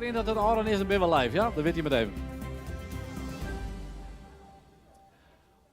In dat it ôfrûn is, dan binne we live, ja? Dan wit je it even.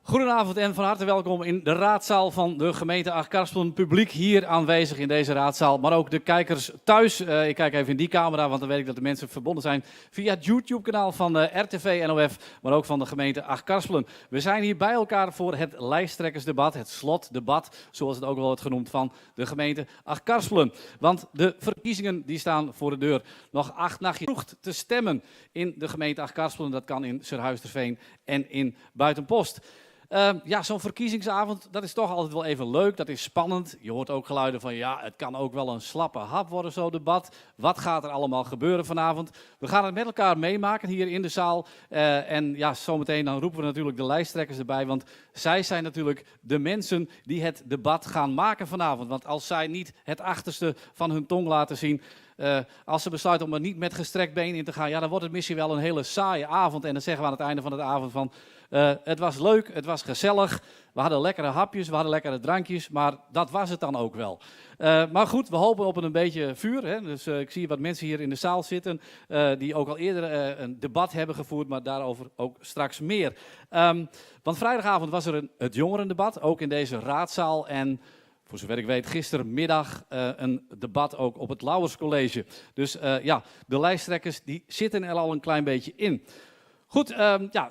Goedenavond en van harte welkom in de raadzaal van de gemeente Achtkarspelen. Publiek hier aanwezig in deze raadzaal, maar ook de kijkers thuis. Ik kijk even in die camera, want dan weet ik dat de mensen verbonden zijn via het YouTube-kanaal van de RTV NOF, maar ook van de gemeente Achtkarspelen. We zijn hier bij elkaar voor het lijsttrekkersdebat, het slotdebat, zoals het ook wel wordt genoemd, van de gemeente Achtkarspelen. Want de verkiezingen die staan voor de deur. Nog 8 nachtjes vroeg te stemmen in de gemeente Achtkarspelen. Dat kan in Surhuisterveen en in Buitenpost. Ja, zo'n verkiezingsavond, dat is toch altijd wel even leuk. Dat is spannend. Je hoort ook geluiden van, ja, het kan ook wel een slappe hap worden, zo'n debat. Wat gaat er allemaal gebeuren vanavond? We gaan het met elkaar meemaken hier in de zaal. En ja, zometeen dan roepen we natuurlijk de lijsttrekkers erbij. Want zij zijn natuurlijk de mensen die het debat gaan maken vanavond. Want als zij niet het achterste van hun tong laten zien, als ze besluiten om er niet met gestrekt been in te gaan, ja, dan wordt het misschien wel een hele saaie avond. En dan zeggen we aan het einde van de avond van, het was leuk, het was gezellig, we hadden lekkere hapjes, we hadden lekkere drankjes, maar dat was het dan ook wel. Maar goed, we hopen op een beetje vuur. Hè? Dus ik zie wat mensen hier in de zaal zitten die ook al eerder een debat hebben gevoerd, maar daarover ook straks meer. Want vrijdagavond was er het jongerendebat, ook in deze raadzaal. En voor zover ik weet, gistermiddag een debat ook op het Lauwers College. Dus de lijsttrekkers die zitten er al een klein beetje in. Goed,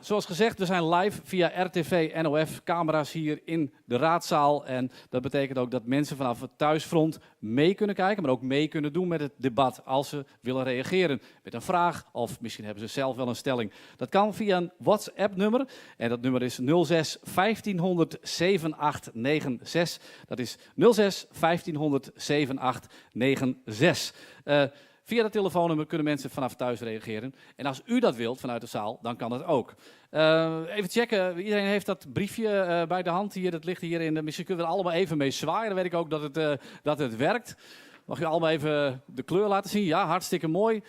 zoals gezegd, we zijn live via RTV NOF, camera's hier in de raadzaal. En dat betekent ook dat mensen vanaf het thuisfront mee kunnen kijken, maar ook mee kunnen doen met het debat als ze willen reageren met een vraag of misschien hebben ze zelf wel een stelling. Dat kan via een WhatsApp-nummer en dat nummer is 06 1500 7896. Dat is 06 1500 7896. Via dat telefoonnummer kunnen mensen vanaf thuis reageren. En als u dat wilt vanuit de zaal, dan kan dat ook. Even checken, iedereen heeft dat briefje bij de hand hier. Dat ligt hier in de, misschien kunnen we er allemaal even mee zwaaien. Dan weet ik ook dat het werkt. Mag u allemaal even de kleur laten zien? Ja, hartstikke mooi.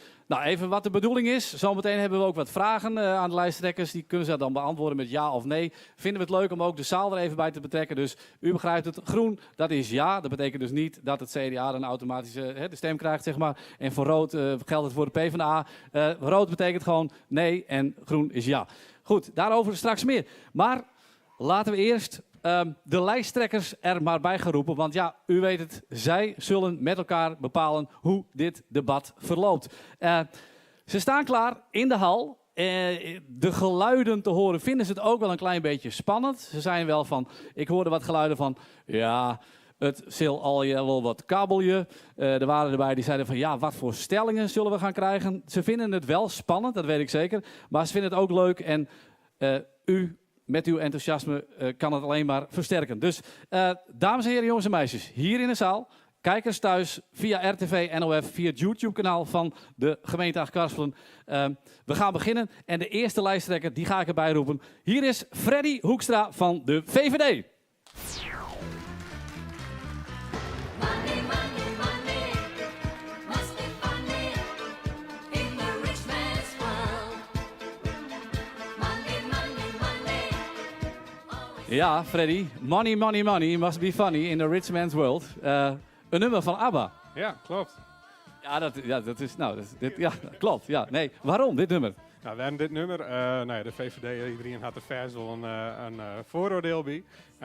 Even wat de bedoeling is. Zometeen hebben we ook wat vragen aan de lijsttrekkers. Die kunnen ze dan beantwoorden met ja of nee. Vinden we het leuk om ook de zaal er even bij te betrekken. Dus u begrijpt het. Groen, dat is ja. Dat betekent dus niet dat het CDA dan automatisch de stem krijgt. En voor rood geldt het voor de PvdA. Rood betekent gewoon nee en groen is ja. Goed, daarover straks meer. Maar laten we eerst de lijsttrekkers er maar bij gaan roepen. Want u weet het, zij zullen met elkaar bepalen hoe dit debat verloopt. Ze staan klaar in de hal. De geluiden te horen vinden ze het ook wel een klein beetje spannend. Ze zijn wel van, ik hoorde wat geluiden van, ja, het zal al je wel wat kabbelje. Er waren erbij die zeiden van, ja, wat voor stellingen zullen we gaan krijgen? Ze vinden het wel spannend, dat weet ik zeker. Maar ze vinden het ook leuk en u met uw enthousiasme kan het alleen maar versterken. Dus dames en heren, jongens en meisjes, hier in de zaal, kijkers thuis via RTV NOF, via het YouTube-kanaal van de gemeente Achtkarspelen. We gaan beginnen en de eerste lijsttrekker, die ga ik erbij roepen. Hier is Freddy Hoekstra van de VVD. Money, money, money, must be funny in the rich man's world. Money, money, money, always. Ja, Freddy, money, money, money must be funny in the rich man's world. Een nummer van ABBA. Ja, klopt. Ja, dat, ja, dat is, nou, dat, dit, ja, klopt. Ja, nee, waarom dit nummer? Nou, waarom dit nummer? De VVD, iedereen had er vast wel een vooroordeel bij.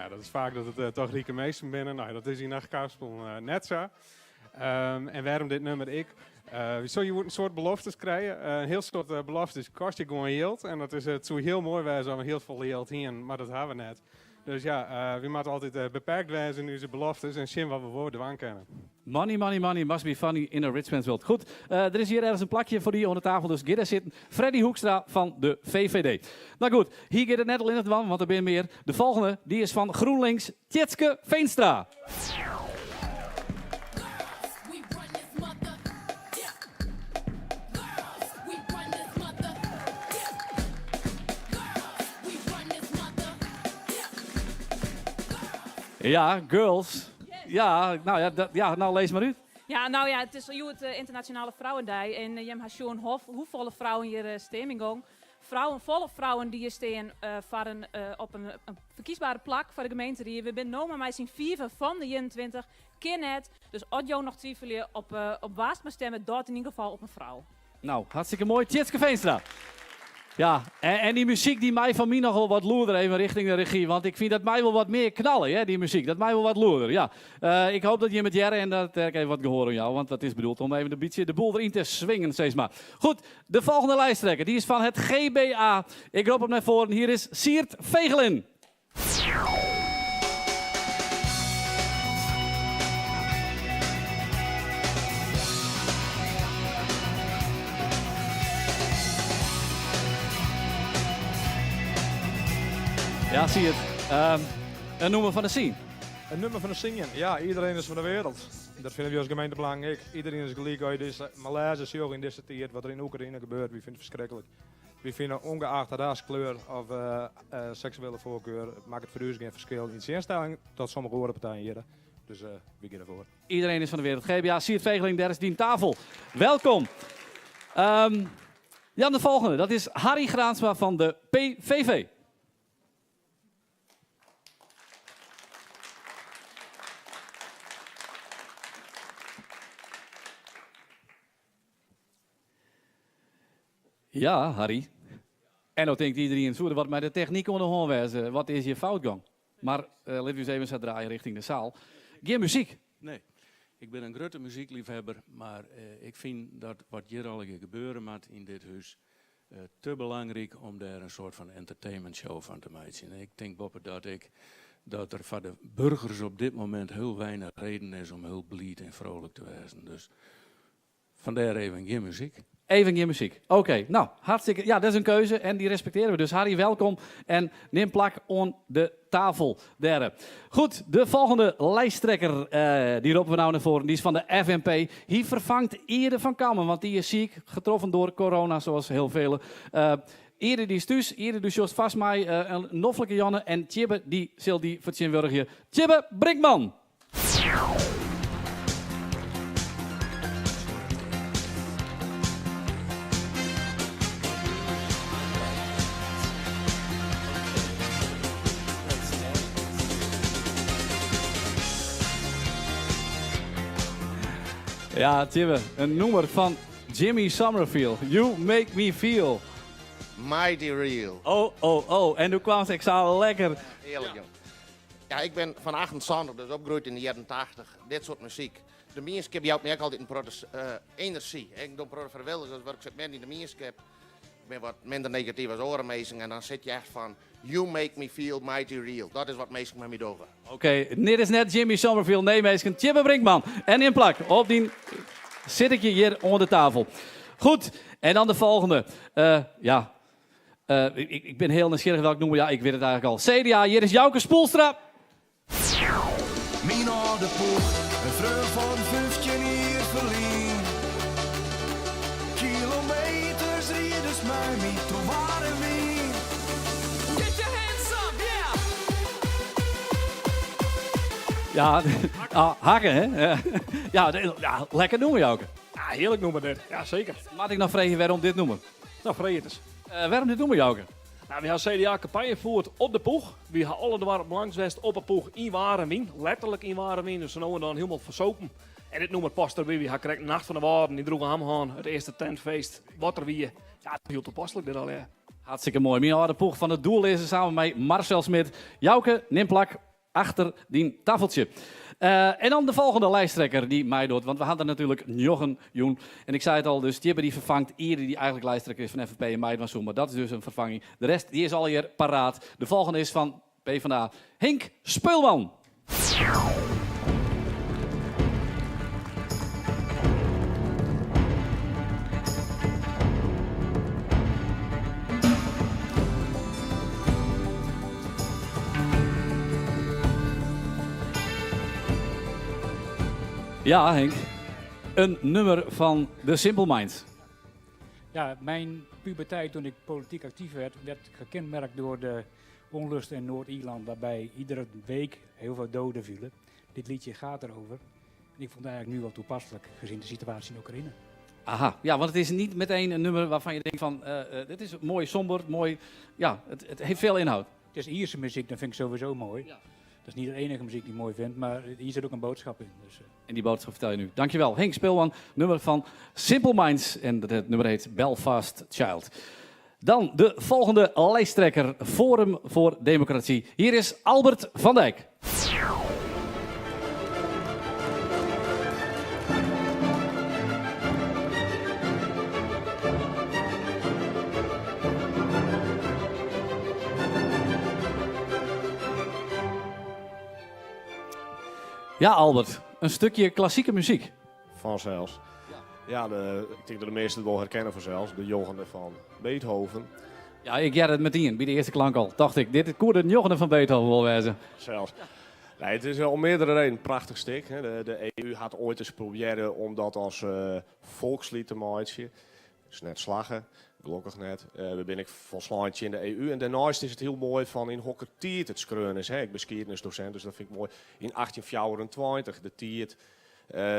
Dat is vaak dat het toch rieke meesten binnen. Dat is in Achtkarspelen net zo. En waarom dit nummer ik? Zo, je moet een soort beloftes krijgen. Een heel soort beloftes kost je gewoon geld. En dat is het zo heel mooi wijzen om heel veel geld heen, maar dat hebben we net. Dus we moeten altijd beperkt wijzen in onze beloftes en zien wat we woorden aan kennen. Money, money, money must be funny in a rich man's world. Goed, er is hier ergens een plakje voor die onder tafel, dus ga daar zitten. Freddy Hoekstra van de VVD. Nou goed, hier gaat het net al in het wan, want er zijn meer. De volgende, die is van GroenLinks, Tjitske Veenstra. Ja, girls. Ja, nou ja, dat, ja, nou lees maar uit. Ja, nou ja, het is het Internationale Vrouwendag en je hebt zo'n hoevolle vrouwen hier stemming gong. Vrouwen, volle vrouwen die hier staan voor op een verkiesbare plak voor de gemeente hier. We zijn nog maar zijn 4 van de 21. Kin het. Dus als jou nog twijfelen op waar maar stemmen, dat in ieder geval op een vrouw. Nou, hartstikke moai. Tjitske Veenstra. Ja, en, en die muzyk dy mei fan my noch wol wat lûder even rjochting de regy. Want ik fyn dat mei wol wat mear knalle, hè, dy muzyk. Dat mei wol wat lûder, ja. Eh, ik hoop dat jimme it hearre en dat ik even wat gehoar oan jou. Want dat is bedoeld om even in bytsje de boel deryn te swingen, sis mar. Goed, de folgjende lijsttrekker, dy is fan it GBA. Ik rop him nei foaren. Hjir is Sierd Vegelin. Ja, Sierd. Um, in nûmer fan de Sien. In nûmer fan de Sien. Ja, iedereen is van de wereld. Dat fine wy as Gemeentebelang ek. Iedereen is gelyk. As je dizze malaise sjogge yn dizze tiid, wat der yn Oekraïne gebeurt, wy fine it ferskriklik. Wy fine ûngeacht ras, kleur of seksuele foarkar, makket foar ús gjin ferskil yn tsjinstelling tot sommige oare partijen hjirre. Dus wy gean derfoar. Iedereen is van de wereld. GBA, Sierd Vegeling, dêr is dyn tafel. Welkom. Um, Jan, de folgjende, dat is Harry Graansma fan de PVV. Ja, Harry. En no tinkt iderien, soe der wat mei de technyk oan de hân wêze? Wat is hjir fout gong? Mar uh, lit ús even sa draaie rjochting de saal. Gjin muzyk. Nee, ik bin in grutte muzykleafhawwer, mar uh, ik fyn dat wat hjir allegear gebeure moat yn dit hûs uh, te belangryk om dêr in soart fan entertainment show fan te meitsjen. Ik tink boppedat ek dat der foar de burgers op dit momint hiel weinich reden is om hiel bliid en frolik te wêzen. Dus fandêr even gjin muzyk. Even gjin muzyk. Oké, nou, hartstikke. Ja, dat is in keuze en dy respektearje we. Dus Harry, welkom en nim plak oan de tafel dêr. Goed, de folgjende lijsttrekker, uh, dy roppe we no nei foaren, dy is fan de FNP. Hy ferfangt Iede van Kammen, want dy is siik, getroffen door corona, zoals heel velen. Uh, Iede dy is thús, Iede, do sjochst fêst mei uh, in noflike Janne en Tjibbe dy sil dy fertsjintwurdigje. Tjibbe Brinkman! Ja, Tjibbe, in nûmer fan Jimmy Somerville. You make me feel. Mighty real. Oh, oh, oh. En doe kwam ik sa lekker. Hearlik, jong. Ja, ik bin fan 78, dus opgroeid yn de jierren 80. Dit soart muzyk. De mienskip jout my ek altyd in protte uh, enerzjy. Ik doch in protte frijwilligerswurk, sit mear yn de mienskip. Ik bin wat minder negatyf as oare minsken. En dan sit je echt fan, you make me feel mighty real. Dat is wat minsken mei my dogge. Oké, okay, dit is net Jimmy Somerville, nee minsken, Tjibbe Brinkman. En nim plak op dyn sittekje hjir oan de tafel. Goed, en dan de folgjende. Uh, ja, uh, ik, ik bin hiel nijsgjirrich welk nûmer. Ja, ik wit it eigentlik al. CDA, hjir is Jouke Spoelstra. Myn âlde ploech, in freon fan 15 jier ferlyn. Kilometers riedest mei my troch waar en wyn. Get your hands up, yeah! Ja, ah, hakken hè? Ja, ja, lekker nûmer Jouke. Ja, hearlik nûmer dit. Ja, seker. Moat ik noch freegje wêrom dit nûmer? No, freegje it ris. Uh, wêrom dit nûmer, Jouke? Nou, wy ha CDA kampanje fierd op de Poech. Wy ha alle doarpen langs west op 'e Poech yn waar en wyn. Letterlik yn waar en wyn, dus no en dan hielendal fersopen. En dit nûmer past derby. Wy ha krekt Nacht fan de Wâlden yn Droegeham hân, it earste tentfeest wat der wie. Ja, hiel tapasslik dit allegear. Hartstikke moai. Myn âlde ploech fan de Doelleazen samen mei Marcel Smit. Jouke, nim plak achter dyn tafeltsje. Uh, en dan de folgjende lijsttrekker dy't meidocht, want we ha der natuerlik njoggen jûn. En ik sei it al, dus Tjibbe dy ferfangt Iede dy't eigentlik lijsttrekker is fan FNP en meidwaan soe, mar dat is dus in ferfanging. De rest dy is allegear paraat. De folgjende is fan PvdA, Hink Speulman. Ja, Henk. In nûmer fan The Simple Minds. Ja, mijn puberteit toen ik politiek actief werd, werd gekenmerkt door de onlust in Noord-Ierland, waarbij iedere week heel veel doden vielen. Dit liedje gaat erover. En ik vond het eigenlijk nu wel toepasselijk, gezien de situatie in Oekraïne. Aha, ja, want het is niet meteen een nummer waarvan je denkt van, uh, dit is mooi somber, mooi, ja, het heeft veel inhoud. Het is Ierse muziek, dat vind ik sowieso mooi. Ja. Dat is niet de enige muziek die ik mooi vind, maar hier zit ook een boodschap in. Dus, En die boodschap vertel je nu. Dankjewel. Henk Speelman, nummer van Simple Minds. En dat het nummer heet Belfast Child. Dan de volgende lijsttrekker, Forum voor Democratie. Hier is Albert van Dijk. Ja, Albert, een stukje klassieke muziek. Vanzelfs. Ja, de, ik denk dat de meesten het wel herkennen vanzelfs. De Jochende van Beethoven. Ja, ik jij het meteen, bij de eerste klank al. Dacht ik, dit koer de Jochende van Beethoven wel wezen. Zelfs. Nee, het is om meerdere redenen een prachtig stuk. Hè. De EU had ooit eens proberen om dat als volkslied te maken. Is net slaggen, gelukkig net. We ben ik volslaantje in de EU. En daarnaast is het heel mooi van in hokker tiert het skreun is. Hè. Ik ben geschiedenisdocent, dus dat vind ik mooi. In 1824, de tiert,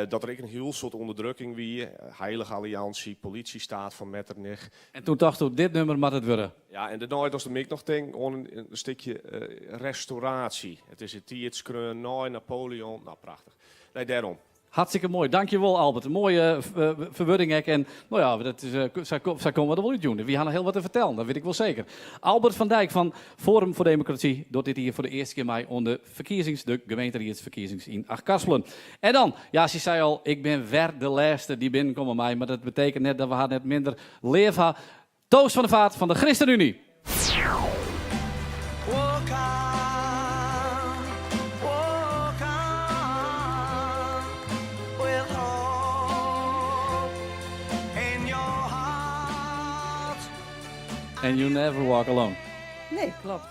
dat er ik een heel soort onderdrukking wie. Heilige Alliantie, politiestaat van Metternich. En toen dacht ik, dit nummer moet het worden. Ja, en daarna was de mik nog ding, gewoon een stukje restauratie. Het is het tiert skreun, na Napoleon. Nou, prachtig. Nee, daarom. Hartstikke mooi. Dankjewel, Albert. Een mooie verwoording. En nou ja, dat is zij komen er wel uit doen. We hadden heel wat te vertellen, dat weet ik wel zeker. Albert van Dijk van Forum voor Democratie doet dit hier voor de eerste keer mij onder verkiezings, de gemeenteraadsverkiezings in Achtkarspelen. En dan, ja, ze zei al, ik ben weer de laatste die binnenkomt bij mij, maar dat betekent net dat we haar net minder leef hebben. Toos van der Vaart van de ChristenUnie. Walk on, walk on with hope in your heart. And you never walk alone. Nee, klopt.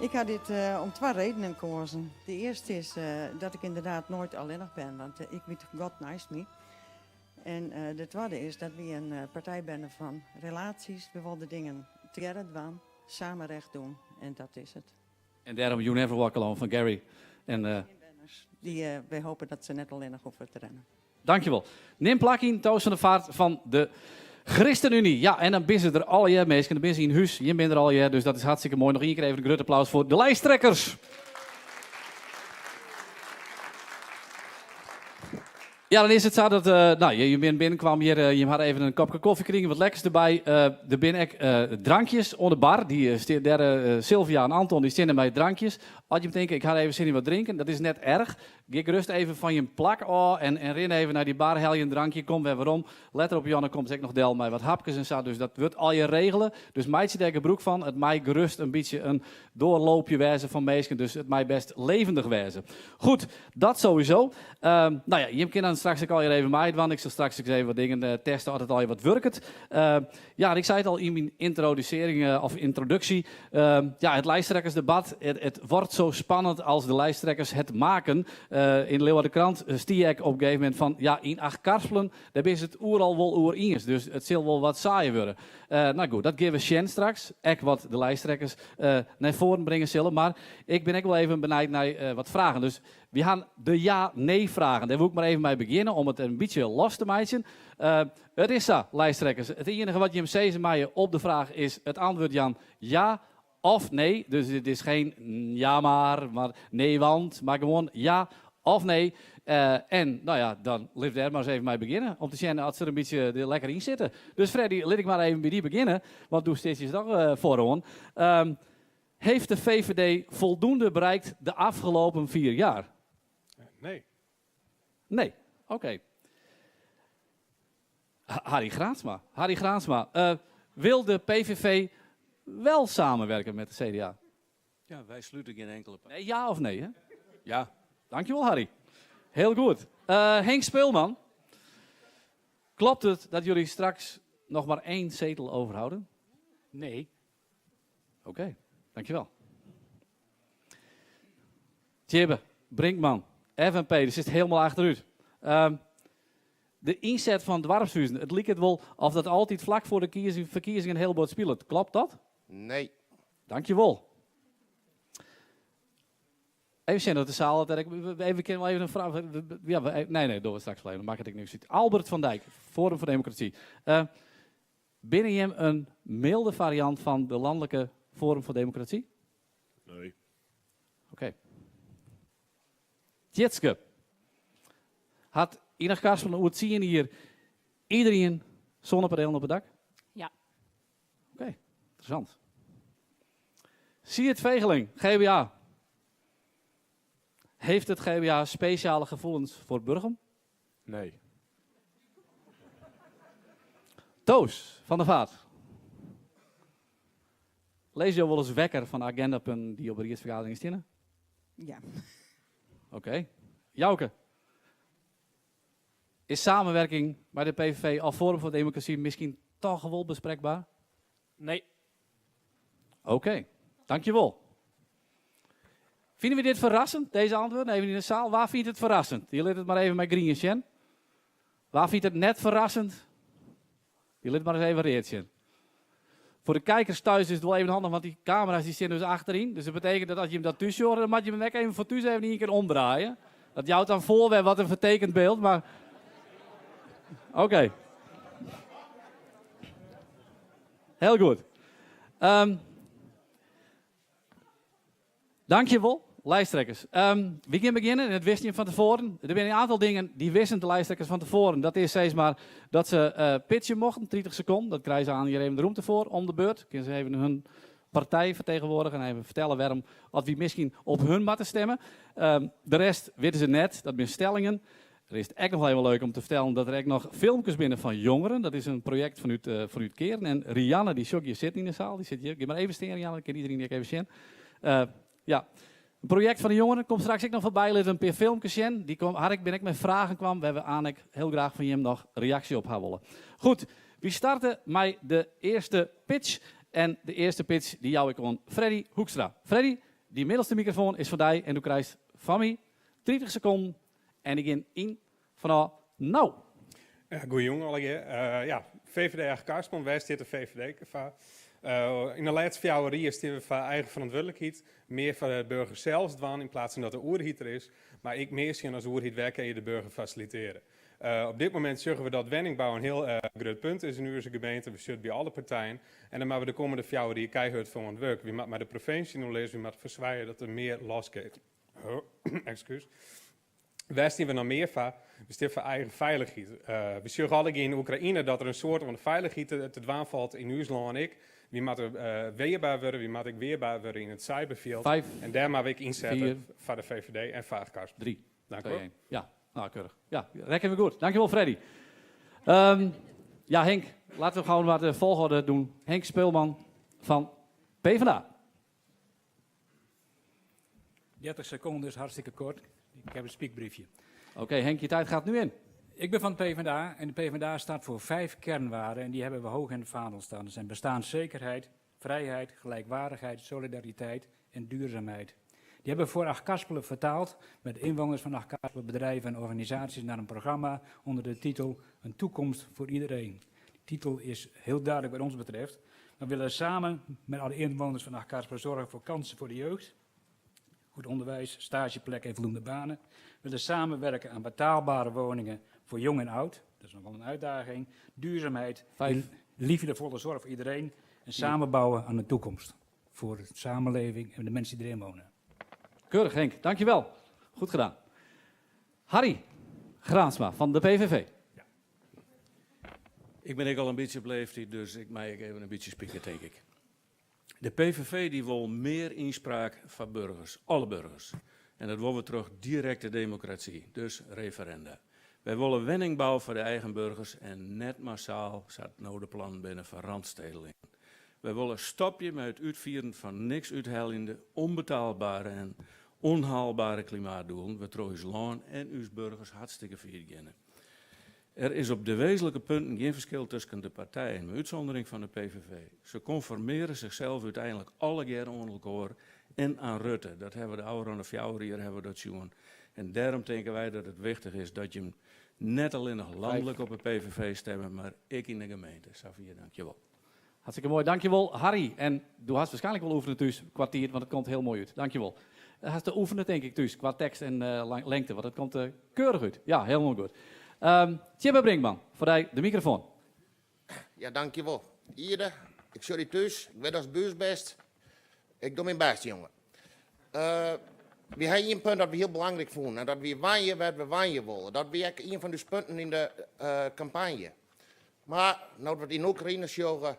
Ik had dit om twee redenen gekozen. De eerste is dat ik inderdaad nooit alleenig ben, want ik weet God nice me. En de tweede is dat we een partij zijn van relaties. We wilden dingen together doen, samen recht doen en dat is het. En daarom You Never Walk Alone van Gary. En Die wij hopen dat ze net alleen nog hoeven te rennen. Dankjewel. Neem plak in, Toos van der Vaart van de ChristenUnie. Ja, en dan ben ze er al je meestal. Dan ben ze in huis. Je bent er al je, dus dat is hartstikke mooi. Nog één keer even een groot applaus voor de lijsttrekkers. Ja, dan is het zo dat nou, je binnenkwam hier, je had even een kopje koffie gekregen, wat lekkers erbij. Er binnen ook drankjes onder de bar. Die daar Sylvia en Anton, die zitten bij drankjes. Als je denkt, ik ga even zin in wat drinken, dat is net erg. Ga gerust even van je plak af en rin even naar die bar, haal je een drankje, kom weer waarom. Let op, Janne komt ook nog del met wat hapjes en zo, dus dat wordt al je regelen. Dus meidje daar gebruik van, het mij gerust een beetje een doorloopje wijzen van meesken, dus het mij best levendig wijzen. Goed, dat sowieso. Je kan dan straks ook al even mij, want ik zal straks ook even wat dingen testen, altijd al je wat werkt. Ja, ik zei het al in mijn introducering of introductie. Het lijsttrekkersdebat, het wordt zo spannend als de lijsttrekkers het maken. In de Leeuwardenkrant stier ik op een gegeven moment van, ja, in Achtkarspelen, daar is het oer al wel oer eens, dus het zal wel wat saaier worden. Nou goed, dat geven we Sjen straks, ek wat de lijsttrekkers naar voren brengen zullen, maar ik ben ook wel even benieuwd naar wat vragen. Dus we gaan de ja-nee vragen. Daar wil ik maar even mee beginnen om het een beetje los te maken. Het is zo, lijsttrekkers. Het enige wat je hem zegt mij op de vraag is het antwoord, Jan, ja of nee. Dus het is geen ja maar, maar nee want, maar gewoon ja of nee. En dan laat daar maar eens even mee beginnen. Om te zien dat ze er een beetje er lekker in zitten. Dus Freddy, laat ik maar even bij die beginnen. Want doe steeds nog vooraan. Heeft de VVD voldoende bereikt de afgelopen 4 jaar? Nee. Nee, oké. Harry Graansma. Harry Graansma, wil de PVV wel samenwerken met de CDA? Ja, wij sluiten geen enkele partij. Nee, ja of nee, hè? Ja. Dankjewel, Harry. Heel goed. Henk Speelman, klopt het dat jullie straks nog maar 1 zetel overhouden? Nee. Oké, dankjewel. Tjibbe, Brinkman, FNP, die zit helemaal achteruit. De inzet van dwarfshuizen, het lijkt het wel of dat altijd vlak voor de verkiezingen heel bord speelt. Klopt dat? Nee. Dankjewel. Even zien dat de zaal had. Ik, we, we, even, kunnen we even een vraag. We, we, ja, we, nee, nee, doen we straks wel even. Dan maak ik niks uit. Albert van Dijk, Forum voor Democratie. Binnen je hem een milde variant van de landelijke Forum voor Democratie? Nee. Oké. Tjitske. Hat yn Achtkarspelen oer tsien jier iderien sonnepanelen op it dak? Ja. Oké, ynteressant. Sierd Vegeling, GBA. Heeft het GBA speciale gevoelens voor Burgum? Nee. Toos van der Vaart. Lêze jo wolris wekker fan agindapunten dy't op de riedsfergadering steane? Ja. Oké. Jouke. Is samenwerking mei de PVV of Forum voor Democratie miskien toch wol besprekber? Nee. Oké, dankjewol. Fine we dit ferrassend, dizze antwurden? Even yn de seal. Wa fynt it ferrassend? Je litte it mar even mei grien sjen. Wa fynt it net ferrassend? Je lit mar ris even read sjen. Foar de kijkers thuis is it wol even handich, want dy kamera's dy steane dus achteryn. Dus dat betekent dat as je him dat thús sjogge, dan moatte je him ek even foar thús even ien kear omdraaie. Dat jout dan foar wer wat in fertekend byld, mar... Oké. Hiel goed. Um, Dankjewol, lijsttrekkers. Um, we gean begjinne, en dat wisten je fan tefoaren. Der binne in oantal dingen dy wisten de lijsttrekkers fan tefoaren. Dat is sis mar dat se uh, pitche mochten, 30 sekonden. Dat krije se oan hjir even de rûmte foar, om de beurt. Kinne se even hun partij fertegenwoordigen en even fertelle wêrom oft wy miskien op hun moatte stimme. Um, de rest witte se net, dat binne stellingen. Der is ek noch even leuk om te fertellen dat der ek noch filmkes binne fan jongeren. Dat is in projekt fanút, uh, fanút Kearen. En Rianne, dy sjoch ik hjir sitten yn de seal, dy sit hjir. Gean mar even stean, Rianne, dan kin iderien ek even sjen. Uh, ja, in projekt fan de jongeren komt straks ek noch foarby. Litte we in pear filmkes sjen. Dy kom, Hark bin ek mei fragen kwam, wêr't we eins hiel graach fan jim noch reaksje op ha wolle. Goed, we starte mei de earste pitch. En de earste pitch dy jou ik oan Freddy Hoekstra. Freddy, dy middelste mikrofoan is foar dy en do krijst fan my 30 sekonden en ik gean yn fanôf no. Ja, goejûn allegear. Uh, ja, VVD Achtkarspelen, wêr stiet de VVD foar? Uh, yn de lêste 4 jier steane we foar eigen ferantwurdlikheid, mear foar de burger sels dwaan yn pleats fan dat de oerheid der is, mar ek mear sjen as oerheid wêr kinne je de burger fasilitearje. Uh, op dit momint sjogge we dat wenningbou in hiel uh, grut punt is yn ús gemeente. We sjogge it by alle partijen. En dan moatte we de kommende 4 jier keihurd foar oan it wurk. Wy moatte mei de provinsje yn oerlis, wy moatte fersoargje dat der mear losgiet. Excuus. Wêr steane we noch mear foar? We steane foar eigen feilichheid. Uh, we sjogge allegear yn Oekraïne dat der in soad oan de feilichheid te, te dwaan falt, yn ús lân ek. Wy moatte uh, weerbaar wurde, wy moatte ek weerbaar wurde yn it cyberfjild. Vijf, en dêr moatte we ek ynsette vier, foar de VVD en foar Achtkarspelen. Drie, Dank twee, u wel. één. Ja, nou keurig. Ja, rekken we goed. Dankjewel Freddy. Um, ja Henk, laten we gewoon wat de volgorde doen. Henk Speulman fan PvdA. 30 sekonden is hartstikke koart. Ik ha in spiekbriefje. Oké, okay, Henk, je tijd gaat nu in. Ik ben fan de PvdA en de PvdA staat foar vijf kernwaarden en dy hawwe we heech yn it fandel stean. Dat binne bestaanszekerheid, frijheid, gelijkwaardigheid, solidariteit en duurzaamheid. Dy hawwe we foar Achtkarspelen fertaald mei de ynwenners fan Achtkarspelen, bedriuwen en organisaasjes nei in programma ûnder de titel Een toekomst voor iedereen. De titel is heel duidelijk wat ons betreft. We willen samen met alle inwoners van Achtkarspelen zorgen voor kansen voor de jeugd. Goed onderwijs, stageplekken en voldoende banen. We willen samenwerken aan betaalbare woningen voor jong en oud. Dat is nog wel een uitdaging. Duurzaamheid, Vijf. liefdevolle zorg voor iedereen. En samen bouwen aan de toekomst. Voor de samenleving en de mensen die erin wonen. Keurig Henk, dankjewel. Goed gedaan. Harry Graansma fan de PVV. Ik bin ek al in bytsje op leeftiid, dus ik mei ek even in bytsje spieke, tink ik. De PVV dy wol mear ynspraak foar burgers, alle burgers. En dat wolle we troch direkte demokrasy, dus referenda. Wy wolle wenningbou foar de eigen burgers en net massaal, sa't no de plannen binne foar randstedelingen. Wy wolle stopje mei it útfieren fan niks útheljende, ûnbetaalbere en ûnhaalbere klimaatdoelen, wêrtroch ús lân en ús burgers hartstikke fier geane. Der is op de wezenlike punten gjin ferskil tusken de partijen, mei útsûndering fan de PVV. Se konformearje sichsels úteinlik allegear oan elkoar en oan Rutte. Dat hawwe we de ôfrûne 4 jier hawwe we dat sjoen. En dêrom tinke wy dat it wichtich is dat je net allinnich lanlik op de PVV stimme, mar ek yn de gemeente. Safier, dankjewol. Hartstikke moai, dankjewol Harry. En do hast wierskynlik wol oefene thús kwa tiid, want it komt hiel moai út. Dankjewol. Hast oefene tink ik thús kwa tekst en uh, lingte, want it komt uh, keurich út. Ja, hielendal goed. Um, Tjibbe Brinkman, foar dy de mikrofoan. Ja, dankjewol. Ierde, ik sjoch dy thús. Ik wit datst bûs bist. Ik doch myn bêst, jonge. Uh, Wy ha ien punt dat we hiel belangryk fûnen en dat wie wenje wêr't we wenje wolle. Dat wie ek ien fan ús punten yn de kampanje. Mar no't we it yn Oekraïne sjogge,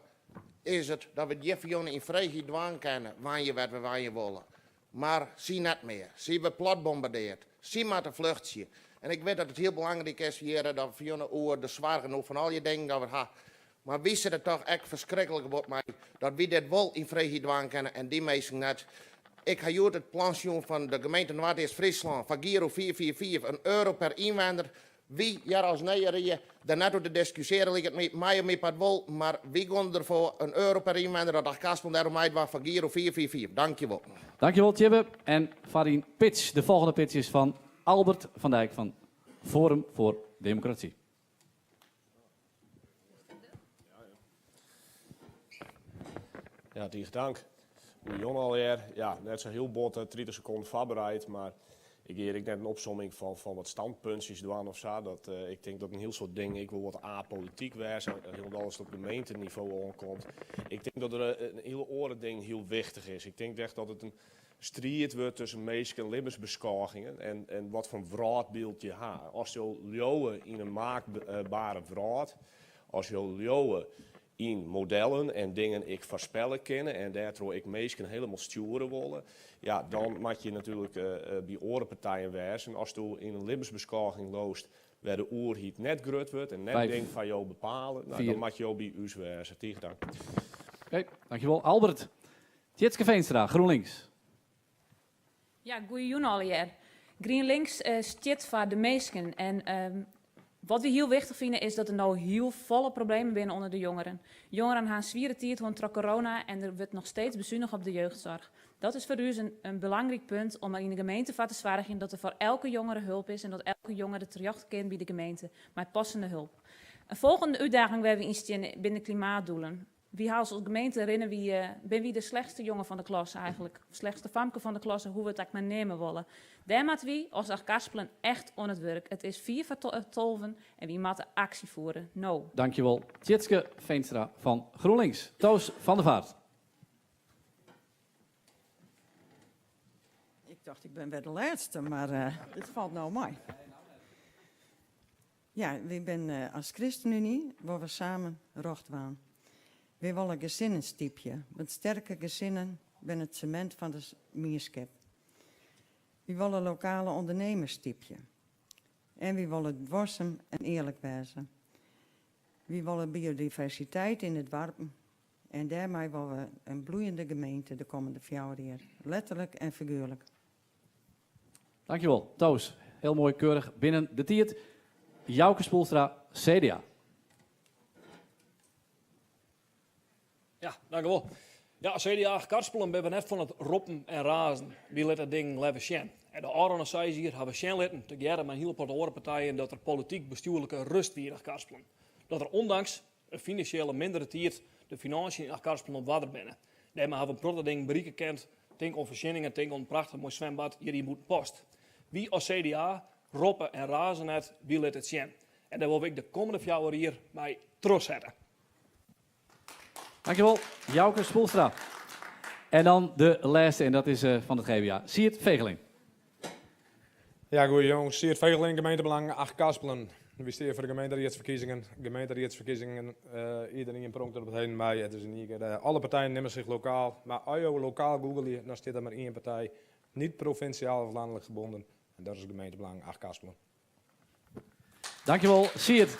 is it dat we it hjir ferjûne yn frijheid dwaan kinne, wenje wêr't we wenje wolle. Mar sy net mear. Sy wurde plat bombardeard. Sy moatte fluchtsje. En ik wit dat it hiel belangryk is hjir dat we ferjûne oer de soargen, oer fan al dy dingen dat we ha. Mar wy sitte toch ek ferskriklik bot mei dat wy dit wol yn frijheid dwaan kinne en dy minsken net. Ik ha hjoed it plan sjoen fan de gemeente Noardeast-Fryslân foar Giro 444, in euro per ynwenner. Wy hjir as nije rie der net oer te diskusjearjen liket my, mei om myn part wol, mar wy gean derfoar in euro per ynwenner dat Achtkarspelen dêroan meidwaan foar Giro 444. Dankjewol. Dankjewol Tjibbe en foar dyn pitch. De folgjende pitch is fan Albert van Dijk fan Forum voor Democratie. Ja, tige tank. Goeie allegear. Ja, net sa hiel bot 30 sekonden foarbereid, mar ik gean hjir ek net in opsomming fan, fan wat standpuntsjes dwaan of sa. Dat, eh, ik tink dat in hiel soad dingen ek wol wat apolityk wêze, hielendal as it op gemeentenivo oankomt. Ik tink dat der eh, in hiele oare ding hiel wichtich is. Ik tink echt dat it in striid wurdt tusken minsken libbensbeskôgingen en, en wat foar wrâldbyld je ha. As jo leauwe yn in maakbere wrâld, as jo leauwe yn modellen en dingen ek foarspelle kinne en dêrtroch ek minsken helemaal stjoere wolle, ja, dan moat je natuerlik by oare partijen wêze. En as do yn in libbensbeskôging leaust wêr de oerheid net grut wurdt en net dingen foar jo bepale, nou, dan moat jo by ús wêze. Tige dank. Oké, dankjewol Albert. Tjitske Veenstra, GroenLinks. Ja, goeie allegear. GrienLinks stiet foar de minsken. En wat wy hiel wichtich fine is dat der no hiel folle problemen binne ûnder de jongeren. Jongeren ha in swiere tiid hân troch corona en der wurdt noch steeds besunige op de jeugdsoarch. Dat is foar ús in belangryk punt om der yn de gemeente foar te soargjen dat der foar elke jongere hulp is en dat elke jongere terjochte kin by de gemeente mei passende hulp. In folgjende útdaging wêr wy yn steane binne de klimaatdoelen. Wy ha as gemeente rinne wy, binne wy de slechtste jonge fan de klasse eigenlijk. Of slechtste famke fan de klasse, hoe we it ek mar neame wolle. Dêr moatte wy as Achtkarspelen echt oan it wurk. It is fiif foar tolven en wy moatte aksje fiere. No. Dankjewol Tjitske Veenstra fan GroenLinks. Toos van der Vaart. Ik tocht ik bin wer de lêste, mar it falt no mei. Ja, wy binne as ChristenUnie wolle we samen rjocht dwaan. Wy wolle gesinnen stypje, want sterke gesinnen binne it semint fan de mienskip. Wy wolle lokale ûndernimmers stypje. En wy wolle duorsum en earlik wêze. Wy wolle biodiversiteit yn de doarpen en dêrmei wolle we in bloeiende gemeente de kommende 4 jier, letterlik en figuerlik. Dankjewol, Toos. Heel moai, keurich binnen de tiid. Jouke Spoelstra, CDA. Ja, dankjewol. Ja, CDA Achtkarspelen binne we net fan it roppen en razen. Wy litte dingen leaver sjen. En de ôfrûne 6 jier ha we sjen litten, tegearre mei in hiele protte oare partijen, dat der polityk-bestjoerlike rust wie yn Achtkarspelen. Dat der ûndanks in finansjele mindere tiid de finânsjes yn Achtkarspelen op oarder binne. Dêrmei ha we in protte dingen berikke kind. Tink oan foarsjenningen, tink oan in prachtich moai swimbad hjir yn Bûtenpost. Wy as CDA roppe en raze net, wy litte it sjen. En dêr wolle we ek de kommende 4 jier mei trochsette. Dankjewol, Jouke Spoelstra. En dan de lêste, en dat is fan it GBA, Sierd Vegeling. Ja, goeie jûn. Sierd Vegeling, gemeentebelang Achtkarspelen. Wy stean foar de gemeenteriedsferkiezingen. Gemeenteriedsferkiezingen, uh, iedereen pronkt er op it heden mei. It is yn ien kear, uh, alle partijen nimme sich lokaal. Mar as jo lokaal googelje, dan stiet der mar ien partij. Niet provinciaal of landelijk gebonden. En dat is gemeentebelang Achtkarspelen. Dankjewol, Sierd,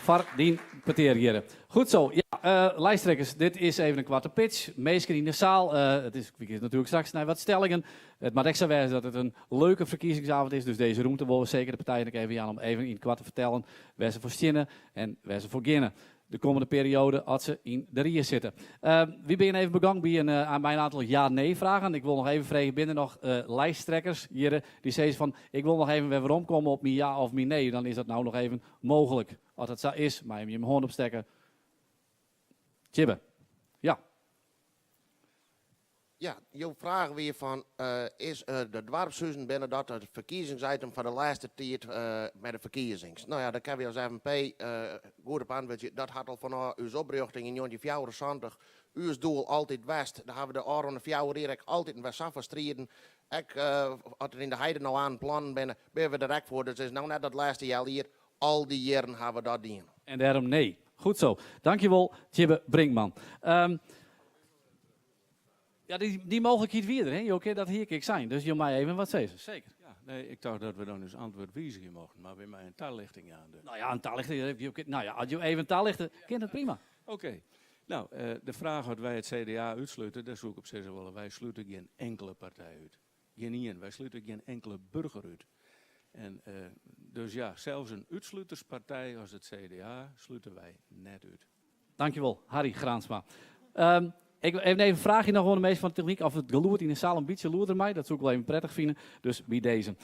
foar dyn petear hjir. Goed zo. Ja, uh, lijsttrekkers, dit is even in koarte pitch. Minsken yn de saal, uh, it is, we gean natuerlik straks nei wat stellingen. It moat ek sa wêze dat it in leuke ferkiezingsavond is, dus dizze rûnte wolle we seker de partijen ek even jaan om even yn it koart te fertellen wêr se foar steane en wêr se foar geane de kommende perioade as se yn de rie sitte. Uh, wy binne even begûn by in, uh, by in oantal ja-nee-fragen. Ik wol noch even freegje, binne der noch uh, lijsttrekkers hjir dy't sizze fan ik wol noch even wer weromkomme op myn ja of myn nee, dan is dat no noch even mooglik. As dat sa is, mei jim hân opstekke. Tjibbe. Ja. Ja, jo fraach wie fan, is de doarpshuzen, binne dat it ferkiezingsitem foar de lêste tiid mei de ferkiezings? No ja, dêr kinne wy as FNP goed op antwurdzje. Dat hat al fanôf ús oprjochting yn njoggentjinhûndertfjouwerensantich ús doel altyd west. Dêr hawwe we de ôfrûne fjouwer jier ek altyd wer sa foar striden. Ek as der yn de heide no aan plannen binne, binne we der ek foar. Dus it is no net dat lêste healjier, al dy jierren hawwe we dat dien. En dêrom nee. Goed zo. Dankjewol, Tjibbe Brinkman. Ja, dy mooglikheid wie der, hè? Jo kinne dat hie ik ek sein, dus jo meie even wat sizze. Seker. Ja, nee, ik tocht dat we dan ús antwurd wizigje mochten, mar wy meie in talichting jaan. Dus. No ja, in talichting, jo kinne, no ja, as jo even talichte, kin dat prima. Oké. No, de fraach oft wy it CDA útslute, dêr soe ik op sizze wolle, wy slute gjin inkele partij út. Gjinien. Wy slute gjin inkele burger út. En dus ja, sels in útsluterspartij as it CDA slute wy net út. Dankjewol, Harry Graansma. Ik even in fraachje noch oan de minsken fan de technyk oft it gelûd yn de saal in bytsje lûder mei. Dat soe ik wol even prettich fine. Dus by dizze.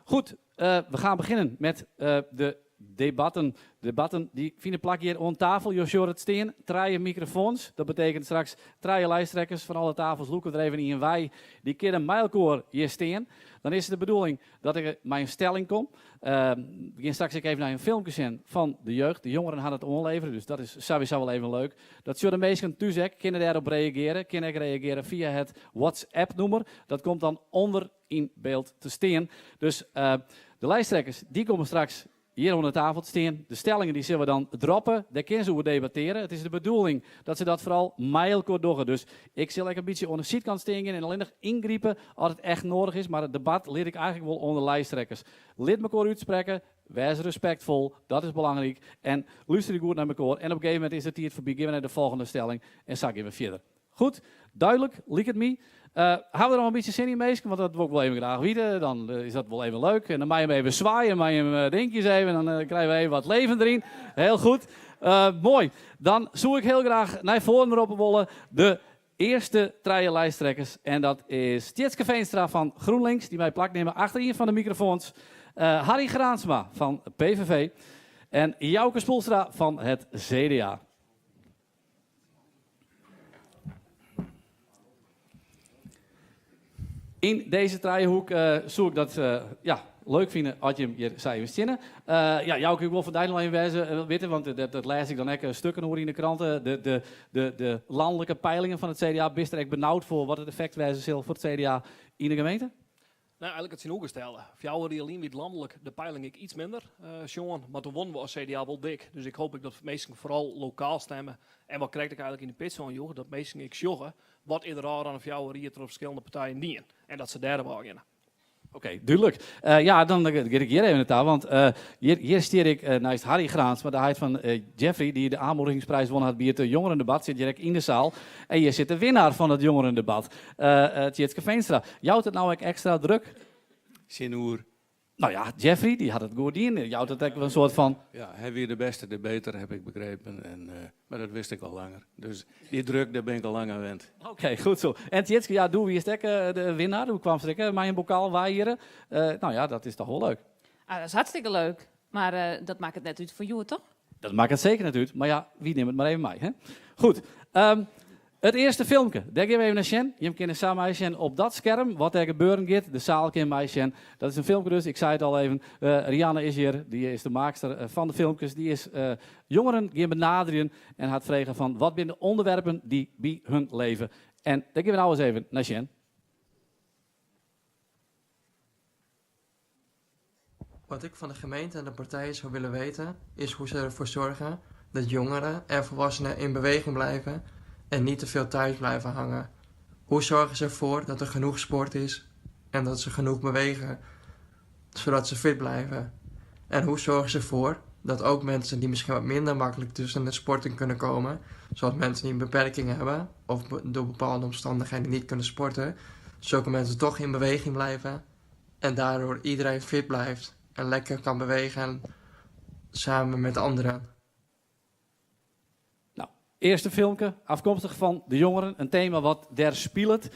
Goed, we gaan beginnen met de debatten. Debatten dy fine plak hjir oan tafel. Jo sjogge it stean, trije mikrofoans. Dat betekent straks trije lijsttrekkers fan alle tafels lûke der even ien wei. Dy kinne mei elkoar hjir stean. Dan is it de bedoeling dat ik mei in stelling kom. We gean straks ek even nei in filmke sjen fan de jeugd. De jongeren ha dat oanlevere, dus dat is sawiesa wol even leuk. Dat sjogge de minsken thús ek, kinne dêrop reageare. Kinne ek reageare fia het WhatsApp-nûmer. Dat komt dan ûnder yn byld te stean. Dus de lijsttrekkers dy komme straks hjir oan de tafel te stean. De stellingen dy sille we dan droppe. Dêr kinne se oer debatteare. It is de bedoeling dat se dat foaral mei elkoar dogge. Dus ik sil ek in bytsje oan de sydkant stean gean en allinnich yngripe as it echt noadich is. Mar it debat lit ik eigentlik wol oan de lijsttrekkers. Lit mekoar útsprekke, wês respektfol, dat is belangryk. En lústerje goed nei mekoar. En op in gegeven momint is de tiid foarby, gean we nei de folgjende stelling en sa gean we fierder. Goed, duidelijk, liket my. Hawwe we der noch in bytsje sin yn, minsken? Want dat wol ik wol even graach witte. Dan is dat wol even leuk. En dan meie jim even swaaien, mei jim dinkjes even. Dan krije we even wat leven deryn. Heel goed. Moai. Dan soe ik heel graach nei foaren roppe wolle de earste trije lijsttrekkers. En dat is Tjitske Veenstra fan GroenLinks, dy mei plak nimme achter ien fan de mikrofoans. Harry Graansma fan PVV. En Jouke Spoelstra fan het CDA. Yn dizze trijehoek soe ik dat ja, leuk fine as jim hjir sa even steane. Ja, Jouke, ik wol fan dy noch even wêze, witte, want dat lês ik dan ek stukken oer yn de krante. De, de, de, de lanlike peilingen fan it CDA, bist der ek benaud foar wat it effekt wêze sil foar it CDA yn de gemeente? No, eigenlik it tsjinoergestelde. Fjouwer jier lyn wie it lanlik de peiling ek iets minder sjoen, mar toen wonnen we as CDA wol dik. Dus ik hoop ek dat minsken foaral lokaal stemme. En wat krekt ek eigenlik yn de pitch oanjoech, dat minsken ek sjogge wat is der ôfrûne fjouwer jier troch ferskillende partijen dien en dat se dêrop ôfgeane. Oké, dúdlik. Ja, dan gean ik hjir even nei ta, want hjir, hjir stean ik neist Harry Graansma, de heit fan Jeffrey, dy't de aanmoedigingsprijs wûn hat by it jongerendebat, sit hjir ek yn de saal. En hjir sit de winnaar fan it jongerendebat, Tjitske Veenstra. Jout it no ek ekstra druk? Tsjinoer? No ja, Jeffrey, dy hat it goed dien. Jout it ek in soart fan... Ja, hy wie de bêste debater, heb ik begrepen. En, mar dat wist ik al langer. Dus dy druk, dêr bin ik al lang oan wend. Oké, goed zo. En Tjitske, ja, doe wiest ek de winnaar. Doe kwamst ek mei in bokaal wei hjir. No ja, dat is toch wol leuk? Ah, dat is hartstikke leuk. Mar dat makket net út foar hjoed, toch? Dat makket seker net út, mar ja, wy nimme it mar even mei. Hè? Goed, it earste filmke, dêr gean we even nei sjen. Jim kinne sa meisjen op dat skerm wat dêr gebeuren giet. De saal kin meisjen. Dat is in filmke dus, ik sei it al even. Rianne is hjir, dy is de maakster fan de filmkes. Dy is jongeren gean benaderjen en hat frege fan wat binne de ûnderwerpen dy't by hun leve. En dêr gean we no ris even nei sjen. Wat ik van de gemeente en de partijen zou willen weten, is hoe ze ervoor zorgen dat jongeren en volwassenen in beweging blijven en niet te veel thuis blijven hangen. Hoe zorgen ze ervoor dat er genoeg sport is en dat ze genoeg bewegen, zodat ze fit blijven? En hoe zorgen ze ervoor dat ook mensen die misschien wat minder makkelijk tussen de sporten kunnen komen, zoals mensen die een beperking hebben of door bepaalde omstandigheden niet kunnen sporten, zulke mensen toch in beweging blijven en daardoor iedereen fit blijft en lekker kan bewegen samen met anderen. Nou, Earste filmke, afkomstich fan de jongeren, in tema wat dêr spilet.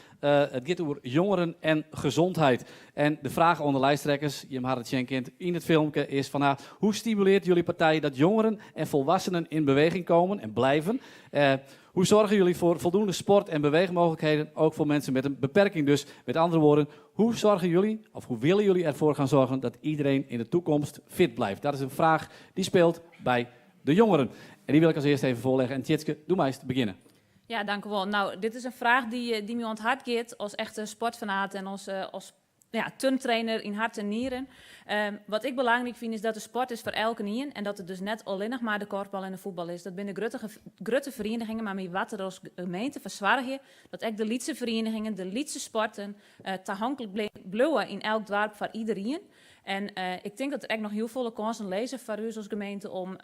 It giet oer jongeren en gezondheid. En de fraach oan de lijsttrekkers, jim hawwe it sjen kind yn it filmke, is fan ha, hoe stimuleert jullie partij dat jongeren en volwassenen in beweging komen en blijven? Hoe zorgen jullie voor voldoende sport- en beweegmogelijkheden, ook voor mensen met een beperking? Dus met andere woorden, hoe zorgen jullie, of hoe willen jullie ervoor gaan zorgen dat iedereen in de toekomst fit blijft? Dat is een vraag die speelt bij de jongeren. En die wil ik als eerste even voorleggen. En Tjitske, doe maar eens te beginnen. Ja, dank u wel. Nou, dit is een vraag die, die me aan het hart gaat als echte sportfanaat en als, als ja, turntrainer in hart en nieren. Wat ik belangrijk vind is dat de sport is voor elkenien en dat it dus net allinnich mar de korfbal en de fuotbal is. Dat binne de grutte, grutte ferienigingen, mar wy moatte der as gemeente foar soargje dat ek de lytse ferienigingen, de lytse sporten tagonklik bliuwe yn elk doarp foar iderien. En ik tink dat der ek noch hiel folle kânsen lizze foar ús as gemeente om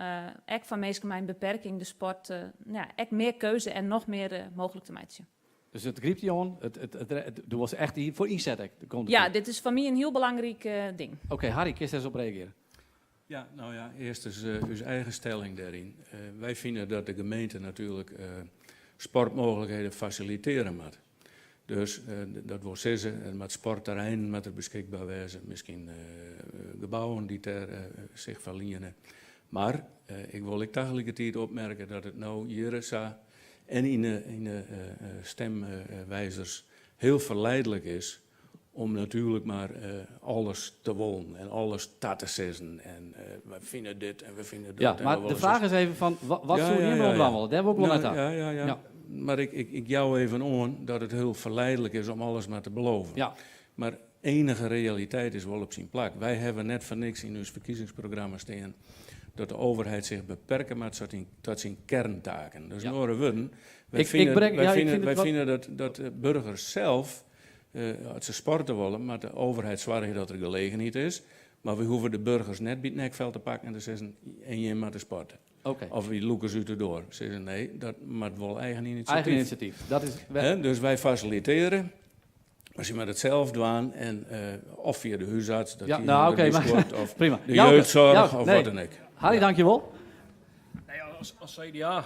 ek foar minsken mei in beperking de sport ja, ek mear keuze en noch mear mooglik te meitsjen. Dus it grypt dy oan, do wolst echt foar ynsette ek de kommende Ja, tiid. dit is foar my in hiel belangryk ding. Oké, Harry, kinst dêr ris op reagearje? Ja, nou ja, earst is ús eigen stelling dêryn. Wy fine dat de gemeente natuerlik sportmooglikheden fasilitearje moat. Dus dat wol sizze, der moat sportterreinen moat der beskikber wêze, miskien gebouwen dy't dêr sich foar liene. Mar ik wol ek tagelikertiid opmerke dat it no hjir sa en yn de stemwijzers hiel ferleidlik is om natuerlik mar alles te wollen en alles ta te sizzen en wy fine dit en we fine dat. Ja, mar de fraach is even fan wat soe jim deroan dwaan wolle? Dêr wol ik wol nei ta. Ja, ja, ja. Mar ik jou even oan dat it hiel ferleidlik is om alles mar te beloven. Mar enige realiteit is wol op syn plak. Wy hawwe net foar niks yn ús ferkiezingsprogramma stean dat de overheid sich beperke moat tot syn kerntaken. Dus yn oare wurden, wy fine dat de burgers sels As se sporte wolle, moat de overheid soargje dat der gelegenheid is. Mar wy hoege de burgers net by it nekfel te pakken en te sizzen, en jim moatte sporte. Of wy lûke se út de doar. Sizze nee, dat moat wol eigen inisjatyf. Eigen inisjatyf. Dat is Dus wy fasilitearje, mar sy moatte it sels dwaan en of fia de húsarts, dat dy Nou, oké, maar, of prima. de jeugdsoarch of wat dan ek. Harry, dankjewol. Nee, as CDA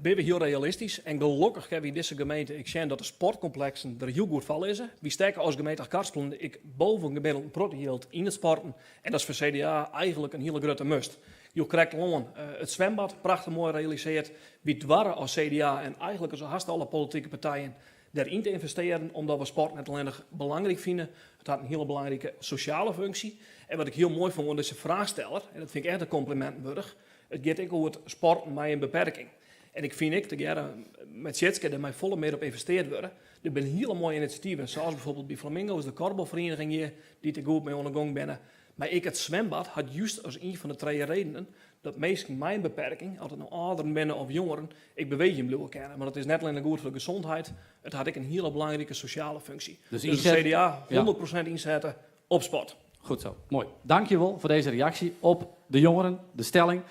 binne we hiel realistysk en gelokkich kinne wy yn dizze gemeente ek sjen dat de sportkompleksen der hiel goed foar lizze. Wy stekke as gemeente Achtkarspelen ek bovengemiddeld in protte jild yn it sporten en dat is foar CDA eigenlik in hiele grutte must. Jo krekt oan it swembad, prachtich moai realiseard. Wy doarre as CDA en eigenlik as hast alle politike partijen deryn te ynvestearjen, omdat we sport net allinnich belangryk fine, it hat in hiele belangrike sosjale funksje. En wat ik hiel moai fûn oan dizze fraachsteller, en dat fyn ik echt in komplimint wurdich, It giet ek oer it sporten mei in beperking. En ik fyn ek, tegearre mei Tjitske, dêr mei folle mear op ynvesteard wurde. Der binne hiele moaie inisjativen, sa as bijvoorbeeld by Flamingo's, de korfbalferieniging hjir, dy't der goed mei oan de gong binne. Mar ek it swimbad hat just as ien fan de trije redenen dat minsken mei in beperking, oft it no âlderen binne of jongeren, ek bewegjen bliuwe kinne. Want it is net allinne goed foar de gezondheid, it hat ek in hiele belangrike sosjale funksje. Dus Dus it CDA 100% ynsette op sport. Goed zo, mooi. Dankjewol foar dizze reaksje op de jongeren, de stelling.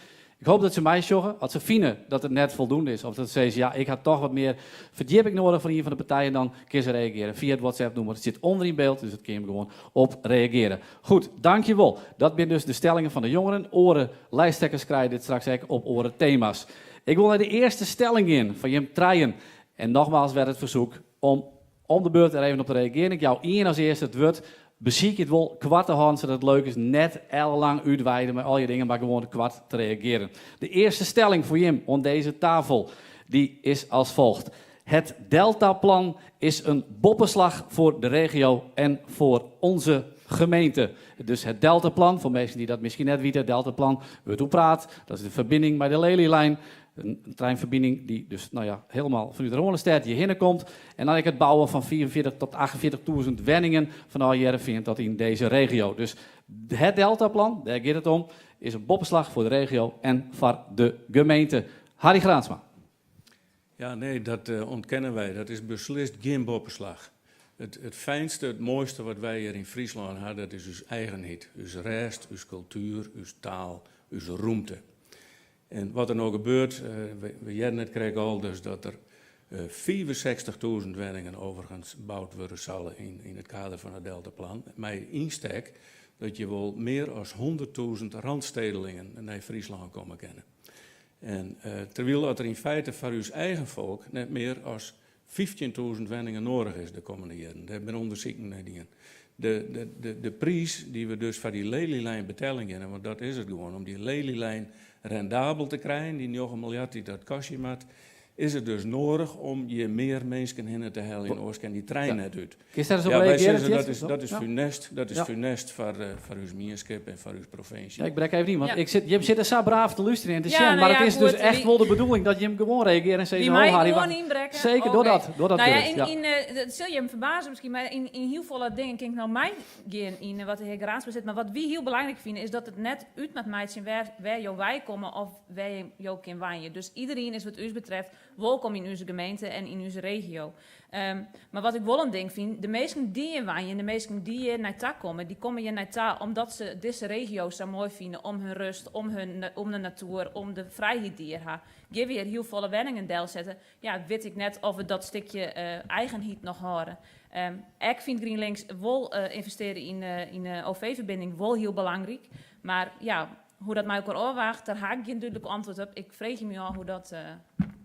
Ik hoop dat se meisjogge. As se fine dat it net foldoende is, of dat se sizze, ja, ik ha toch wat mear ferdjipping noadich fan ien fan de partijen, dan kinne se reagearje fia it WhatsApp-nûmer. It stiet ûnder yn byld, dus dat kinne jim gewoan op reagearje. Goed, dankjewol. Dat binne dus de stellingen fan de jongeren. Oare lijsttrekkers krije dit straks ek op oare tema's. Ik wol nei de earste stelling gean fan jim trijen. En nogmaals wer it fersoek om Om de beurt der even op te reagearjen. Ik jou ien as earste it wurd. Besykje it wol koart te hâlden sadat it leuk is. Net ellenlang útweide mei al je dingen, mar gewoan koart te reagearjen. De earste stelling foar jim oan dizze tafel, dy is as folgt. Het Deltaplan is in boppeslach foar de regio en foar onze gemeente. Dus het Deltaplan, foar minsken dy't dat miskien net witte, het Deltaplan wurdt oer praat. Dat is de ferbining mei de Lelylijn. In treinferbining dy't dus nou ja, hielendal fanút de Rânestêd hjirhinne komt. En dan ek it bouwen fan 45 tot 48.000 wenningen fanôf Hearrenfean tot yn dizze regio. Dus het Deltaplan, dêr giet it om, is in boppeslach foar de regio en foar de gemeente. Harry Graansma. Ja, nee, dat ûntkenne wy. Dat is beslist gjin boppeslach. It fijnste, it moaiste wat wy hjir yn Fryslân ha, dat is ús eigenheid, ús rêst, ús kultuer, ús taal, ús rûmte. En wat der no gebeurt, we hearden it krekt al, dus dat der 65.000 wenningen overigens boud wurde sille yn it kader fan it Deltaplan, mei ynstek dat je wol mear as 100.000 randstedelingen nei Fryslân komme kinne. En terwyl dat der yn feite foar ús eigen folk net mear as 15.000 wenningen noadich is de kommende jierren. Dêr binne ûndersiken nei dien. De, de, de, de priis dy't we dus foar dy Lelylijn beteljen geane, want dat is it gewoan, om dy Lelylijn rendabel te krijen, dy 9 miljard dy't dat kostje moat, is it dus noadich om hjir mear minsken hinne te heljen, oars kin dy trein net út. Kinst dêr ris op Ja, wy reagearje, sizze dat Tjitske? is, dat is Ja. funest, dat is Ja. funest foar, eh, foar ús mienskip en foar ús provinsje. Ja, ik brek even yn, want Ja. ik sit, jim sitte sa braaf te lústerjen en te Ja, sjen, nou mar ja, it is dus goed, echt wie- wol de bedoeling dat jim gewoan reagearje en sizze, Wie oh mei Harry, gewoan wacht. ynbrekke? Seker, Oké. doch dat, doch dat Nou ja, gerêst, yn, ja. yn, eh, dat sil jim ferbaze miskien, mar yn, yn hiel folle dingen kin ik no meigean yn eh, wat de hear Graansma sizzt. Mar wat wy hiel belangryk fine is dat it net út moat meitsjen wêr, wêr jo weikomme of wêr jo kin wenje. Dus iderien is wat ús betreft wolkom yn ús gemeente en yn ús regio. Ehm, mar wat ik wol in ding fyn, de minsken dy't hjir wenje en de minsken dy't hjir nei ta komme, dy komme hjir nei ta omdat se dizze regio sa moai fine, om hun rust, om, hun, om de natuer, om de frijheid dy't hjir ha. Gean we hjir hiel folle wenningen delsette, ja, wit ik net of we dat stikje eh, eigenheid noch hâlde. Ehm, ek fynt GrienLinks wol eh, ynvestearje yn, eh, yn de OV-ferbinding wol hiel belangryk. Mar ja, hoe dat mei elkoar ôfwaacht, dêr ha ik gjin dúdlik antwurd op. Ik freegje my ôf hoe dat, eh,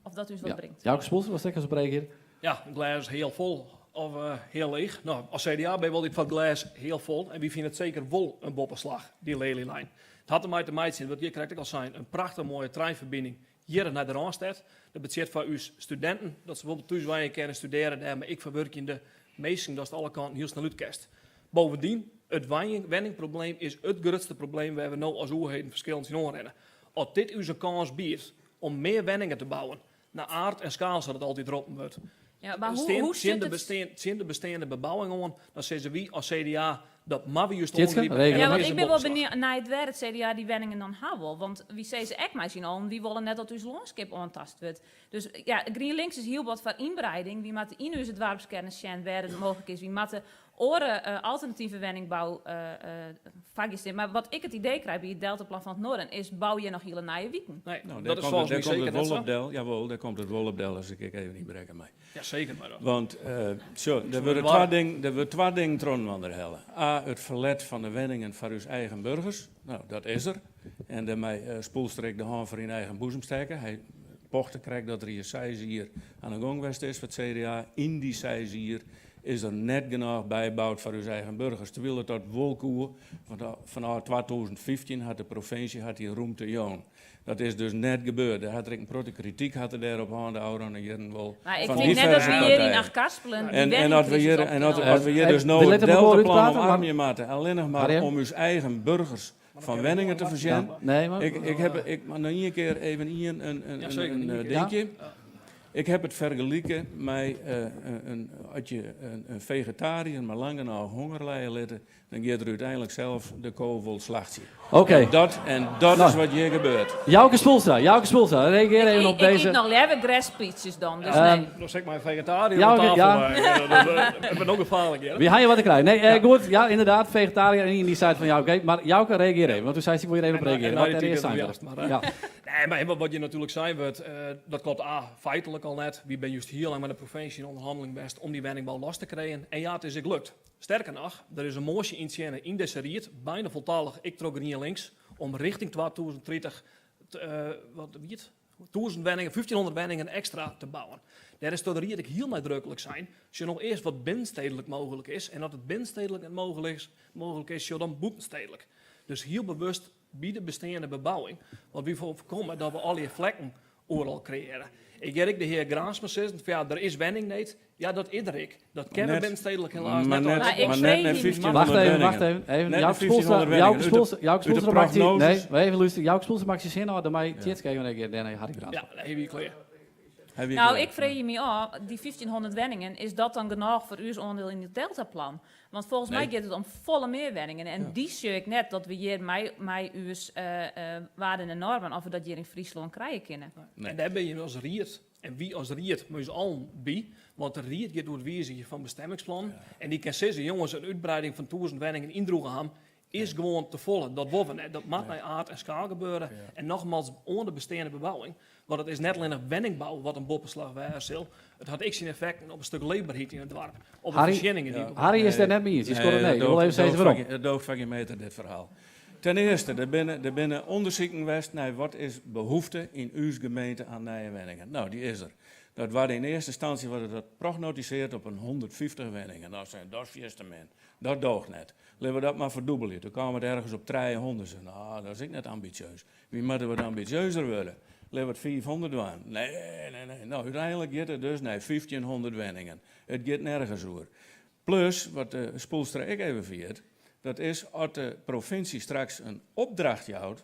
of dat ús wat Ja. bringt. Jouke Spoelstra, wat ek op reagearje? Ja, in glês heal fol of eh, heal leech. No, as CDA binne wol foar it glês heal fol. En wy fine it seker wol in boppeslach, dy Lelylijn. It hat dermei te meitsjen, wat hjir krekt ek al sein, in prachtich moaie treinferbining hjir nei de Rânstêd. Dat betsjut foar ús studinten dat se bijvoorbeeld thús wenje kinne, studearje dêr, mar ek foar wurkjende minsken datst alle kanten hiel snel út kinst. Bovendien, it wenningprobleem is it grutste probleem wêr't we no as oerheden ferskillend tsjinoan rinne. As dit ús in kâns biedt om mear wenningen te bouwen, nei aard en skaal sa't it altyd roppen wurdt, Ja, mar hoe, stean hoe tsjin sit de, it... bestean, tsjin de besteande bebouwing oan, dan sizze wy as CDA dat moatte we just Tjitske, oangripe. reagearje. En Ja, dat want is ik in bin wol boppeslach. benijd nei it wêr it CDA dy wenningen dan ha wol. Want wy sizze ek mei syn allen, wy wolle net dat ús lânskip oantast wurdt. Dus ja, GrienLinks is hiel wat foar ynbreiding. Wy moatte yn ús doarpskearnen sjen wêr it mooglik is. Wy moatte oare eh, alternative wenningbou eh eh foargean. Mar wat ik it idee krij by it Deltaplan fan it Noarden is bou hjir noch hiele nije wiken. Nee, Nou, dat dêr is komt it, folgens dêr my komt seker it net wol sa. op del. Jawol, dêr komt it wol op del as ik ek even ynbrekke mei. Ja, seker mei dat. Want eh, sjoch, der soe wurde it twa warm. dingen, der wurde twa dingen trochinoar helle. A, it ferlet fan de wenningen foar ús eigen burgers. No, dat is der. En dêrmei eh, Spoelstra ek de hân foar yn eigen boezem stekke. Hy pochte krekt dat er hjir seis jier oan de gong west is foar it CDA. Yn dy seis jier is der net genôch byboud foar ús eigen burgers. Terwyl it dat wol koe, want fanôf 2015 hat de provinsje hat dy rûmte jûn. Dat is dus net gebeurd. Dêr hat er ek in protte krityk hat er dêr op hân de ôfrûne jierren wol Mar ik fan tink net dat diverse wy hjir yn partijen. Achtkarspelen dy En, en as we hjir, wenningkrisis en as, opknappe. as we hjir dus no We it litte elkoar Deltaplan útprate, mar- omarmje moatte, allinnich mar Arjen? om ús eigen burgers fan wenningen te foarsjen. Ja, nee, mar- Ik, ik heb, ik, mar noch ien kear even ien in, in, Ja, in, seker, in, ien eh, kear. dinkje. Ik heb it fergelike mei eh, in, in, as je in, in vegetariër mar lang genôch honger lije litte, dan giet er úteinlik sels de ko wol slachtsje. Oké. En dat, en dat Nou. is wat hjir gebeurt. Jouke Spoelstra, Jouke Spoelstra, reagearje even Ik, op ik deze. yt noch leaver gerspietsjes dan, dus Ehm, nee. Dan sit ik mei in fegetariër Ja, oan oké, tafel. ja. eh, Dat dat wordt ook gefaarlik, ja. Wie ha je wat te krijen? Nee, eh, goed, ja, inderdaad, vegetariër en die zei van ja, oké, maar Jouke, reageer even, want toen zei ze, ik wil hier even op En, reageren. en Wat nei er dy eerst tiid zijn enthousiast, wil. mar, eh, Ja. Nee, mar wat je natuerlik sein wurdt, eh, dat klopt A, feitlik al net. Wy binne just hiel lang mei de provinsje yn ûnderhanneling west om dy wenningbou los te krijen. En ja, it is ek lukt. Sterker noch, der is in moasje yntsjinne yn dizze ried, byna foltallich, ek troch GrienLinks, om rjochting 2030, te, eh, wat wie it? 1000 wenningen, 1500 wenningen ekstra te bouwen. Dêr is troch de ried ek hiel neidruklik sein, sjoch no earst wat binnenstedlik mooglik is, en as it binnenstedlik net mooglik is, mooglik is, sjoch dan bûtenstedlik. Dus hiel bewust by de besteande bebouwing, want wy wolle foarkomme dat we allegear flekken oeral kreëarje. Ik hear ek de hear Graansma sizzen fan ja, der is wenningneed. Ja, dat is der ek. Dat kinne we Net- binnenstedlik helaas maar net. net- Maar ik maar net freegje net my- 1500 Wacht even, wacht wenningen. even. even. Net Jouke net 1500 Spoelstra, Jouke wenningen. Uit de- Spoelstra, Jouke uit de Spoelstra maakt die, nee, prognoses- maar even luisteren. Jouke Spoelstra maakt zijn zin al, dan mij Tjitske even reageren, daarna Harry Graansma. Ja, even klear. Hij wie Nou, klear. ik freegje my ôf, dy 1500 wenningen, is dat dan genôch foar ús oandiel yn it Deltaplan? Want folgens my Nee. giet it om folle mear wenningen. En Ja. dy sjoch ik net dat we hjir mei, mei ús eh, eh, waarden en normen, of we dat hjir yn Fryslân krije kinne. Nee. En dêr binne je as ried, en wy as ried mei ús allen by, want de ried giet oer it wizigjen fan bestemmingsplannen. En dy kin sizze, jonges, in útwreiding fan 1000 wenningen yn Droegeham is gewoan te folle. Dat wolle we net. Dat moat nei aard en skaal gebeure. En nogmaals, oan de besteande bebouwing. Want it is net allinnich wenningbou wat in boppeslach wêze sil. It hat ek syn effekten op in stik leefberheid yn it doarp. Op de Harry- foarsjenningen dy't Harry is dêr net mei iens. Die skoddet nee. dat Ik wil even doocht- zeggen waarom. Dat doocht foar gjin meter, dit ferhaal. Ten earste, der binne, der binne ûndersiken west nei wat is behoefte yn ús gemeente aan nije wenningen. No, dy is der. Dat waard yn earste ynstânsje waard dat prognotiseard op in 150 wenningen. No, sein, dat is fierste min. Dat doocht net. Litte we dat mar ferdûbelje. Doe kaam it ergens op 300. Sein, no, dat is ek net ambisjeus. Wy moatte wat ambisjeuzer wurde. Litte we it 500 dwaan. Nee, nee, nee. No, úteinlik giet it dus nei 1500 wenningen. It giet nergens oer. Plus, wat de Spoelstra ek even ferjit, dat is as de provinsje straks in opdracht jout,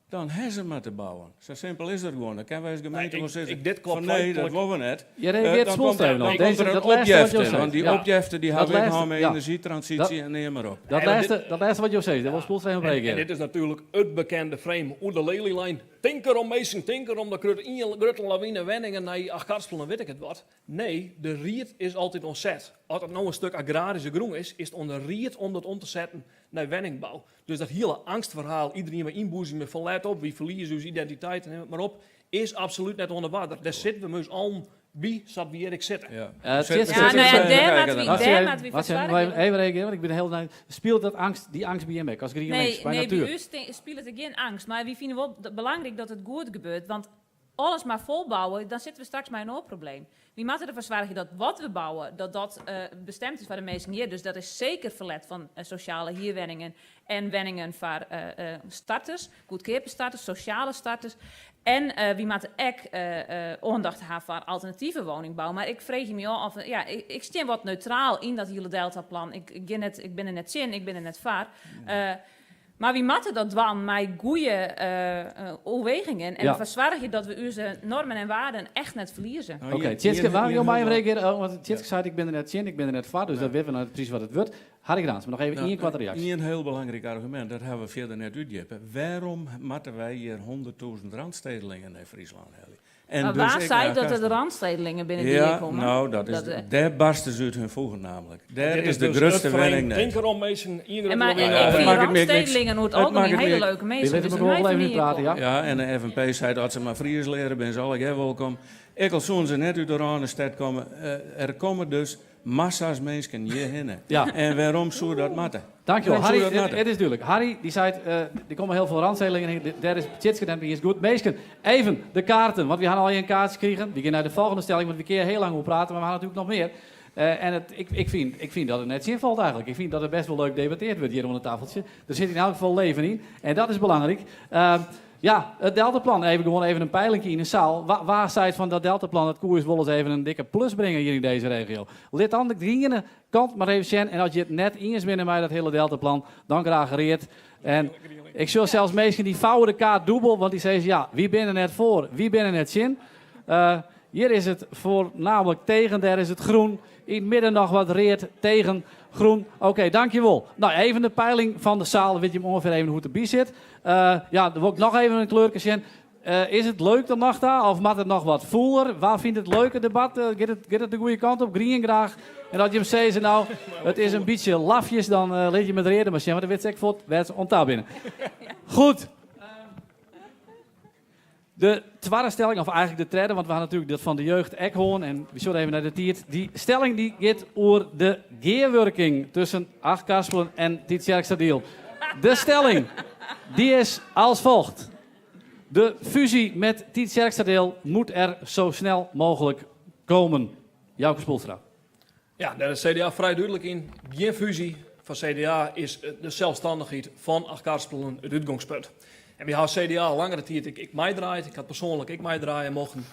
dan ha se mar te bouwen. Sa simpel is dat gewoan. Dan kinne wy as gemeente wol sizze fan nee, dat wolle we net. Je reageert Dan komt Spoelstra even dan op. komt Deze, der in dat lêste wat jo opjefte, sei. want dy Ja. opjefte dy Dat hawwe we ek lêste, hân mei ja. enerzjytransysje en neam mar op. Dat lêste, dat lêste wat jo sizze, dêr wol Spoelstra even op En reagearje. dit is natuerlik it bekende frame oer de Lelylijn. Tink derom minsken, tink derom, der komt ien grutte lawine wenningen nei Achtkarspelen en wit ik it wat. Nee, de ried is altyd oan set. As it no in stuk agraryske grûn is, is it oan de ried om dat om te setten nei wenningbou. Dus dat hiele angstferhaal, iderien mei ynboezemje fan let op, wy ferlieze ús identiteit en neam it mar op, is absolút net oan de oarder. Dêr sitte we mei ús allen by, sa't wy hjir ek sitte. Ja, Ja, nou ja, dêr moatte wy, dêr moatte wy foar soargje. Even reagearje, want ik bin hiel nij. Spilet dat angst, dy angst by jim ek, as GrienLinks, Nee, by nee, by natuer? ús spilet der gjin angst. Mar wy fine wol belangryk dat it goed gebeurt. Want alles mar folbouwe, dan sitte we straks mei in oar probleem. Wy moatte derfoar soargje dat wat we bouwe, dat dat bestemd is foar de minsken hjir. Dus dat is seker ferlet fan sosjale hierwenningen en wenningen foar starters, goedkeape starters, sosjale starters. En wy moatte ek oandacht ha foar alternative woningbou. Mar ik freegje my ôf of, ja, ik stean wat neutraal yn dat hiele Deltaplan. Ik gean net, ik bin der net tsjin, ik bin der net foar. Mar wy moatte dat dwaan mei goede oerwegingen en derfoar soargje dat we ús normen en waarden echt net ferlieze. Oké, Tjitske, waar jo mei even reagearje? Oh, want Tjitske sei, ik bin der net tsjin, ik bin der net foar, dus dat witte we noch net presys wat it wurdt. Harry Graansma, noch even ien koarte reaksje. Ien hiel belangryk argumint, dat hawwe we fierder net útdjippe. Wêrom moatte wy hjir 100.000 Randstedelingen nei Fryslân helje? En Mar dus wa ek sei nei dat it Karsten. Randstedelingen binne dy't Ja, hjir komme? nou, dat is, Dat, eh, dêr barste se út hun foegen namelijk. Dêr Dit is de dus grutste it frame. wenning net. Tink erom minsken, ien En maar grutte ik lawine. vind makket my ek niks. Randstedelingen oer it Het makket algemeen my hele ek- leuke minsken. litte Dus elkoar my wol even fan hier útprate, ja. komme. Ja, en de FNP sei dat se mar Fries leare, binne se allegear wolkom. Ek al soene se net út de Rânestêd komme, eh, er komme dus massa's minsken hjirhinne. Ja. En wêrom soe dat moatte? Dankjewel. Wêrom Harry, soe dat it, moatte? it is dúdlik. Harry, dy seit, eh, der komme hiel folle Randstedelingen hin. Dêr is Tjitske net mei iens. Goed, minsken, even de kaarten. Want wy hawwe al in kaartsje krigen. Wy gean nei de folgjende stelling, want wy kinne hiel lang oer prate, mar we hawwe natuerlik noch mear. Eh, en it, ik, ik, fyn, ik fyn dat it net tsjinfalt eigentlik. Ik fyn dat der bêst wol leuk debatteard wurdt hjir oan it tafeltsje. Der sit yn elk gefal leven yn en dat is belangryk. Uh, ja, it Deltaplan. Even gewoan even in peilinkje yn de saal. Wa, wa seit fan dat Deltaplan, dat koe ús wolris even in dikke plus bringe hjir yn dizze regio? Lit dan de griene kant mar even sjen. En as je it net iens binne mei dat hiele Deltaplan, dan graach read. En ik sjoch sels minsken dy fouwe de kaart dûbel, want dy sizze ja, wy binne net foar, wy binne net tsjin. Uh, hjir is it voornamelijk tegen, dêr is it groen. Yn it midden noch wat read tegen groen. Oké, dankjewol. Nou, even de peiling fan de saal, wit je ûngefear even hoe't it derby sit. Uh, ja, dan wol ik noch even in kleurke sjen. Uh, is it leuk dan noch ta, of moat it noch wat fûler? Wa fynt it leuke debat? Uh, giet, it, giet it de goede kant op? Grien graach. En as jim sizze, nou, it is in bytsje lafjes, dan uh, lit jim it reade mar sjen, want dan wit se ek fuort wêr't se oan ta binne. Goed. De twadde stelling, of eigentlik de tredde, want we hawwe natuerlik dat fan de jeugd ek hân. En we sjogge even nei de tiid. Dy stelling dy giet oer de gearwurking tusken Achtkarspelen en Tytsjerksteradiel. De stelling dy is als volgt. De fusie met Tytsjerksteradiel moet er zo snel mogelijk komen. Jouke Spoelstra. Ja, dêr is CDA frij dúdlik yn. Gjin fúzje. Foar CDA is de selsstannichheid fan Achtkarspelen it útgongspunt. En wy hawwe CDA al langere tiid ek, ek meidraaid. Ik ha persoanlik ek meidraaie mochten.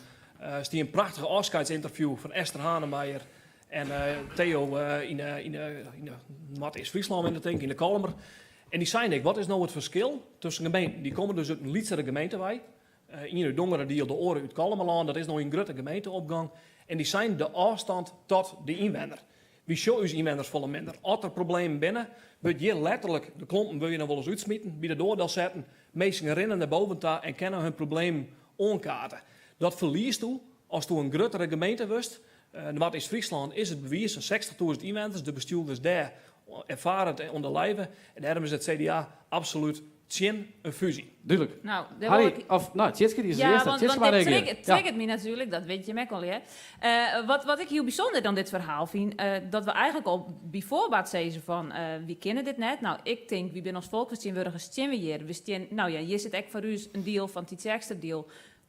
Er stie in prachtige ôfskeidsinterview fan Esther Hanemaaijer en Theo yn yn yn Noardeast-Fryslân, tink ik, yn de Kollumer. En dy seine ek, wat is no it ferskil tusken gemeenten? Dy komme dus út in lytsere gemeente wei. Ien út Dongeradiel, de oare út Kollumerlân. Dat is no in grutte gemeenteopgong. En dy seine de ôfstân tot de ynwenner. Wy sjogge ús ynwenners folle minder. As der problemen binne, wurdt hjir letterlik, de klompen wurde noch wolris útsmiten, by de doar delsetten. Minsken rinne nei boven ta en kinne hun problemen oankaarte. Dat ferliest do asto in gruttere gemeente wurdst. Noardeast-Fryslân is it bewiis, sa'n 60.000 ynwenners, de bestjoerders dêr erfare it oan de lijve. En dêrom is it CDA absolút. tsjin in fúzje. Dúdlik. Nou, dêr wol Harry, ik- of nou, Tjitske, dy is de Ja, earste. want, Tjitske want mei dit reagearje. triggert, Ja. triggert my natuerlik, dat wit jim ek al, hè. Wat, wat ik hiel bysûnder oan dit ferhaal fyn, dat we eigentlik al by foarbaat sizze fan, wy kinne dit net. Nou, ik tink, wy binne as folksfertsjintwurdigers stean we hjir. We stean, nou ja, hjir sit ek foar ús in diel fan Tytsjerksteradiel.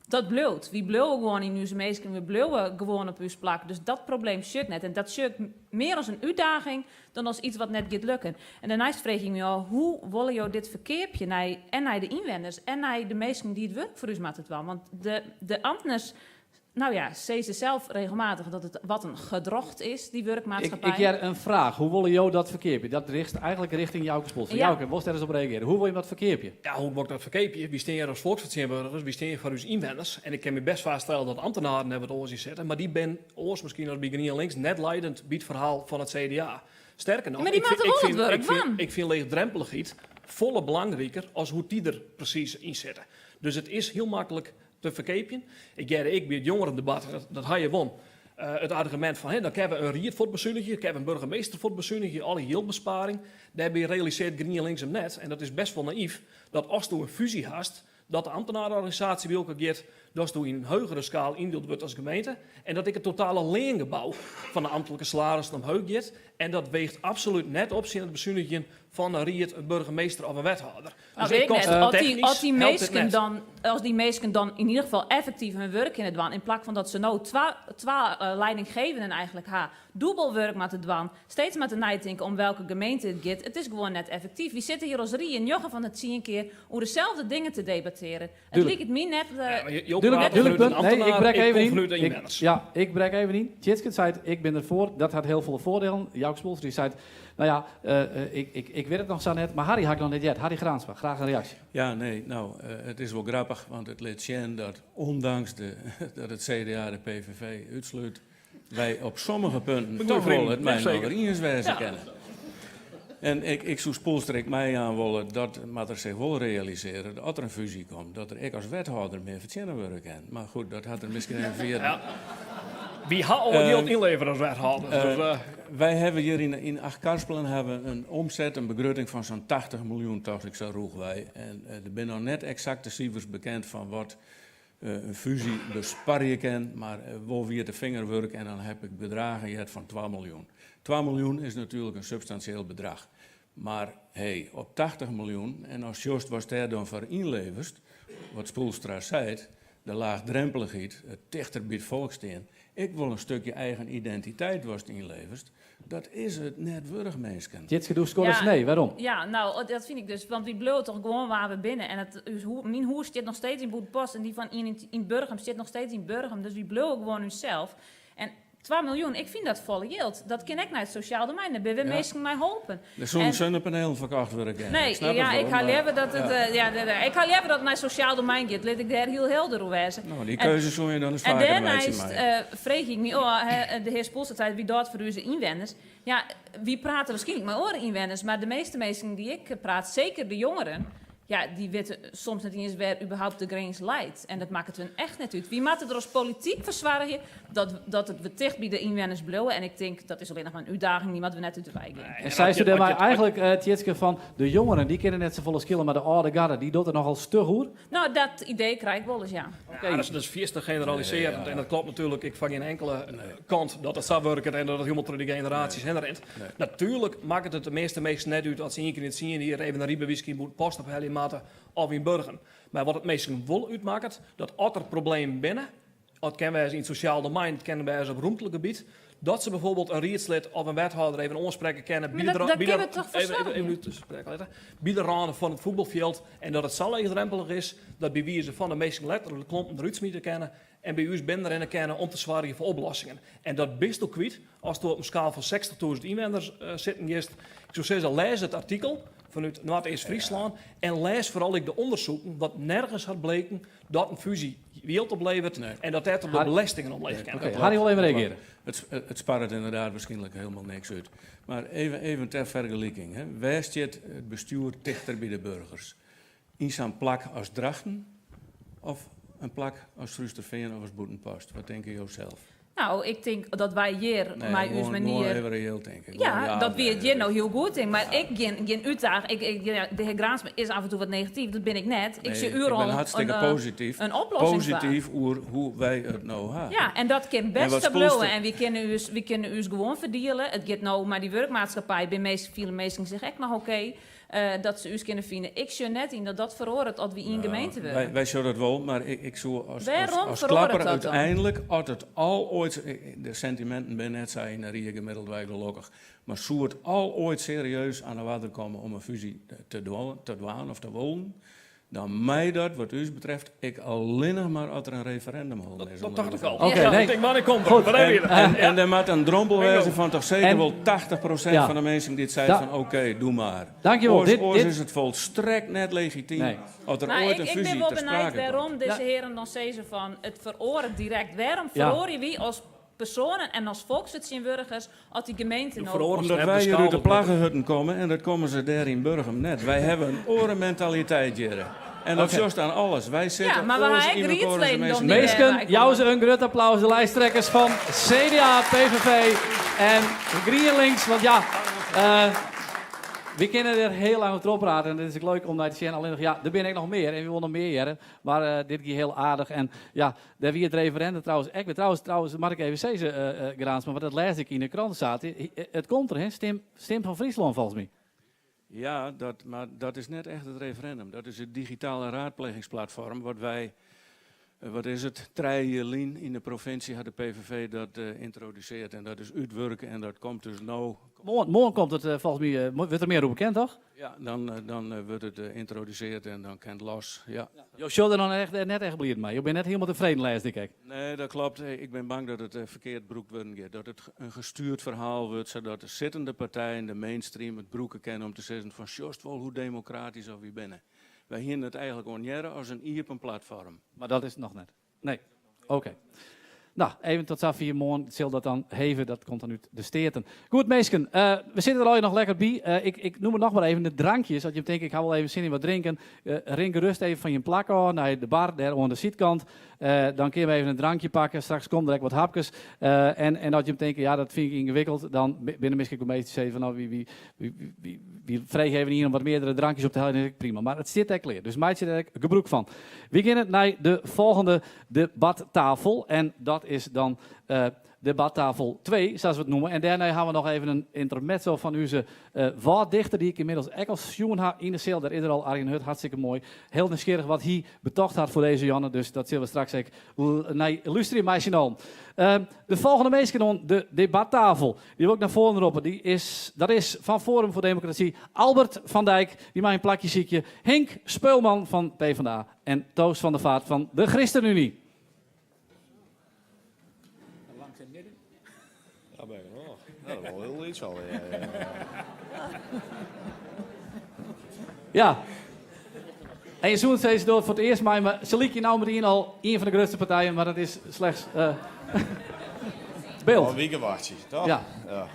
Dat bliuwt. Wy bliuwe gewoan yn ús minsken, we bliuwe gewoan op ús plak. Dus dat probleem sjoch ik net. En dat sjoch ik mear as in útdaging dan as iets wat net giet lukken. En dêrneist freegje ik my ôf, hoe wolle jo dit ferkeapje nei, en nei de ynwenners en nei de minsken dy't it wurk foar ús moatte dwaan? Want de, de amtners, nou ja, sizze sels regelmatich dat it wat in gedrocht is, dy Ik, wurkmaatskippij. ik hear in fraach. Hoe wolle jo dat ferkeapje? Dat richt eigentlik rjochting Jouke Spoelstra. Ja. Jouke, wolst dêr ris op reagearje? Hoe wolle jo dat ferkeapje? Ja, hoe wol ik dat ferkeapje? Wy stean hjir as folksfertsjintwurdigers, wy stean foar ús ynwenners. En ik kin my bêst foarstelle dat ambtenaren dêr wat oars yn sitte, mar dy binne oars miskien as by GrienLinks net leidend by it ferhaal fan it CDA. Sterker noch, Maar dy ik fyn, moatte ik wol it fyn, wurk ik fyn, dwaan. ik fyn leechdrempelichheid folle belangriker as hoe't dy der presys yn sitte. Dus it is hiel maklik te ferkeapjen. Ik hearde ek by it jongerendebat, dat, dat ha je won, it argumint fan, hè, dan kinne we in ried fuortbesunigje, kinne we in burgemeester fuortbesunigje, alle jildbesparing. Dêrby realisearret GrienLinks him net, en dat is bêst wol nayf, dat asto in fúzje hast, dat de ambtenarenorganisaasje by elkoar giet, datsto yn in hegere skaal yndield wurdt as gemeente en dat ek it totale leangebou fan de amtlike salarissen omheech giet. En dat weecht absolút net op tsjin it besunigjen fan in ried, in burgemeester of in wethâlder. Nou, Dus weet ek ik net. As dy, as dy kostetechnysk helpt dit minsken net. dan, as dy minsken dan yn ieder gefal effektyf hun wurk kinne dwaan, yn plak fan dat se no twa leidinggevenden eigentlik ha, dûbel wurk moatte dwaan, steeds moatte neitinke om welke gemeente it giet, it is gewoan net effektyf. Wy sitte hjir as rie njoggen fan de tsien kear oer deselde dingen te debattearjen. It Dúdlik. liket my net, Ja, maar jo Dúdlik, prate dúdlik fanút in punt. Nee, ik ambtenaar, brek ik even kom yn. fanút de Ik, ynwenners. ja, ik brek even yn. Tjitske seit, ik bin derfoar. Dat hat hiel folle foardielen. Jouke Spoelstra dy seit, nou ja, ik, ik, ik wit it noch sa net. Mar Harry ha ik noch net heard. Harry Graansma, graach in reaksje. Ja, nee, nou, it is wol grappich, want it lit sjen dat ûndanks de, dat it CDA de PVV útslút, wy op sommige punten Goeie toch wol vrienden, it mei zeker. inoar iens wêze Ja. kinne. En ik, ik soe Spoelstra ek meijaan wolle, dat moat er sich wol realisearje, dat as der in fúzje komt, dat er ek as wethâlder mear fertsjinne wurde kin. Mar goed, dat hat er miskien even ferjitten. Ja. Wy ha al wat jild ynlevere as wethâlder. Dus, Wy hawwe hjir yn Achtkarspelen hawwe in omset, in begrutting fan sa'n 80 miljoen, tocht ik sa rûchwei. En der binne noch net eksakte sifers bekend fan wat in fúzje besparje kin, mar wol wie it de fingerwurk en dan heb ik bedragen heard fan 2 miljoen. 2 miljoen is natuerlik in substansjeel bedrach. Mar hey, op 80 miljoen, en as sjochst watst dêr dan foar ynleverst, wat Spoelstra seit, de laagdrempelichheid, it tichter by it folk stean, ek wol in stikje eigen identiteit watst ynleverst, dat is it net wurdich, minsken. Tjitske, do skoddest nee. Wêrom? Ja, nou, dat fyn ik dus. Want wy bliuwe toch gewoan wêr't we binne. En it, ús hû-, myn hûs stiet noch steeds yn Bûtenpost en dy fan ien yn Burgum stiet noch steeds yn Burgum. Dus wy bliuwe gewoan ússels. En 2 miljoen, ik fyn dat folle jild. Dat kin ek nei it sosjaal domein. Dêr binne wer Ja. minsken mei holpen. Der soenen En sinnepanelen ferkocht wurde kinne. Nee, Ik snap it ja, wol, ik ha mar leaver dat it, ja. ja, de, de, ik ha leaver dat it nei sosjaal domein giet. Lit ik dêr hiel helder oer wêze. Nou, dy En keuze soene je dan ris en faker meitsje dêrneist meie. freegje ik my ôf, hè, de hear Spoelstra sei, wy dogge it foar ús ynwenners. Ja, wy prate wierskynlik mei oare ynwenners, mar de measte minsken dy't ik praat, seker de jongeren, ja, dy witte soms net iens wêr überhaupt de grins leit. En dat makket hun echt net út. Wy moatte der as polityk foar soargje dat it wer ticht by de ynwenners bliuwe. En ik tink, dat is allinnich mar in útdaging, dy moatte we net út de wei gean. En seisto dêrmei eigentlik, Tjitske, fan de jongeren dy kinne net safolle skille, mar de âlde garde dy docht der nochal stug oer? Nou, dat idee krij ik wolris, ja. Ja, dat is fierste generalisearjend. En dat kloppet natuerlik ek fan gjin inkele kant dat it sa wurket en dat it hielendal troch dy generaasjes hinne rint. Natuerlik makket it de measte minsken net út as se ien kear yn de tsien jier even in rydbewiiske yn Bûtenpost ophelje moatte of yn Burgum. Mar wat it minsken wol útmakket, dat as der problemen binne, it kin wêze yn it sosjaal domein, it kin wêze op rûmtlik gebiet, dat se bijvoorbeeld in riedslid of in wethâlder even oansprekke kinne Maar dat kinne we toch even, even, foar soargje? even út te sprekken litte, by de râne fan it fuotbalfjild en dat it sa leechdrempelich is dat by wize fan de minsken letterlik de klompen derút smite kinne en by ús binnenrinne kinne om te soargjen foar oplossingen. En dat bisto kwyt asto op in skaal fan 60.000 ynwenners sitten giest. Ik soe sizze, lês it artikel fanút Noardeast-Fryslân en lês foaral ek de ûndersoeken, want nergens hat bleken dat in fúzje jild opleveret en dat dêrtroch de belestingen omleech kinne. Oké, Harry wol even reagearje. It sparret ynderdaad wierskynlik hielendal niks út. Mar even, even ter fergeliking. Hè. Wêr stiet it bestjoer tichter by de burgers? Yn sa'n plak as Drachten of in plak as Surhústerfean of as Bûtenpost? Wat tinke jo sels? Nou, ik tink dat wy hjir Nee, mei ús gewoan, manier. gewoan even reëel tinke. Ja, Gewoan, ja, dat wie nee, it hjir dat no hiel goed tink. Mar ik gjin, gjin útdaging. Ik, ik, ja, de hear Graansma is af en toe wat negatyf, dat bin ik net. Ik Nee, sjoch ik oeral ben in, hartstikke eh, posityf. in oplossing foar. Posityf oer hoe't wy it no ha. Ja, en dat kin En bêst wat sa bliuwe. Spoelstra- En wy kinne ús, wy kinne ús gewoan ferdiele. It giet no mei dy wurkmaatskippij, by meast, fiele minsken sich ek noch oké eh, dat se ús kinne fine. Ik sjoch net yn dat dat feroaret as wy ien gemeente wurde. Wy, wy sjogge dat wol, mar ik, ik soe as, as, Wêrom as feroaret klapper dat dan? úteinlik, as it al oait, de sentiminten binne net sa yn de rie gemiddeld wei gelokkich, mar soe it al oait serieus oan de oarder komme om in fúzje te dwaan, te dwaan of te wollen, dan mei dat wat ús betreft ek allinnich mar as der in referendum holden is. Dat tocht ik al. Oké, Ja, nee. Ik tink, wannear komt er? Goed. Wannear wie En, er? en, Ja. en der moat in drompel Bingo. wêze fan toch seker En- wol 80% Ja. fan de minsken dy't seit Da- fan oké, doe mar. Dankjewol. Oars, Dit- oars dit- is it folstrekt net legitym Nee. as der Maar oait ik, in ik ben fúzje wel ter benijd sprake komt. waarom deze heren dan zeggen van het feroaret direct. Waarom Ja. feroarje wy as persoanen en as folksfertsjintwurdigers as dy gemeente no... Omdat wy hjir út de plaggehutten komme en dat komme se dêr yn Burgum net. Wy hawwe in oare mentaliteit hjir. En dat Oké. sjochst oan alles. Wy sitte Ja, maar we oars ha ek yn mekoar as de riedsleden minsken dan dêr. Minsken, jou se in grut applaus, de lijsttrekkers fan CDA, PVV en GrienLinks. Want ja, eh, we kinne der hiel lang oer trochprate en it is ek leuk om nei te sjen. Allinnich, ja, der binne ek noch mear en we wolle noch mear hearre. Mar eh, dit gie hiel aardich en ja, dêr wie it referendum trouwens ek wer. Trouwens, trouwens moat ik even sizze, eh, eh, Graansma, want dat lêsde ik yn de krante staat. It komt der, hè? Stim, stim fan Fryslân folgens my. Ja, dat, mar dat is net echt it referendum. Dat is it digitale raadplegingsplatfoarm wat wy, eh, wat is it, trije jier lyn yn de provinsje hat de PVV dat eh, yntrodusearre en dat is útwurke en dat komt dus no. Moarn, moarn komt it eh, folgens my, eh, wurdt der mear oer bekend, toch? Ja, dan, eh, dan eh, wurdt it eh, yntrodusearre en dan kin it los. Ja. Jo sjogge der noch echt, net echt bliid mei. Jo binne net hielendal tefreden, lêsde ik ek. Nee, dat klopt. Ik bin bang dat it eh, ferkeard brûkt wurden giet. Dat it in gestuurd ferhaal wurdt, sadat de sittende partijen, de mainstream, it brûke kinne om te sizzen fan sjochst wol hoe demokratysk oft wy binne. Wy hiene it eigentlik ornearre as in iepen platfoarm. Mar dat is it noch net. Nee, oké. Nou, even tot safier. Moarn sil dat dan heve. Dat komt dan út de Steaten. Goed, minsken. eh, we sitte der al noch lekker by. Eh, ik, ik noem it noch mar even de drankjes. As je tinke, ik ha wol even sin yn wat drinken. Eh, rin gerêst even fan je plak ôf nei de bar, dêr oan de sydkant. Eh, dan kinne we even in drankje pakke. Straks komme der ek wat hapkes. Eh, en, en as je tinke, ja, dat fyn ik yngewikkeld. Dan binne der miskien ek minsken dy't sizze fan, nou, wy, wy, wy, wy, wy freegje even ien om wat meardere drankjes op te heljen. Dat is ek prima. Mar it stiet dêr klear. Dus meitsje der ek gebrûk fan. We geane nei de folgjende debattafel. En dat is dan eh, debattafel 2, sa't we it neame. En dêrnei ha we noch even in intermezzo fan ús uh, Wâlddichter, dy't ik ynmiddels ek al sjoen ha yn de seal. Dêr is er al, Arjen Hut, hartstikke moai. Hiel nijsgjirrich wat hy betocht hat foar dizze jûn. Dus dat sille we straks ek nei lústerje mei syn allen. Uh, de folgjende minsken oan de debattafel, dy wol ik nei foaren roppe. Dy is, dat is fan Forum voor Democratie Albert van Dijk. Dy mei in plakje sykje. Henk Speulman fan PvdA en Toos van der Vaart fan de ChristenUnie. Langs in it midden. Ja, ben ik nog. Ja, dat is wol hiel lyts al. Ja, ja. Ja. En je soe sizze docht foar it earst mei, mar se lykje no metien al ien fan de grutste partijen, mar dat is slechts eh byld. Al wike wachtsje, toch? Ja. ja.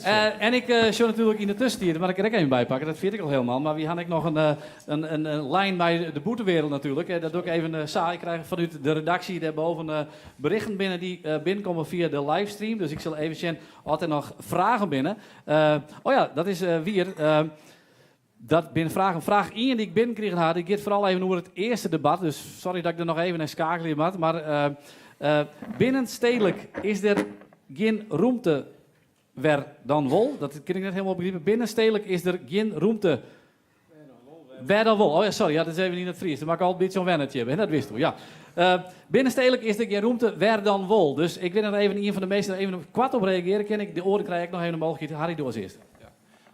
Eh, en ik uh, sjoch natuerlik yn de tuskentiid, mar ik der ek even by pakke, dat ferjit ik al hielendal. Mar wy ha ek noch in, eh, in, in, in lijn mei de bûtenwereld natuerlik. Eh, dat doch ik even uh, sa. Ik krij fanút de redaksje dêrboven uh, berjochten binnen dy't uh, binnenkomme fia de livestream. Dus ik sil even sjen oft der noch fragen binne. Uh, oh ja, dat is uh, wier. Uh, dat binne fragen. Fraach 1 dy't ik binnenkrigen ha, dy giet foaral even oer it earste debat. Dus sorry dat ik der noch even nei skeakelje moat. Mar uh, uh, binnenstedelijk is der gjin romte wêr dan wol. Dat kin ik net hielendal begripe. Binnenstedelijk is der gjin romte. Wêr dan wol? Oh ja, sorry, ja, dat is even yn it Frysk. Dêr moat ik al in bytsje oan wenne, Tjibbe, dat witsto, ja. Uh, binnenstedelijk is der gjin romte, wêr dan wol? Dus ik wit noch even ien fan de minsken der even koart op reagearje kin. Ik, de oaren krije ek noch even de mooglikheid. Harry, doe as earste.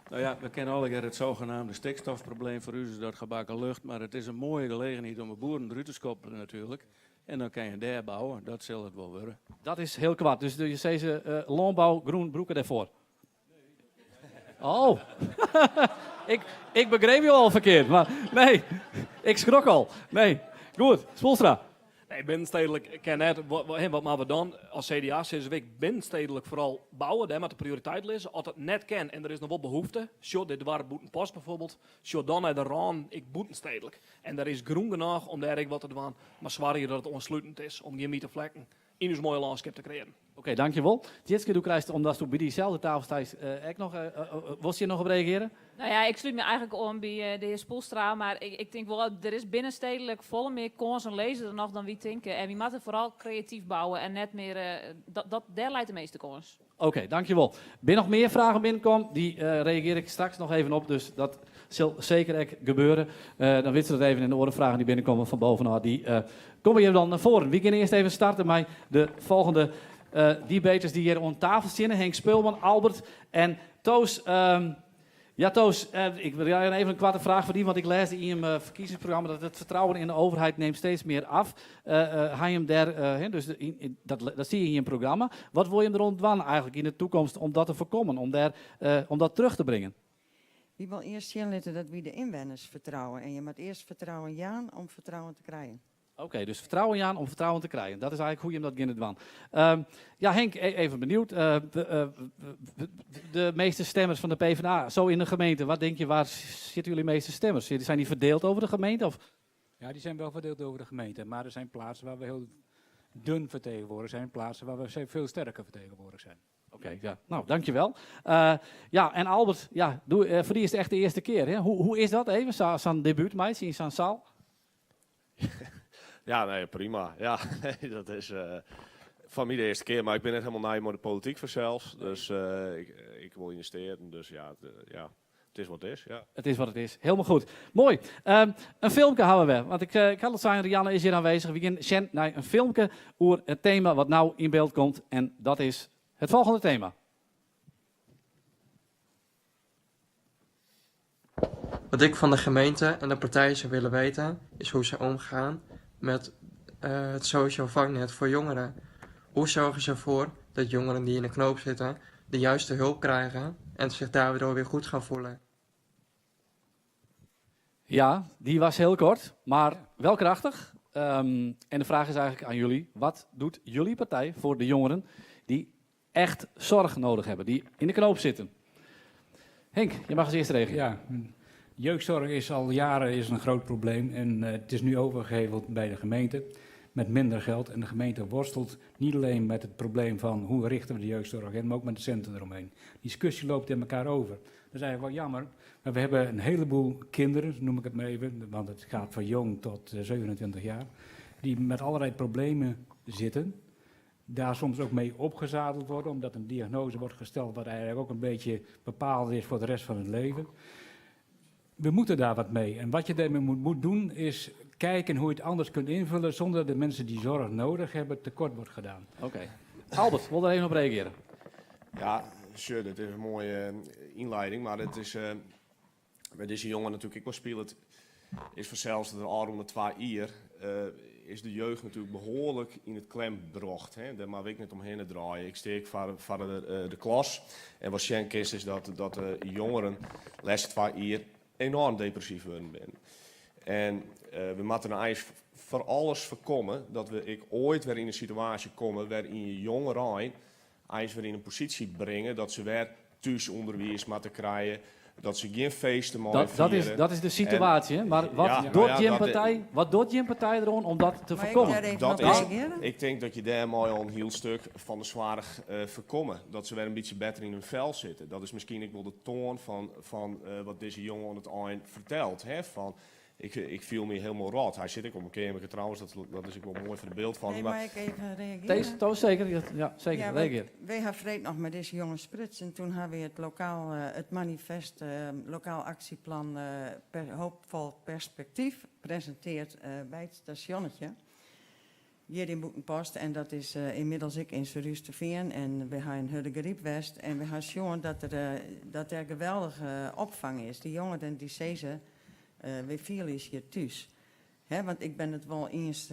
Nou ja, we kenne allegear it saneamde stikstofprobleem. Foar ús is dat gebakken lucht, mar it is in moaie gelegenheid om de boeren derút te skoppen natuerlik. En dan kinne je dêr bouwe, dat sil it wol wurde. Dat is hiel koart. Dus je sizze uh, lânbougrûn brûke dêrfoar? Oh, ik, ik begriep jo al ferkeard, mar nee, ik skrok al. Nee, goed, Spoelstra. Nee, binnenstedelijk kin net. Wat, wat, wat moatte we dan as CDA sizze wy binnenstedelijk foaral bouwe, dêr moat de prioriteit lizze. As dat net kin en der is noch wol behoefte, sjoch dit doarp Bûtenpost bijvoorbeeld, sjoch dan nei de rânen ek bûtenstedelijk. En der is grûn genôch om dêr ek wat te dwaan, mar soargje dat it oanslutend is om gjin wiete flekken yn ús moaie lânskip te kreëaren. Oké, dankjewol. Tjitske, do krijst, omdatsto by dyselde tafel steist, ek noch, wolst hjir noch op reagearje? No ja, ik slút my eigentlik oan by de hear Spoelstra, mar ik tink wol, der is binnenstedelijk folle mear kânsen lizze der noch dan wy tinke. En wy moatte foaral kreatyf bouwe en net mear, dat, dêr leit de measte kâns. Oké, dankjewol. Binne noch mear fragen binnenkommen? Dy reagear ik straks noch even op, dus dat sil seker ek gebeure. Dan witte se dat even en de oare fragen dy't binnenkomme fan bovenôf, dy komme hjir dan nei foaren. Wy gean earst even starte mei de folgjende debaters dy't hjir oan tafel steane. Henk Speulman, Albert en Toos. Ja, Toos, ik wil jou even een koarte fraach foar dy, want ik lêsde yn jim ferkiezingsprogramma dat het vertrouwen in de overheid neemt steeds meer af. Ha jim dêr, dus dat stie yn jim programma. Wat wol jim deroan dwaan eigentlik yn de toekomst om dat te foarkommen, om, dêr, om dat terug te bringen? Wy wolle earst sjen litte dat wy de ynwenners fertrouwe. En je moatte earst fertrouwen jaan om fertrouwen te krijen. Oké, dus fertrouwen jaan om fertrouwen te krijen. Dat is eigentlik hoe't jim dat geane dwaan. Ja, Henk, e-, even benieuwd. De meeste stemmers fan de PvdA, zo in de gemeente, wat denk je, waar zitten jullie meeste stemmers? Zijn die verdeeld over de gemeente? Of? Ja, die zijn wel verdeeld over de gemeente. Maar er zijn plaatsen waar we heel dun vertegenwoordigd zijn, plaatsen waar we veel sterker vertegenwoordigd zijn. Oké, ja. Nou, dankjewel. Ja, en Albert, ja, doe, foar dy is it echt de earste kear. Hè? Hoe is dat even, sa'n debút meitsje yn sa'n saal? Ja, nee, prima. Ja, nee, dat is foar my de earste kear, mar ik bin net hielendal nij mei de polityk fansels. Dus ik wol yn de Steaten, dus ja, ja, it is wat it is. Ja. It is wat it is. Hielendal goed. Moai. In filmke hawwe we. Want ik ha al sein, Rianne is hjir oanwêzich. We gean sjen nei in filmke oer it tema wat no yn byld komt. En dat is it folgjende tema. Wat ik van de gemeente en de partijen zou willen weten, is hoe ze omgaan met het sociaal vangnet voor jongeren. Hoe zorgen ze ervoor dat jongeren die in de knoop zitten de juiste hulp krijgen en zich daardoor weer goed gaan voelen? Ja, die was heel kort, maar wel krachtig. En de vraag is eigenlijk aan jullie: wat doet jullie partij voor de jongeren die echt zorg nodig hebben, die in de knoop zitten? Henk, je mag als eerste reageren. Ja, jeugdzorg is al jaren is een groot probleem en het is nu overgeheveld bij de gemeente met minder geld. En de gemeente worstelt niet alleen met het probleem van hoe richten we de jeugdzorg in, maar ook met de centen eromheen. Die discussie loopt in elkaar over. Dat is eigenlijk wel jammer, maar we hebben een heleboel kinderen, noem ik het maar even, want het gaat van jong tot 27 jaar, die met allerlei problemen zitten. Daar soms ook mee opgezadeld worden, omdat een diagnose wordt gesteld wat eigenlijk ook een beetje bepaald is voor de rest van het leven. We moeten daar wat mee. En wat je daarmee moet doen is kijken hoe je het anders kunt invullen zonder dat de mensen die zorg nodig hebben tekort wordt gedaan. Oké. Albert, wil daar even op reageren? Ja, sure, dit is in moaie ynlieding, mar it is, by dizze jongen natuerlik ek wol spilet, is fansels dat de ôfrûne 2 jier is de jeugd natuerlik behoarlik yn it klem brocht. Hè. Dêr moatte we ek net omhinne draaie. Ik stean ek foar de klas en wat sjen kinst is dat de jongeren de lêste 2 jier enoarm depressyf wurden binne. En we moatte no eins foar alles foarkomme dat we ek oait wer yn in situaasje komme wêryn je jongerein eins wer yn in posysje bringe dat se wer thúsûnderwiis moatte krije, dat se gjin feesten meie Dat is, fiere. dat is de situaasje, En, mar wat ja, nou docht ja, jim dat, partij, wat docht jim partij deroan om dat te Mei ik foarkommen? dêr even dat op is, reagearje? ik tink dat je dêrmei al in hiel stik fan de soarch foarkomme. Dat se wer in bytsje better yn hun fel sitte. Dat is miskien ek wol de toan fan wat dizze jonge oan it ein fertelt. Hè? Fan, ik fiel my hielendal rot. Hy sit ek op in keamerke trouwens, dat is ek wol moai foar de byldfoarming. Nee, Mar mei ik even reagearje? Toos, Toos, seker, ja, ja, seker, Ja, want reagear. wy ha freed noch mei dizze jonges sprutsen. Toen ha wy it lokaal, it manifest, lokaal actieplan Hoopvol Perspectief presinteard by it stasjonnetje hjir yn Bûtenpost. En dat is ynmiddels ek yn Surhústerfean. En wy ha yn Hurdegaryp west en wy ha sjoen dat der geweldige opfang is. Dy jongeren dy sizze, wy fiele ús hjir thús. Hè, want ik bin it wol iens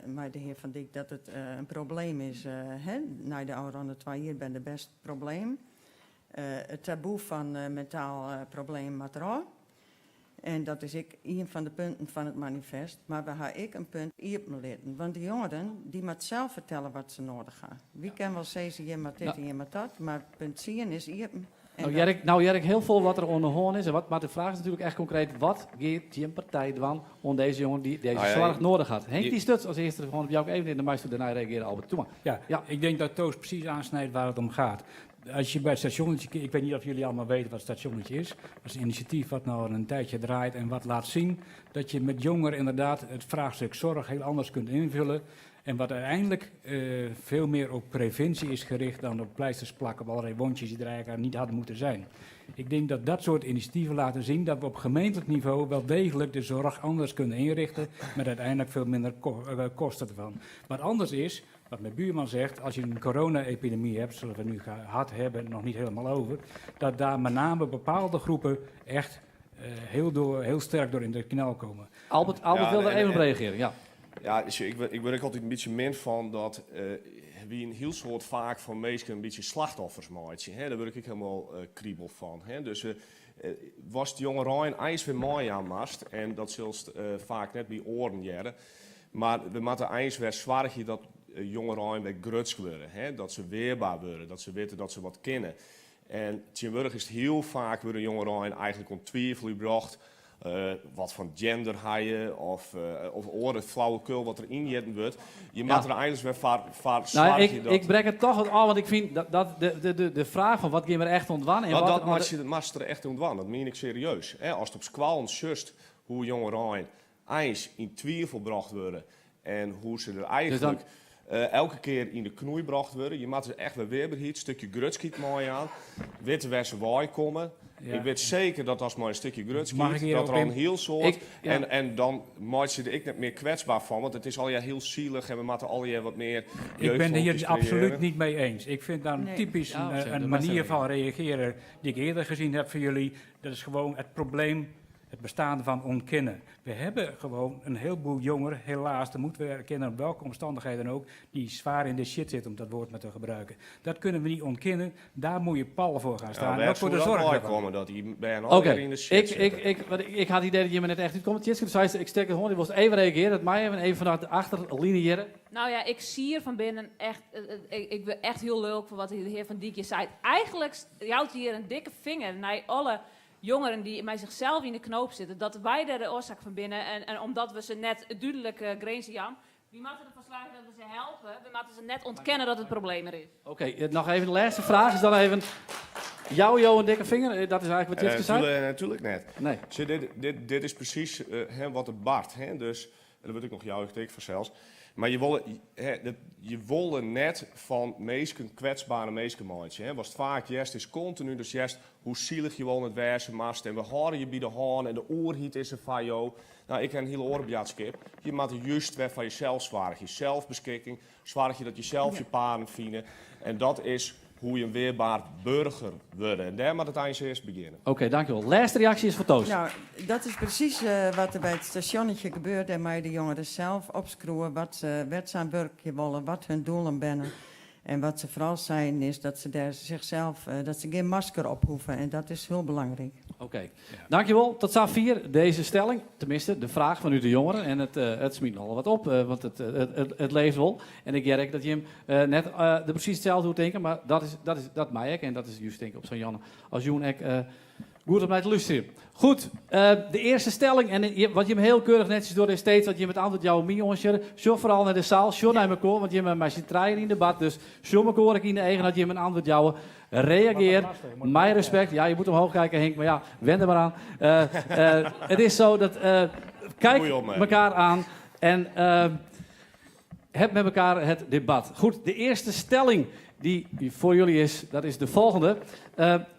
mei de hear Van Dyk dat it in probleem is. Hè, nei de ôfrûne 2 jier binne der bêst problemen. It taboe fan mentaal probleem moat derôf. En dat is ek ien fan de punten fan it manifest. Mar we ha ek in punt iepen litten. Want de jongeren dy moatte sels fertelle wat se nedich ha. Wy kinne wol sizze, hjir moat dit en hjir moat dat. Mar punt tsien is iepen. En Nou dat- hear ik, nou hear ik hiel folle wat der oan de hân is. En wat, mar de fraach is natuerlik echt konkreet, wat giet jim partij dwaan oan dizze jongen dy't dizze Nou ja, soarch nedich hat? Henk je- dy stuts as earste gewoan op jou even yn, dan meisto dêrnei reagearje, Albert. Doe mar. Ja, ik denk dat Toos precies aansnijdt waar het om gaat. Als je bij het stationnetje, ik weet niet of jullie allemaal weten wat het stationnetje is. Dat is een initiatief wat nou al een tijdje draait en wat laat zien dat je met jongeren inderdaad het vraagstuk zorg heel anders kunt invullen. En wat uiteindelijk veel meer op preventie is gericht dan op pleisters plakken op allerlei wondjes die er eigenlijk niet hadden moeten zijn. Ik denk dat dat soort initiatieven laten zien dat we op gemeentelijk niveau wel degelijk de zorg anders kunnen inrichten, met uiteindelijk veel minder kosten ervan. Wat anders is, wat mijn buurman zegt, als je een corona-epidemie hebt, zoals we nu gehad hebben, nog niet helemaal over, dat daar met name bepaalde groepen echt heel sterk door in de knel komen. Albert Ja, wil daar en- even op en- reageren, ja. Ja, dus ik word ook altijd een beetje min van dat wie een heel soort vaak van mensen een beetje slachtoffers maakt. Hè? Daar word ik helemaal kriebel van. Hè? Dus was de jonge Rijn ijs weer mooi aan mast en dat zulst vaak net bij oren jaren. Maar we moeten ijs weer zwaargje dat jonge Rijn weer grutsk worden. Hè? Dat ze weerbaar worden, dat ze weten dat ze wat kennen. En tegenwoordig is het heel vaak worden jonge Rijn eigenlijk om twijfel gebracht. Wat van gender haaien of oren, flauwekul wat er injitten wordt. Je moet er eigenlijk weer vaar zwaar je dat Ik brek het toch wat af, want ik vind dat de vraag van wat gaan we er echt ontwan en Want wat dat er maakt je, dat maakt er echt ontwan, dat meen ik serieus. Hè? Als het op squal sust hoe jonge Rijn eens in twijfel gebracht worden en hoe ze er Dus dan eigenlijk elke keer in de knoei gebracht worden. Je moet er echt weer weerbaarheid, een stukje grutskiet mooi aan. Witte waar ze waai komen. Ik weet zeker dat als maar een stukje grutskiet, Mag ik hier dat er ook al in? een heel soort. Ik, ja. En dan maakt ze er ik net meer kwetsbaar van, want het is al ja heel zielig en we moeten al ja wat meer Ik ben er hier jeugdfilmpjes absoluut creëren. niet mee eens. Ik vind daar Nee. typisch Ja, zeker. een Dat was manier er van reageren die ik eerder gezien heb van jullie. Dat is gewoon het probleem, het bestaan van ontkennen. We hebben gewoon een heleboel jongeren, helaas, dat moeten we erkennen op welke omstandigheden ook, die zwaar in de shit zitten, om dat woord maar te gebruiken. Dat kunnen we niet ontkennen, daar moet je pal voor gaan Ja, staan. waar ook voor de zou dat zorg mooi daarvan. komen dat die bijna Oké, alweer in de shit zitten. want ik had het idee dat je me net echt uitkomt. Tjitske, dus zei ze, ik steek het gewoon, ik was even reageren, dat mij even vanuit de achterlinie. Nou ja, ik zie hier van binnen echt, ik ben echt heel leuk voor wat de heer Van Dijk hier zei. Eigenlijk jouwt hij hier een dikke vinger naar alle jongeren die bij zichzelf in de knoop zitten, dat wij daar de oorzaak van binnen en omdat we ze net duidelijk grenzen, Jan, wie moeten ervoor slagen dat we ze helpen? We moeten ze net ontkennen dat het probleem er is. Oké, nog even de laatste vraag is dan even jou, Jo, een dikke vinger. Dat is eigenlijk wat Tjitske zei. Natuurlijk net. Nee. Zie, dit is precies hè, wat het bart. Hè? Dus, en dat word ik nog jou dik voor zelfs. Maar je wilde net van meesken kwetsbare meesken maatje, hè. Was het vaak, jest is continu, dus jest hoe zielig je wel het wezen mast. En we houden je bij de haan en de oorhiet is er van jou. Nou, ik heb een hele oorbejaardskip. Je moet juist weer van jezelf zwaar. Je zelfbeschikking, zwaar je dat je zelf je paren vinden. En dat is hoe je een weerbaar burger wordt. En daar moet het eind eerst beginnen. Oké, dankjewel. Laatste reactie is voor Toos. Dat is precies wat er bij het stationnetje gebeurt. En mij de jongeren zelf opschroeven wat ze wetzaam werkje willen, wat hun doelen zijn. En wat ze vooral zijn is dat ze daar zichzelf, dat ze geen masker op hoeven. En dat is heel belangrijk. Oké, dankjewel. Tot zaal 4, deze stelling. Tenminste, de vraag van u de jongeren. En het smiet nogal wat op, want het leeft wel. En ik merk dat Jim net de precies hetzelfde doet denken. Maar dat mij ik. En dat is juist denk ik op zo'n Janne als Joen ik goed om naar te luisteren. Goed, de eerste stelling. En wat Jim heel keurig netjes door is steeds, wat Jim het antwoord jouw mie, jongens. Zo vooral naar de zaal, zo naar mijn koor, want Jim en mij zit trein in debat. Dus zo mijn koor ik in de eigen dat Jim een antwoord jouwen. Reageer. Mijn respect. Ja, je moet omhoog kijken, Henk, maar ja, wend er maar aan. Het is zo dat kijk Goeie opmerking. elkaar aan en heb met elkaar het debat. Goed, de eerste stelling die voor jullie is, dat is de volgende.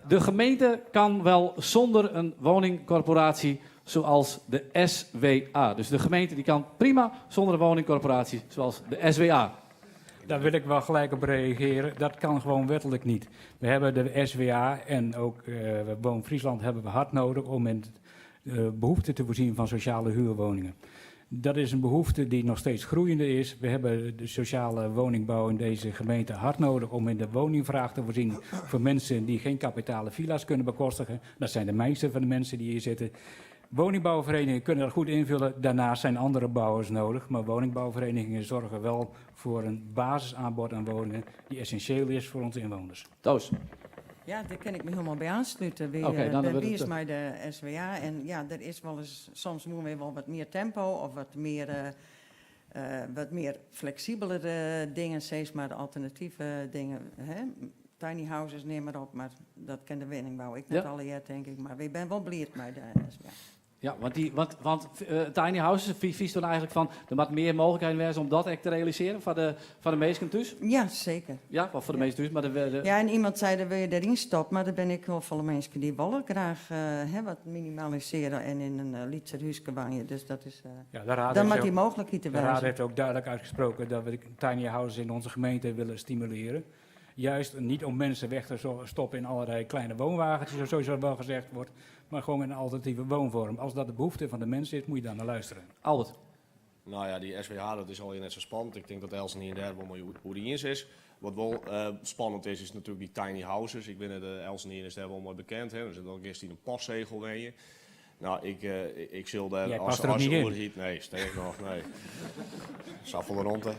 De gemeente kan wel zonder een woningcorporatie zoals de SWA. Dus de gemeente die kan prima zonder een woningcorporatie zoals de SWA. Daar wil ik wel gelijk op reageren. Dat kan gewoon wettelijk niet. We hebben de SWA en ook Woon Friesland hebben we hard nodig om in behoefte te voorzien van sociale huurwoningen. Dat is een behoefte die nog steeds groeiende is. We hebben de sociale woningbouw in deze gemeente hard nodig om in de woningvraag te voorzien voor mensen die geen kapitale villa's kunnen bekostigen. Dat zijn de meeste van de mensen die hier zitten. Woningbouwverenigingen kunnen dat goed invullen. Daarnaast zijn andere bouwers nodig. Maar woningbouwverenigingen zorgen wel voor een basisaanbod aan woningen die essentieel is voor onze inwoners. Toos. Ja, dêr kin ik my hielendal by oanslute. Wy Oké, dan binne wurdt it, wiis mei de SWA en ja, der is wolris, soms woene wy wol wat mear tempo of wat mear, wat mear fleksibelere dingen, sis mar, alternative dingen. Hè? Tiny houses, neam mar op, mar dat kin de wenningbou ek net allegear, tink ik. Mar wy binne wol bliid mei de SWA. Ja, want, dy, want, want tiny houses, fynst dan eigentlik fan, der moat mear mooglikheden wêze om dat ek te realisearjen foar de, foar de minsken thús? Ja, seker. Ja, wel foar de minsken thús, mar de, de... Ja, en iemand sei, dan wurde je deryn stopt, mar der binne ek hiel folle minsken dy wolle graach hè, wat minimalisearje en yn in lytser húske wenje. Dus dat is, Ja, de raad dan heeft moat dy ook- mooglikheid der De raad wêze. heeft ook duidelijk uitgesproken dat we de tiny houses in onze gemeente willen stimuleren. Juist niet om mensen weg te stoppen in allerlei kleine woonwagentjes, of zoals dat wel gezegd wordt, maar gewoon een alternatieve woonvorm. Als dat de behoefte van de mensen is, moet je daar naar luisteren. Albert. Nou ja, dy SWH, dat is al net sa spannend. Ik tink dat eltsenien dêr wol mei oer iens is. Wat wol spannend is, is natuerlik dy tiny houses. Ik bin de eltsenien is dêr wol mei bekend. Hè. Dus dan giest yn in postsegel wenje. Nou, ik, ik sil dêr Jij as, past er ook as niet in. oerheid... Nee, sterker noch, nee. Safolle romte.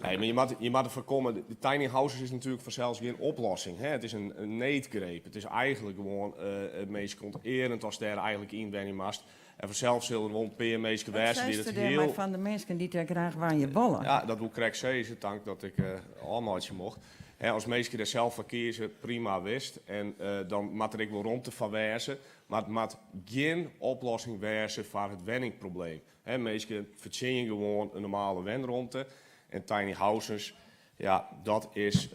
Nee, mar je moat der foarkomme. De tiny houses is natuerlik fansels gjin oplossing. Hè? It is in needgreep. It is eigentlik gewoan it minsken ûntearend ast dêr eigentlik yn wenje moatst. En fansels sille der wol in pear minsken Wat wêze dy't seist it der dêrmei hiel... fan de minsken dy't dêr graach wenje wolle? Ja, dat woe ik krekt sizze, tank dat ik ôfmeitsje mocht. Hè, as minsken dêr sels foar kieze, prima wist. En dan moat der ek wol romte foar wêze. Mar it moat gjin oplossing wêze foar it wenningprobleem. Hè, minsken fertsjinje gewoan in normale wenromte. En tiny houses, ja, dat is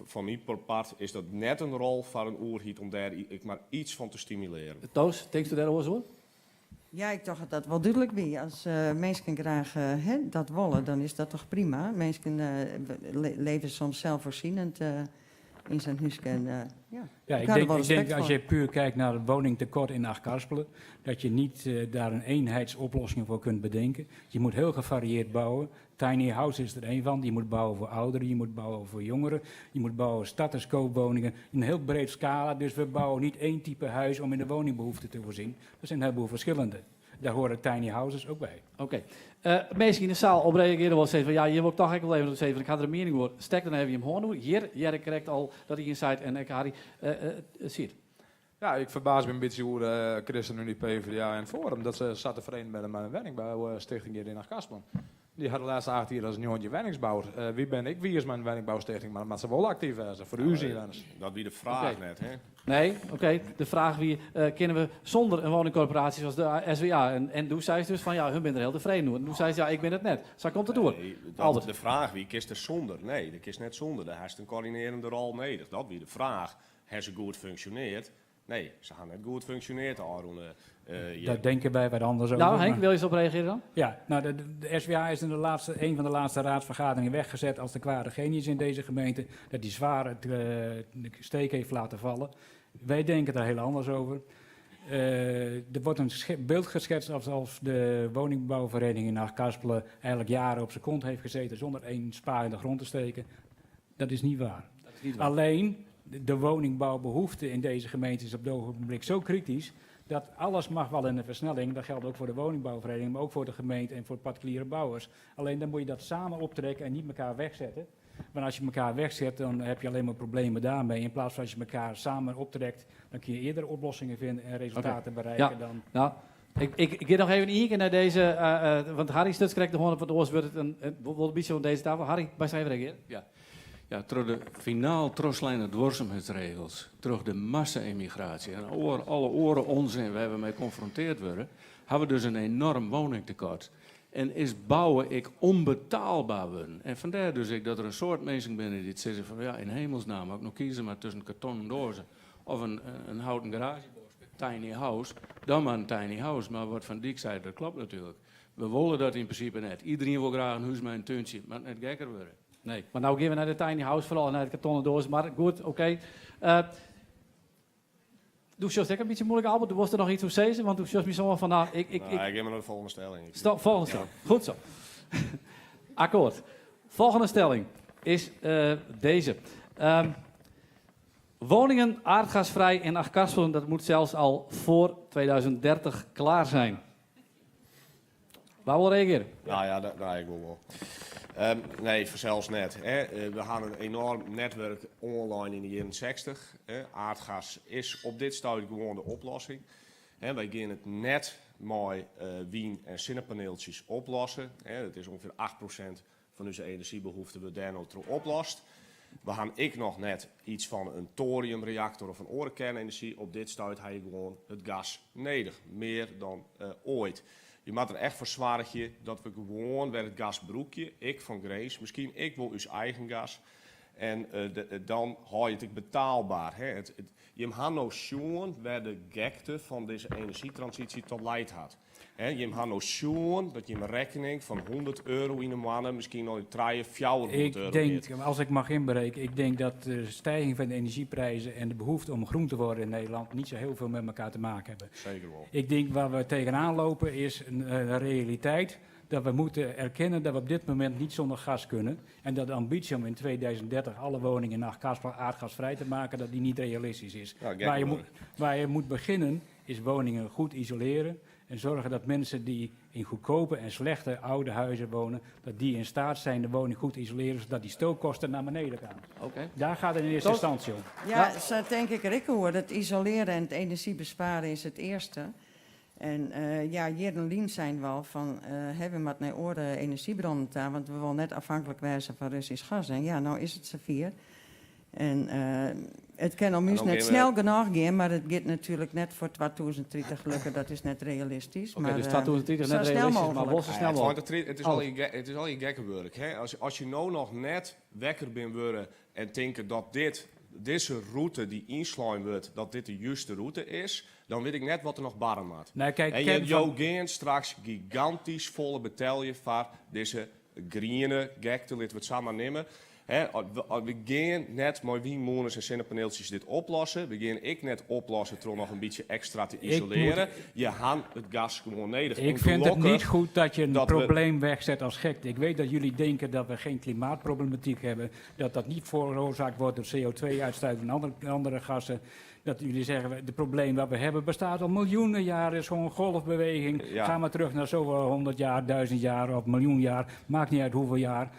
fan myn part is dat net in rol foar in oerheid om dêr ek mar iets fan te stimulearjen. Toos, tinksto dêr oars oer? Ja, ik tocht dat dat wol dúdlik wie. As minsken graach hè, dat wolle, dan is dat toch prima. Minsken leve soms zelfvoorzienend yn sa'n húske. En, ja, Ja, ik ik ha der denk, wol ik denk respekt als foar. je puur kijkt naar het woningtekort in Achtkarspelen, dat je niet daar een eenheidsoplossing voor kunt bedenken. Je moet heel gevarieerd bouwen. Tiny house is er één van. Je moet bouwen voor ouderen, je moet bouwen voor jongeren, je moet bouwen starterskoopwoningen. In een heel breed scala. Dus we bouwen niet één type huis om in de woningbehoefte te voorzien. Er zijn een heleboel verschillende. Daar horen tiny houses ook bij. Oké. Minsken yn de seal op reagearje wol sizze fan ja, hjir wol ik toch ek wol even op sizze, want ik ha der in miening oer. Stek dan even jim hân oer. Hjir hear ik krekt al dat ien seit en ek Harry siet. Ja, ik ferbaas my in bytsje oer de ChristenUnie, PvdA en Forum dat se sa tefreden binne mei in wenningboustichting hjir yn Achtkarspelen. Dy ha de lêste 8 jier as 19 wennings boud. Wy binne ek wiis mei in wenningboustichting, mar dan moat se wol aktyf wêze foar ús ynwenners. Dat wie de fraach Oké. net, hè? Nee, oké. De fraach wie, kinne we sûnder in woningkorporaasje sa as de SWA? En doe seist dus fan ja, hun binne der hiel tefreden oer. En doe seist ja, ik bin it net. Sa komt it oer. Nee, dat, Albert. de fraach wie, kinst der sûnder? Nee, dêr kinst net sûnder. Dêr hast in koördinearjende rol nedich. Dat wie de fraach. Ha se goed funksjonearre? Nee, se ha net goed funksjonearre de ôfrûne Daar jierren. denken wij wat anders over. Nou, Henk, maar wil je eens op reageren dan? Ja, nou, de SWA is in de laatste, een van de laatste raadsvergaderingen weggezet als de kwade genius in deze gemeente. Dat die zwaar het de steek heeft laten vallen. Wij denken daar heel anders over. Er wordt een beeld geschetst alsof de woningbouwvereniging in Achtkarspelen eigenlijk jaren op zijn kont heeft gezeten zonder één spa in de grond te steken. Dat is niet waar. Dat is niet waar. Alleen de woningbouwbehoefte in deze gemeente is op het ogenblik zo kritisch dat alles mag wel in de versnelling. Dat geldt ook voor de woningbouwvereniging, maar ook voor de gemeente en voor particuliere bouwers. Alleen dan moet je dat samen optrekken en niet elkaar wegzetten. Want als je elkaar wegzet, dan heb je alleen maar problemen daarmee. In plaats van als je elkaar samen optrekt, dan kun je eerder oplossingen vinden en resultaten bereiken dan... Nou, ik ga noch even ien kear nei dizze, want Harry stuts krekt de hân op, want oars wurdt it in wol in bytsje oan dizze tafel. Harry, by even reagearje. Ja. Ja, troch de finaal trochsleine duorsumheidsregels, troch de massa-emigraasje en alle oare onzin wêr't we mei konfrontearre wurde, ha we dus in enoarm woningtekoart. En is bouwen ek ûnbetelber wurden. En fandêr dus ek dat der in soad minsken binne dy't sizze fan ja, yn himelsnamme, as ik no kieze moat tusken kartonnen doazen of in houten garaazjeboske, tiny house, dan mar in tiny house. Mar wat Van Dyk sei, dat kloppet natuerlik. We wolle dat yn prinsipe net. Iderien wol graach in hûs mei in túntsje, mar net gekker wurde. Nee, mar no geane we nei de tiny house foaral en nei de kartonnen doazen. Mar goed, oké. Do sjochst ek in bytsje muoilik, Albert. Do wolst der noch yts oer sizze, want do sjochst my sa oan fan, nou, ik, Nou, ik gean mar nei de folgjende stelling. Stop, folgjende stelling. Goed sa. Akkoart. Folgjende stelling is dizze. Woningen aardgasvrij in Achtkarspelen, dat moet zelfs al voor 2030 klaar zijn. Wa wol reagearje? Nou ja, nou, ik wol wol. Nee, fansels net. Hè. We hawwe in enoarm netwurk oanlein yn de jierren 60. Hè. Aardgas is op dit stuit gewoan de oplossing. Hè, wy gean it net mei wyn en sinnepaneeltsjes oplosse. Hè, dat is ûngefear 8% fan ús enerzjybehoefte wurdt dêr no troch oplost. We hawwe ek noch net iets fan in thoriumreaktor of in oare kernenergy. Op dit stuit ha je gewoan it gas nedich, mear dan oait. Je moatte der echt foar soargje dat we gewoan wer it gas brûkje, ek fan Grins, miskien ek wol ús eigen gas. En dan hâld je it ek betaalbaar. Jim ha no sjoen wêr de gekte fan dizze enerzjytransysje ta leid hat. Jim ha no sjoen dat jim rekkening fan 100 euro yn 'e moanne miskien nei trije, 400 Ik euro denk, giet. als ik mag inbreken, ik denk dat de stijging van de energieprijzen en de behoefte om groen te worden in Nederland niet zo heel veel met elkaar te maken hebben. Zeker wel. Ik denk waar we tegenaan lopen is een realiteit dat we moeten erkennen dat we op dit moment niet zonder gas kunnen. En dat de ambitie om in 2030 alle woningen in Achtkarspelen aardgasvrij te maken, dat die niet realistisch is. Ja, gek Waar je worden. moet beginnen is woningen goed isoleren en zorgen dat mensen die in goedkope en slechte oude huizen wonen, dat die in staat zijn de woning goed te isoleren, zodat die stookkosten naar beneden gaan. Daar gaat het in eerste Toos? instantie om. Ja, zo denk ik er ook hoor. Het isoleren en het energiebesparen is het eerste. En ja, jierren lyn zijn wel van, hebben we wat naar oren energiebronnen daar, want we willen net afhankelijk wijzen van Russisch gas. En ja, nou is het zover. En het kan om En ons dan net gaan we snel genoeg gaan, maar het gaat natuurlijk net voor 2030 lukken. Dat is net realistisch. Oké, maar, dus 2030 zo net snel realistisch, maar mogelijk. wel zo snel Ja, mogelijk. 2030, het is al je het is al je gekke werk. Hè? Als je nou nog net wekker bent worden en denken dat deze route die inslaan wordt, dat dit de juiste route is, dan weet ik net wat er nog barren moet. Nou, kijk, en je Ken van jou gaan straks gigantisch volle betelje voor deze groene gekte, laten we het samen nemen. Hè, we gaan net met windmolens en zonnepaneeltjes dit oplossen. We gaan ik net oplossen door nog een beetje extra te Ik moet isoleren. Je haalt het gas gewoon nodig. Ik En vind het gelukkig niet goed dat je een dat we probleem wegzet als gek. Ik weet dat jullie denken dat we geen klimaatproblematiek hebben. Dat dat niet veroorzaakt wordt door CO2-uitstoot en andere gassen. Dat jullie zeggen, het probleem wat we hebben bestaat al miljoenen jaren. is gewoon een golfbeweging. Ga maar terug naar zoveel 100 jaar, 1000 jaar of miljoen jaar. Maakt niet uit hoeveel jaar.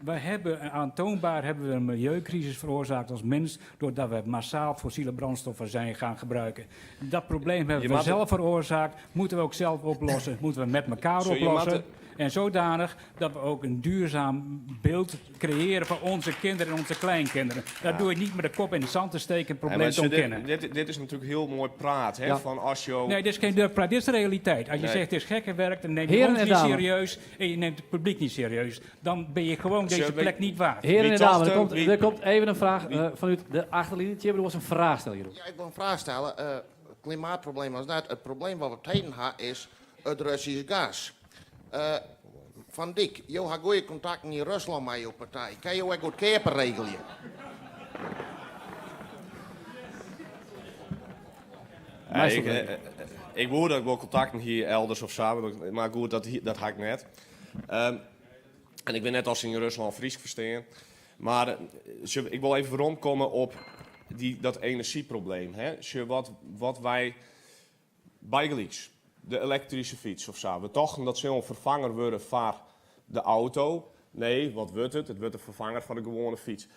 We hebben, aantoonbaar hebben we een milieucrisis veroorzaakt als mens, doordat we massaal fossiele brandstoffen zijn gaan gebruiken. Dat probleem hebben Je we mag zelf veroorzaakt, moeten we ook zelf oplossen, moeten we met elkaar Zo, je mag oplossen. de En zodanig dat we ook een duurzaam beeld creëren voor onze kinderen en onze kleinkinderen. Dat doe je niet met de kop in de zand te steken en het probleem Ja, maar te ontkennen. dit is natuurlijk heel mooi praat, hè, van als je Nee, dit is geen durfpraat, dit is de realiteit. Als je Nee. zegt het is gekke werk, dan neem je Heren ons en niet dames. serieus en je neemt het publiek niet serieus. Dan ben je gewoon deze Zullen we plek niet waard. Heren Wie en dames, tochten, wie er komt even een vraag, vanuit de achterlinie. Tjibbe, er was een vraag stellen hierop. Ja, ik wil een vraag stellen. Het klimaatprobleem was net. Het probleem wat we tegen hebben is het Russisch gas. Van Dijk, jou hebt goede contacten in Rusland met jouw partij. Kan je ook goed keper regelen? Ja, Meestal wel. ik hoor dat ik wel contacten hier elders of zo, maar goed, dat had ik net. En ik ben net als in Rusland Fries verstaan. Maar ik wil even rondkomen op dat energieprobleem. Hè? Zullen wat wij bijgelijks, de elektrische fiets of zo. We tochten dat ze een vervanger worden voor de auto. Nee, wat wordt het? Het wordt een vervanger van de gewone fiets.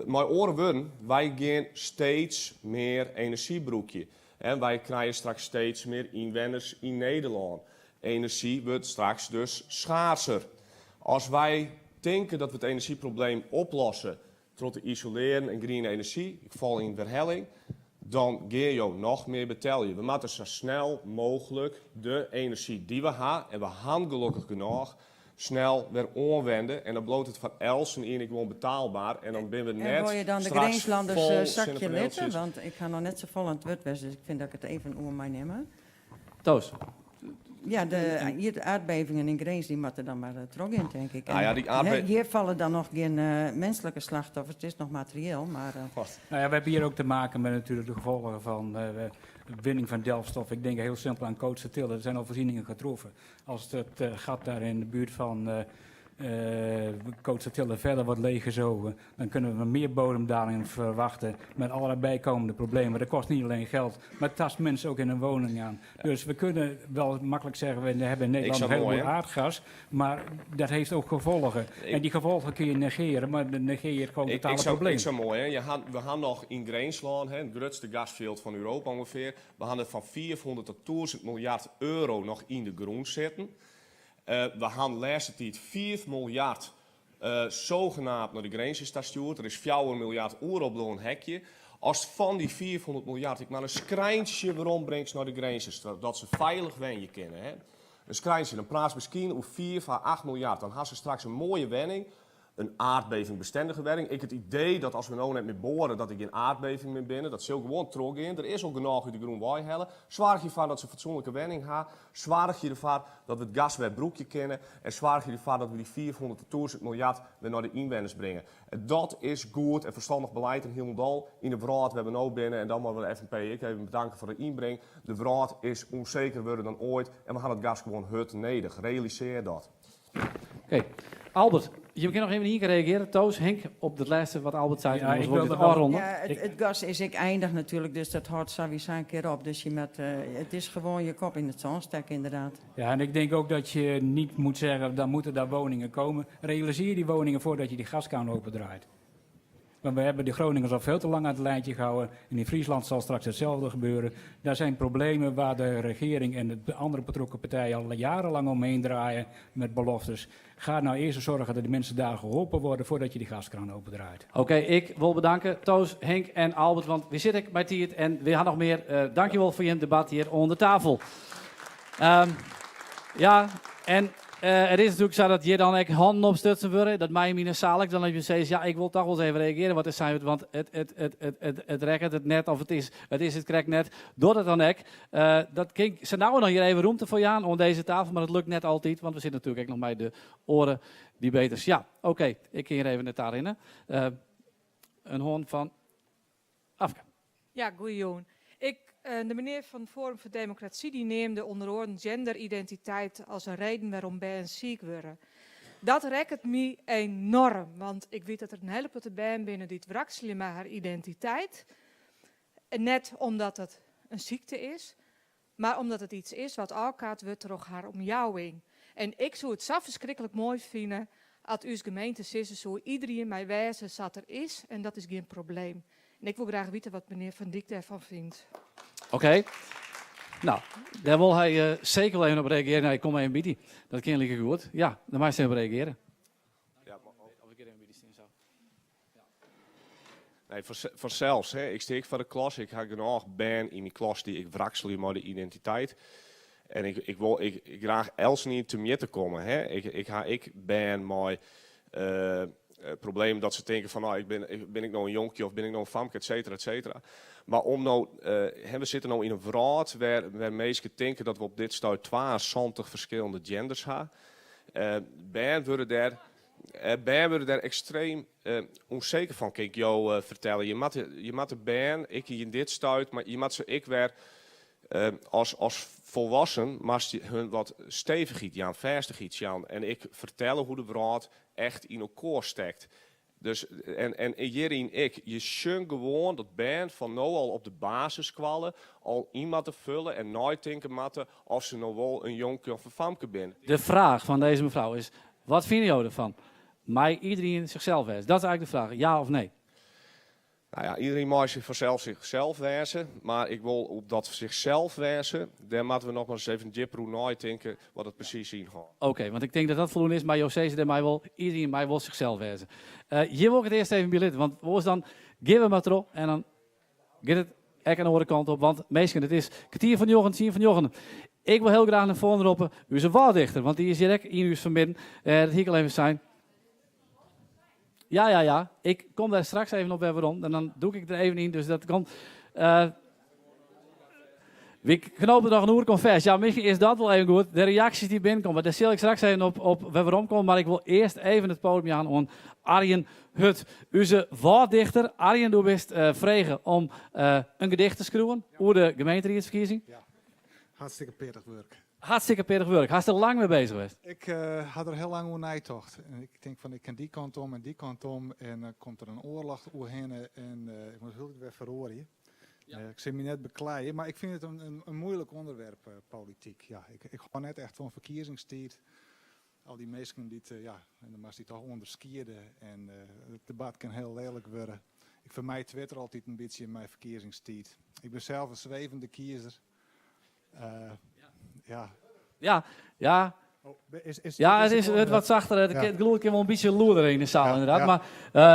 Maar oren worden, wij gaan steeds meer energiebroekje. En wij krijgen straks steeds meer inwoners in Nederland. Energie wordt straks dus schaarser. Als wij denken dat we het energieprobleem oplossen door te isoleren en groene energie, ik val in herhaling, dan ga je nog meer betalen. We moeten zo snel mogelijk de energie die we hebben, en we hebben gelukkig genoeg, snel weer aanwenden. En dan bloot het van els en enig gewoon betaalbaar. En dan ben we En net wil je dan de straks Greenslanders, vol zakje zonnepaneeltjes. litten? Want ik ga nog net zo vol aan het woord wezen, dus ik vind dat ik het even oer mij nemen. Toos. Ja, hier de aardbevingen in Grins, die moeten dan maar terug in, denk ik. Nou ja, En die aardbe- hier vallen dan nog geen menselijke slachtoffers, het is nog materieel, maar Wacht. We hebben hier ook te maken met natuurlijk de gevolgen van de winning van delfstof. Ik denk heel simpel aan Kootstertille, er zijn al voorzieningen getroffen. Als het gat daar in de buurt van Kootstertille verder wordt leeggezogen, dan kunnen we meer bodemdalingen verwachten met allerlei bijkomende problemen. Dat kost niet alleen geld, maar het tast mensen ook in hun woning aan. Dus we kunnen wel makkelijk zeggen, we hebben in Nederland een heleboel aardgas, maar dat heeft ook gevolgen. En die gevolgen kun je negeren, maar dan negeer je het gewoon totale probleem. Ik zo mooi, hè? We gaan nog in Grinslân, hè, het grootste gasveld van Europa ongeveer. We gaan er van 400 tot 1000 miljard euro nog in de grond zitten. We gaan de laatste tijd 5 miljard zogenaamd naar de Grinzers ta stjoerd. Der is 4 miljard oer op een hekje. Als van die 400 miljard ik maar een skrijntje werombringst naar de Grinzers, dat ze veilig wenje kennen. Hè? Een skrijntje, dan praat ze misschien over 4 à 8 miljard. Dan hebben ze straks een mooie wenning, een aardbevingbestendige wenning. Ik het idee dat als we nou net meer boren, dat ik geen aardbeving meer binnen, dat zal gewoon terug in. Er is al genoeg uit de groen hellen. Zorg je ervoor dat ze een fatsoenlijke wenning hebben. Zorg je ervoor dat we het gas weer broekje kennen. En zorg je ervoor dat we die 400 tot 1000 miljard weer naar de inwoners brengen. En dat is goed en verstandig beleid en helemaal in de wereld. We hebben nou binnen en dan maar de FNP. Ik even bedanken voor de inbreng. De wereld is onzeker worden dan ooit en we gaan het gas gewoon hut nedig. Realiseer dat. Oké, Albert, je kunt nog even hier reageren. Toos, Henk, op het laatste wat Albert zei. Ja, Anders ik wordt wilde dit wel- afronden. Ja, het gas is ik eindig natuurlijk, dus dat houdt sowieso een keer op. Dus het is gewoon je kop in het zand steken, inderdaad. Ja, en ik denk ook dat je niet moet zeggen, dan moeten daar woningen komen. Realiseer die woningen voordat je die gaskraan opendraait. Want we hebben de Groningers al veel te lang aan het lijntje gehouden. En in Friesland zal straks hetzelfde gebeuren. Daar zijn problemen waar de regering en de andere betrokken partijen al jarenlang omheen draaien met beloftes. Ga nou eerst zorgen dat de mensen daar geholpen worden voordat je die gaskraan opendraait. Oké, ik wil bedanken Toos, Henk en Albert, want we zitten bij Tiert en we gaan nog meer. Dankjewel voor je debat hier onder tafel. Ja, en het is natuurlijk zo dat je dan ook handen opstutsen worden. Dat mij in zalig. Dan heb je steeds, ja, ik wil toch wel eens even reageren. Wat is zijn, want het rekkert het net of het is het krek net. Door dat dan ook. Dat kind, ze nou nog hier even ruimte voor je aan om deze tafel, maar dat lukt net altijd, want we zitten natuurlijk ook nog bij de oren die beters. Ja, oké, ik keer even net daarin. Hè. Een hoorn van Afke. Ja, goeie. De meneer van Forum voor Democratie die neemde onder oren genderidentiteit als een reden waarom ben ziek worden. Dat rekt me enorm, want ik weet dat er een hele potte ben binnen die het wrakselen met haar identiteit. En net omdat het een ziekte is, maar omdat het iets is wat elkaar wordt door haar omjouwing. En ik zou het zo verschrikkelijk mooi vinden als uw gemeente sissen zo iedereen mij wijzen zat er is en dat is geen probleem. En ik wil graag weten wat meneer Van Dijk daarvan vindt. Oké. Daar wil hij zeker wel even op reageren. Nou, ik kom even bij die. Dat kan ik goed. Ja, daar mag je even op reageren. Ja, maar Of ik er even bij die zin zou. Ja. Nee, vanzelfs. Hè. Ik steek voor de klas. Ik ga genoeg ben in mijn klas die ik wraksel met de identiteit. En ik wil ik graag els niet te meer te komen. Hè. Ik ben mijn probleem dat ze denken van, nou, ben ik nou een jonkje of ben ik nou een famke, et cetera, et cetera. Maar om nou, hè, we zitten nou in een wereld waar mensen denken dat we op dit stuit 72 verschillende genders hebben. Ben worden daar extreem onzeker van, kan ik jou vertellen. Je moet de ben, ik in dit stuit, maar je moet ze ik weer als volwassen, maar ze hun wat stevig iets aan, vastig iets aan. En ik vertellen hoe de wereld echt in elkaar steekt. En hierin ik, je zult gewoon dat band van nou al op de basis kwallen, al iemand te vullen en nooit denken matten of ze nou wel een jonkie of een famke zijn. De vraag van deze mevrouw is, wat vinden jullie ervan? Maar iedereen zichzelf is. Dat is eigenlijk de vraag, ja of nee? Iedereen mag zich vanzelf zichzelf wezen, maar ik wil op dat zichzelf wezen, daar moeten we nog maar eens even dieper over nadenken wat het precies inhoudt. Oké, want ik denk dat dat voldoende is, maar José zei mij wel, iedereen mij wil zichzelf wezen. Hier wil ik het eerst even bij want we dan, geven we maar erop en dan gaat het echt aan de andere kant op, want meestal het is kwartier van Jochen, tien van Jochen. Ik wil heel graag naar voren roepen, u is een waardichter, want die is hier ook in uw vanmiddag. Dat hier al even zijn. Ja, ja, ja. Ik kom daar straks even op weer rond en dan doe ik er even in, dus dat komt. We knopen nog een oerconvers. Ja, misschien is dat wel even goed. De reacties die binnenkomen, daar zal ik straks even op weer komen. Maar ik wil eerst even het podium aan om Arjen Hut. Onze waardichter, Arjen, du bist vregen om een gedicht te schrijven over de gemeenteraadsverkiezing. Ja, hartstikke pittig werk. Hartstikke pittich wurk. Hast der lang mei bezich west? Ik ha der hiel lang oer neitocht. En ik tink fan ik kin dy kant om en dy kant om en dan komt der in oarloch oerhinne en ik moat hieltyd wer feroarje. Ik sil my net bekleie, mar ik fyn it in muoilik ûnderwerp, polityk. Ja, ik hâld net echt fan ferkiezingstiid. Al dy minsken dy't, ja, en dan moatst dy toch ûnderskiede en it debat kin hiel lelijk wurde. Ik fermij Twitter altyd in bytsje mei ferkiezingstiid. Ik bin sels in swevende kiezer. Ja. Ja, ja. Oh, is, is, ja, it is it wat sachter. Het, ja. Het gelûd kin wol in bytsje lûder yn de saal, ja, inderdaad. Ja. Mar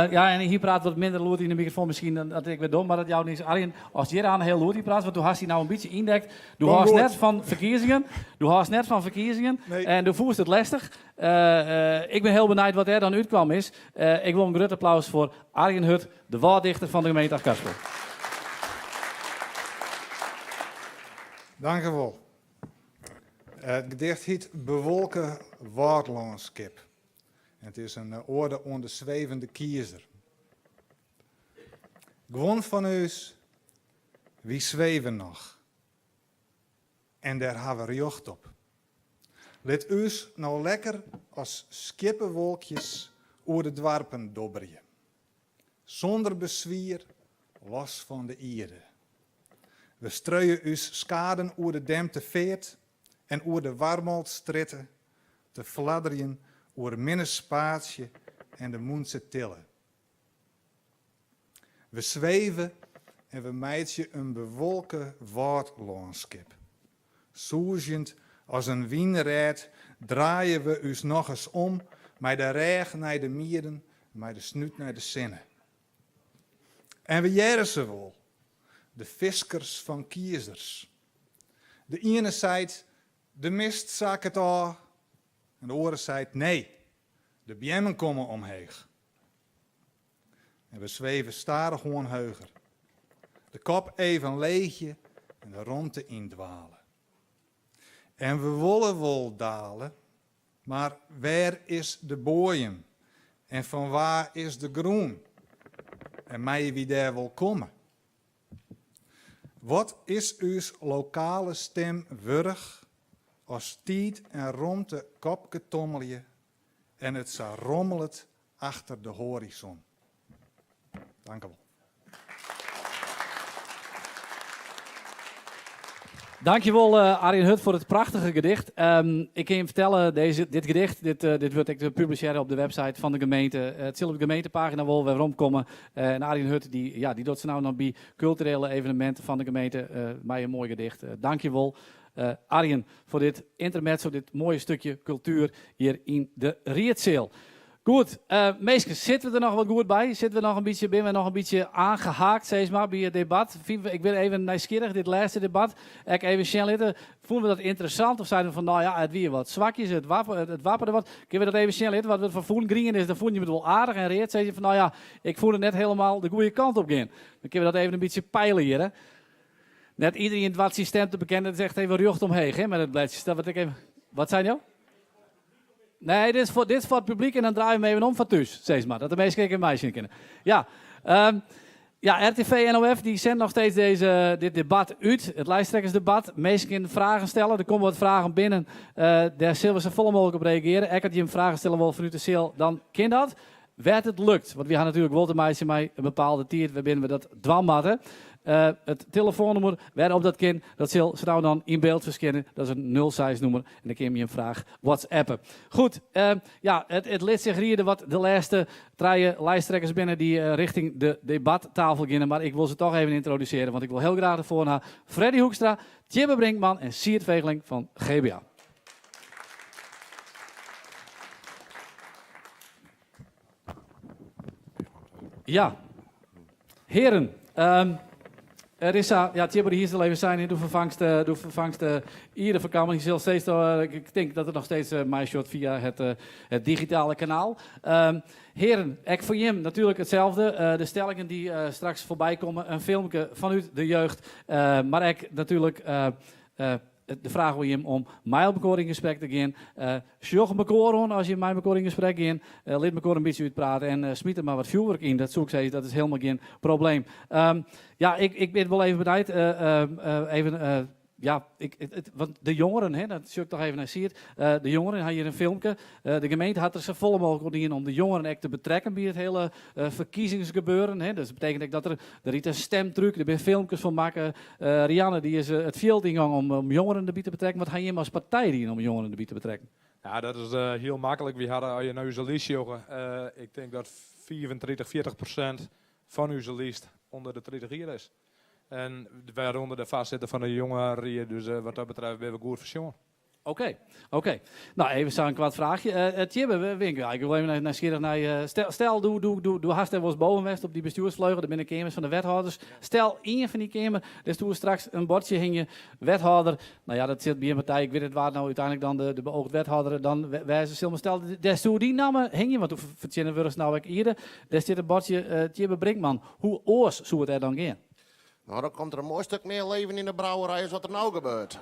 uh, ja, en hy praat wat minder lûd yn de mikrofoan miskien dan dat ik wer dom, mar dat jout niks. Arjen, as hjir aan hiel lûd yn praat, want do hast dy no in bytsje yndekt. Do hâldst net fan ferkiezingen. Do hâldst net fan ferkiezingen. Nee. En do fûnst it lestich. Uh, uh, ik bin hiel benijd wat der dan útkwam is. Uh, ik wol in grut applaus foar Arjen Hut, de Wâlddichter fan de gemeente Achtkarspelen. Dankjewol. It gedicht hyt Bewolke Wâldlânskip. En it is in oade oan de swevende kiezer. Guon fan ús, wy sweve noch. En dêr ha we rjocht op. Lit ús no lekker as skieppewolkjes oer de doarpen dobberje. Sûnder beswier, los fan de ierde. We streue ús skaden oer de Demte Feart en oer de Warmoltstrjitte, te fladderjen oer Minne Spaatsje en de Mûntsetille. We sweve en we meitsje in bewolke wâldlânskip. Sûzjend as in wynrêd draaie we ús nochris om mei de rêch nei de mieden, mei de snút nei de sinne. En we hearre se wol, de fiskers fan kiezers. De iene seit, de mist sakket ôf, en de oare seit, nee, de beammen komme omheech. En we sweve stadichoan heger. De kop even leegje en de romte yndwale. En we wolle wol dale, mar wêr is de boaiem en fan wa is de grûn? En meie wy dêr wol komme? Wat is ús lokale stim wurdich as tiid en romte kopketommelje en it sa rommelet achter de hoarizon? Dankewol. Dankjewol uh, Arjen Hut foar it prachtige gedicht. Um, ik kin jim fertelle, dizze, dit gedicht dit, uh, dit wurdt ek publisearre op de website fan de gemeente. Uh, it sil op de gemeentepagina wol wer weromkomme. Uh, en Arjen Hut dy, ja, dy docht sa no en dan by kulturele eveneminten fan de gemeente uh, mei in moai gedicht. Uh, dankjewol uh, Arjen foar dit intermezzo, dit moaie stikje kultuer hjir yn de riedseal. Goed, uh, minsken, sitte we der noch wat goed by? Sitte we noch in bytsje, binne we noch in bytsje aangehaakt, sis mar, by it debat? Ik bin even nijsgjirrich, dit lêste debat, ek even sjen litte. Fûnen we dat ynteressant of seinen we fan, no ja, it wie wat swakjes, it, wapper, it wappere wat. Kinne we dat even sjen litte, wat we derfan fûnen? Grien is, dan fûnen je it wol aardich en read sizze je fan, no ja, ik fûn it net hielendal de goede kant op gean. Dan kinne we dat even in bytsje peile hjir, hè. Net iderien doart syn stim te bekennen, dat is echt even rjocht omheech, hè, mei dat bledsje. Dat wat ik even... Wat sei jo? Nee, dit is foar, dit is foar it publyk en dan draaie we him even om foar thús, sis mar. Dat de minsken ek even meisjen kinne. Ja, um, ja, RTV NOF die zendt nog steeds deze, dit debat út, it lijsttrekkersdebat. Minsken kinne fragen stelle, der komme wat fragen binnen. Uh, dêr sille we sa folle mooglik op reagearje. Ek as jim fragen stelle wolle fanút de seal, dan kin dat. Wêr't it lukt, want wy ha natuerlik wol te meitsjen mei in bepaalde tiid wêrbinnen we dat dwaan moatte. Uh, it telefoannûmer wêrop dat kin, dat sil sa no en dan yn byld ferskine. Dat is in 06-nûmer en dan kinne je in fraach whatsappen. Goed, uh, ja, it, it lit sich riede wat de lêste trije lijsttrekkers binne dy't uh, richting de debattafel geane. Mar ik wol se toch even yntrodusearje, want ik wol hiel graach derfoar ha Freddy Hoekstra, Tjibbe Brinkman en Sierd Vegeling fan GBA. Ja, hearen, um, er is sa, ja, Tjibbe hier sil even sein, do ferfangst, uh, do ferfangst uh, Iere van Kammen. Hy sil steeds, uh, ik tink dat er noch steeds uh, meisjocht fia it, uh, it digitale kanaal. Um, hearen, ek foar jim natuerlik itselde. Uh, de stellingen dy't uh, straks foarby komme, in filmke fanút de jeugd, uh, mar ek natuerlik uh, uh, de fraach oan jim om mei elkoar yn gesprek te gean. Uh, sjoch mekoar oan as je mei mekoar yn gesprek gean. Uh, lit mekoar in bytsje útprate en uh, smyt der mar wat fjoerwurk yn. Dat soe ik sizze, dat is hielendal gjin probleem. Um, ja, ik, ik bin wol even benijd. even. ja, ik, it, want de jongeren, hè, dat sjoch ik toch even nei Sierd. De jongeren ha hjir in filmke. De gemeente hat der safolle mooglik oan dien om de jongeren ek te betrekken by it hiele ferkiezingsgebeuren. Hè. Dus dat betekent ek dat der, der rydt in stemtruck, der binne filmkes fan makke. Rianne dy is it fjild yngongen om jongeren derby te betrekken. Wat ha jim as partij dien om jongeren derby te betrekken? Ja, dat is hiel maklik. Wy hawwe, as je nei ús list sjogge, ik tink dat 35, 40% fan ús list ûnder de 30 jier is. En wêrûnder de foarsitter fan de jongerenrie, dus wat dat betreft binne we goed foarsjoen. Oké, oké. No, even sa'n koart fraachje. Tjibbe, Winkel, ik wol even nijsgjirrich nei. Stel, do, do, do, do hast dêr wolris boven west op dy bestjoersfleugel, der binne keamers fan de wethâlders. Stel, ien fan dy keamer, dêr soe straks in bordsje hingje, wethâlder, no ja, dat sit by in partij, ik wit net wa't no úteinlik dan de beoogd wethâlder dan wêze sil, mar stel, dêr soe dyn namme hingje, want do fertsjintwurdigest no ek Ierde, dêr stiet in bordsje Tjibbe Brinkman. Hoe oars soe it dêr dan gean? No, dan komt der in moai stik mear leven yn de brouwerij as wat der no gebeurt.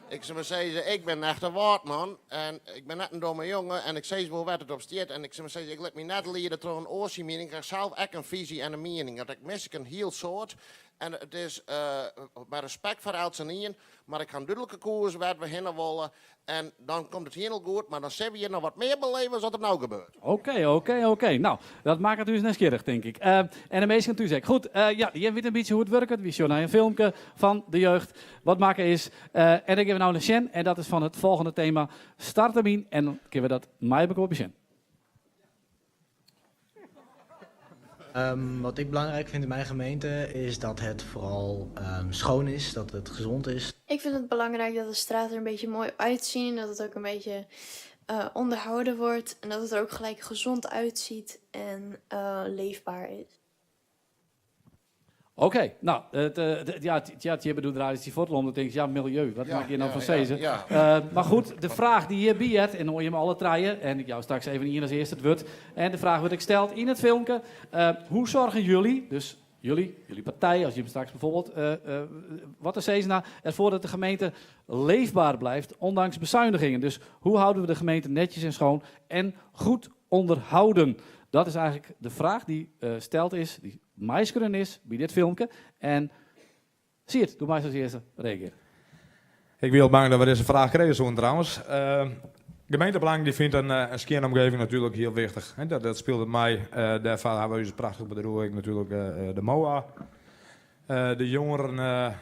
Ik sil mar sizze, ik bin in echte Wâldman en ik bin net in domme jonge en ik sis wol wêr't it op stiet en ik sil mar sizze, ik lit my net liede troch in oar syn miening. Ik ha sels ek in fisy en in miening, dat ik mis ik in hiel soad en it is mei respekt foar eltsenien, mar ik ha in dúdlike koers wêr't we hinne wolle En dan komt it hielendal goed, mar dan sille we hjir noch wat mear beleve as wat der no gebeurt. Oké, oké, oké. No, dat makket ús nijsgjirrich, tink ik. En de minsken thús ek. Goed, ja, jim witte in bytsje hoe't it wurket. Wy sjogge nei in filmke fan de jeugd wat makke is. En dan gean we no nei sjen. En dat is fan it folgjende tema, Start deryn. En dan kinne we dat mei mekoar besjen. Wat ik belangrijk vind in mijn gemeente is dat het vooral schoon is, dat het gezond is. Ik vind het belangrijk dat de straten er een beetje mooi uitzien, dat het ook een beetje onderhouden wordt en dat het er ook gelijk gezond uitziet en leefbaar is. Oké, no, it, ja, ja, Tjibbe doe draait dy fuort om, dan tinkst, ja, miljeu, wat moat ik hjir no fan sizze? Mar goed, de fraach dy't hjirby heart, en oan jimme alle trije, en ik jou straks even ien as earste it wurd, en de fraach wurdt ek steld yn it filmke, hoe zorgen jullie, dus jullie, jullie partij, as jimme straks bijvoorbeeld wat te sizzen ha, ervoor dat de gemeente leefbaar blijft, ondanks bezuinigingen. Dus hoe houden we de gemeente netjes en schoon en goed onderhouden? Dat is eigenlijk de fraach dy't steld is, dy't meiskreaun is by dit filmke. En Sierd, do meist as earste reagearje. Ik wie al bang dat we dizze fraach krije soenen trouwens. Gemeentebelang dy fynt in skjinne omgeving natuerlik hiel wichtich. Dat spilet mei. Dêrfoar hawwe we ús prachtich bedriuw ek natuerlik de MOA. De jongeren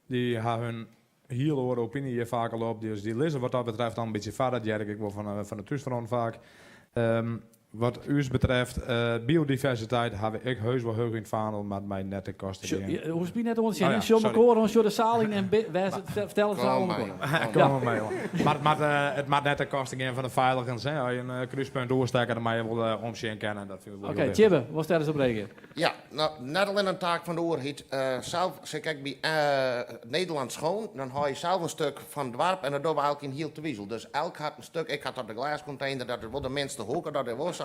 dy ha hun hiel oare opiny hjir faak al op. Dus dy lizze wat dat betreft al in bytsje foar. Dat hear ik ek wol fan de thúsfront faak. Wat ús betreft, biodiversiteit hawwe we ek heus wol heech yn it fandel, mar it mei net te'n koste gean. Hoechst my net oan te sjen, sjoch mekoar oan, sjoch de saal yn en fertel it ferhaal oan mekoar. Kom mar mei, jonge. Mar it moat net te'n koste gean fan de feiligens. Hè. As je in krúspunt oerstekke, dan moatte je wol omsjen kinne. Dat fine we wol Oké, hiel wichtich. Tjibbe, wolst dêr ris op reagearje? Ja, no, net allinne in taak fan de oerheid. Sels sit ik ek by Nederland Schoon. Dan hâld je sels in stuk fan it doarp en dat dogge we eigentlik yn hiel Twizel. Dus elk hat in stuk. Ik ha dat de glêskontener, dat is wol de minste hoeke, dat is wol sa.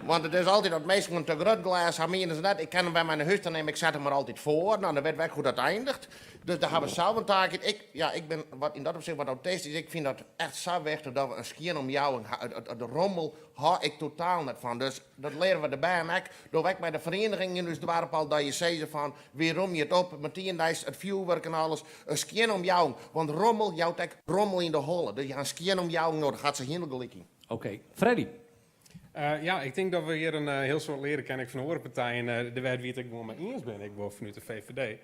Want it is altyd dat minsken in te grut glês ha, miene se net, ik kin him wer mei nei hûs ta nimme, ik set him mar altyd foar. No, dan witte we ek hoe't dat eindiget. Dus dêr ha we sels in taak yn. Ik, ja, ik bin wat yn dat opsicht wat autistysk. Ik fyn dat echt sa wichtich dat we in skjinne omjouwing ha. De rommel hâld ik totaal net fan. Dus Dat leare we de bern ek. Dogge we ek mei de ferieniging yn ús doarp al, dat je sizze fan, wy romje it op, metien neist it fjoerwurk en alles, in skjinne omjouwing. Want rommel jout ek rommel yn de holle. Dus je ha in skjinne omjouwing noadich, hat se hielendal gelyk yn. Oké. Freddy? Ja, ik tink dat we hjir in hiel soad leare kinne ek fan oare partijen, dêr't wy it ek gewoan mei iens binne, ek wol fanút de VVD.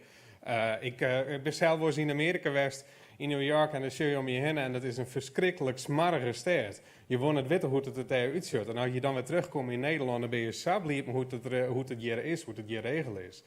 Ik bin sels wolris yn Amearika west, yn New York, en dan sjoch je om je hinne en dat is in ferskriklik smoarge stêd. Je wolle net witte hoe't it der dêr útsjocht. En as je dan wer terugkomme yn Nederlân, dan binne je sa bliid mei hoe't it, hoe't it hjir is, hoe't it hjir regele is.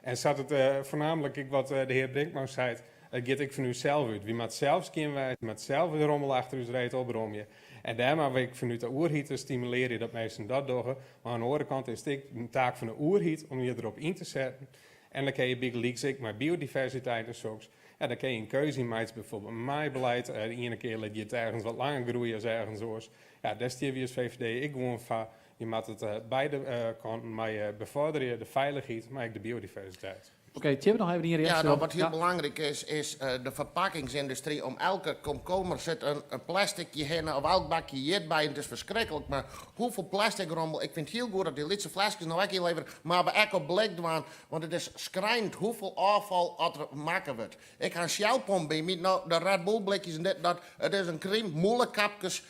En sa't it foarnaamlik ek wat de hear Brinkman seit, it giet ek fan ús sels út. Wy moatte sels skjin wêze, wy moatte sels de rommel achter ús reet opromje. En dêr moatte we ek fanút de oerheid te stimulearje dat minsken dat dogge. Mar oan de oare kant is it ek in taak fan de oerheid om je derop yn te setten. En dan kinne je bygelyks ek mei biodiversiteit en soks, ja, dan kinne je in keuze yn meitsje, bijvoorbeeld in maaibeleid. De iene kear lit je it ergens wat langer groeie as ergens oars. Ja, dêr stean wy as VVD ek gewoan foar. Je moatte it beide kanten mei befoarderje, de feilichheid, mar ek de biodiversiteit. Oké, Tjibbe, noch even dyn reaksje Ja, nou, erop. wat hiel Ja. belangryk is, is de ferpakkingsindustry. Om elke komkomer sit in plasticje hinne of elk bakje ierdbeien. It is ferskriklik, mar hoefolle plastic rommel. Ik fyn it hiel goed dat dy lytse fleskes no ek ynlevere, mar we ek op blik dwaan, want it is skrijnend hoefolle ôffal at der makke wurdt. Ik ha in Shell-pomp by my, no, de Red Bull blikjes en dit en dat. It is in krym, mûlekapkes.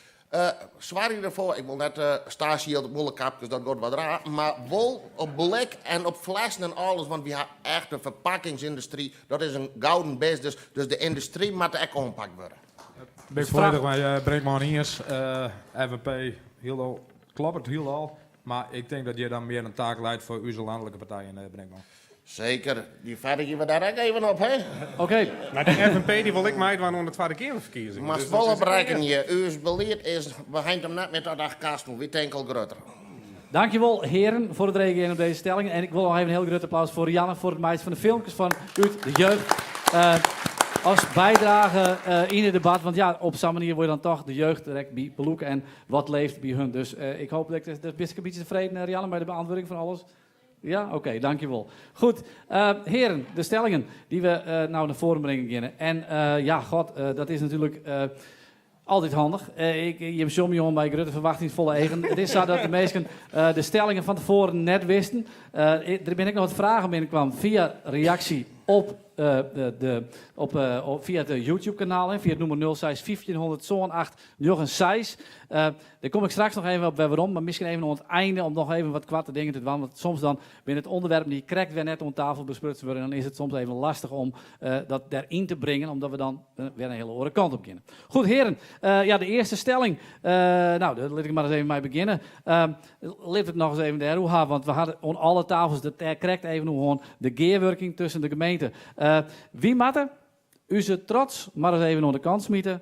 Soargje derfoar, ik wol net staasjejild op mûlekapkes, dat giet wat raar, mar wol op blik en op flessen en alles, want wy ha echt in ferpakkingsyndustry, dat is in gouden business, dus de yndustry moat ek oanpakt wurde. Bin ik folledich mei Brinkman iens. FNP hielendal kloppet hielendal, mar ik tink dat hjir dan mear in taak leit foar ús lanlike partijen, Brinkman. Zeker, dy ferdigje we daar ek even op, hè? Oké. Mar de FNP dy wol ek meidwaan oan de Twadde Keamerferkiezingen. Moatst Dus dat wol is op rekkenje. Us belied is, we heint him net mear tot Achtkarspelen, wy tinke al grutter. Dankjewol heren foar it reagearjen op dizze stellingen. En ik wol noch even in hiel grut applaus foar Rianne foar it meitsjen fan de filmkes fan út de jeugd. As bydrage yn it debat. Want ja, op sa'n manier wol je dan toch de jeugd der ek by belûke en wat leeft by hun. Dus ik hoop dat ik, bist in bytsje tefreden Rianne mei de beantwurding fan alles? Ja, oké, dankjewol. Goed, heren, de stellingen dy't we no nei foaren bringe geane. En ja, god, dat is natuerlik altyd handich. Ik, jim sjogge my oan mei grutte ferwachtingsfolle eagen. It is sa dat de minsken de stellingen fan tefoaren net wisten. Der binne ek noch wat fragen binnenkaam fia reaksje op de, op, fia it YouTube-kanaal, fia it nûmer 06 1500 78 96. Dêr kom ik straks noch even op wer werom, mar miskien even oan it ein om noch even wat koarte dingen te dwaan. Want soms dan binne it ûnderwerpen dy't krekt wer net oan tafel besprutsen wurde. En dan is it soms even lestich om dat deryn te bringen, omdat we dan wer in hiele oare kant op geane. Goed, heren, ja, de earste stelling. No, dêr lit ik mar ris even mei begjinne. Lit it noch ris even dêroer ha, want we hawwe oan alle tafels it dêr krekt even oer hân. De gearwurking tusken de gemeente. Wy moatte ús trots mar ris even oan de kant smite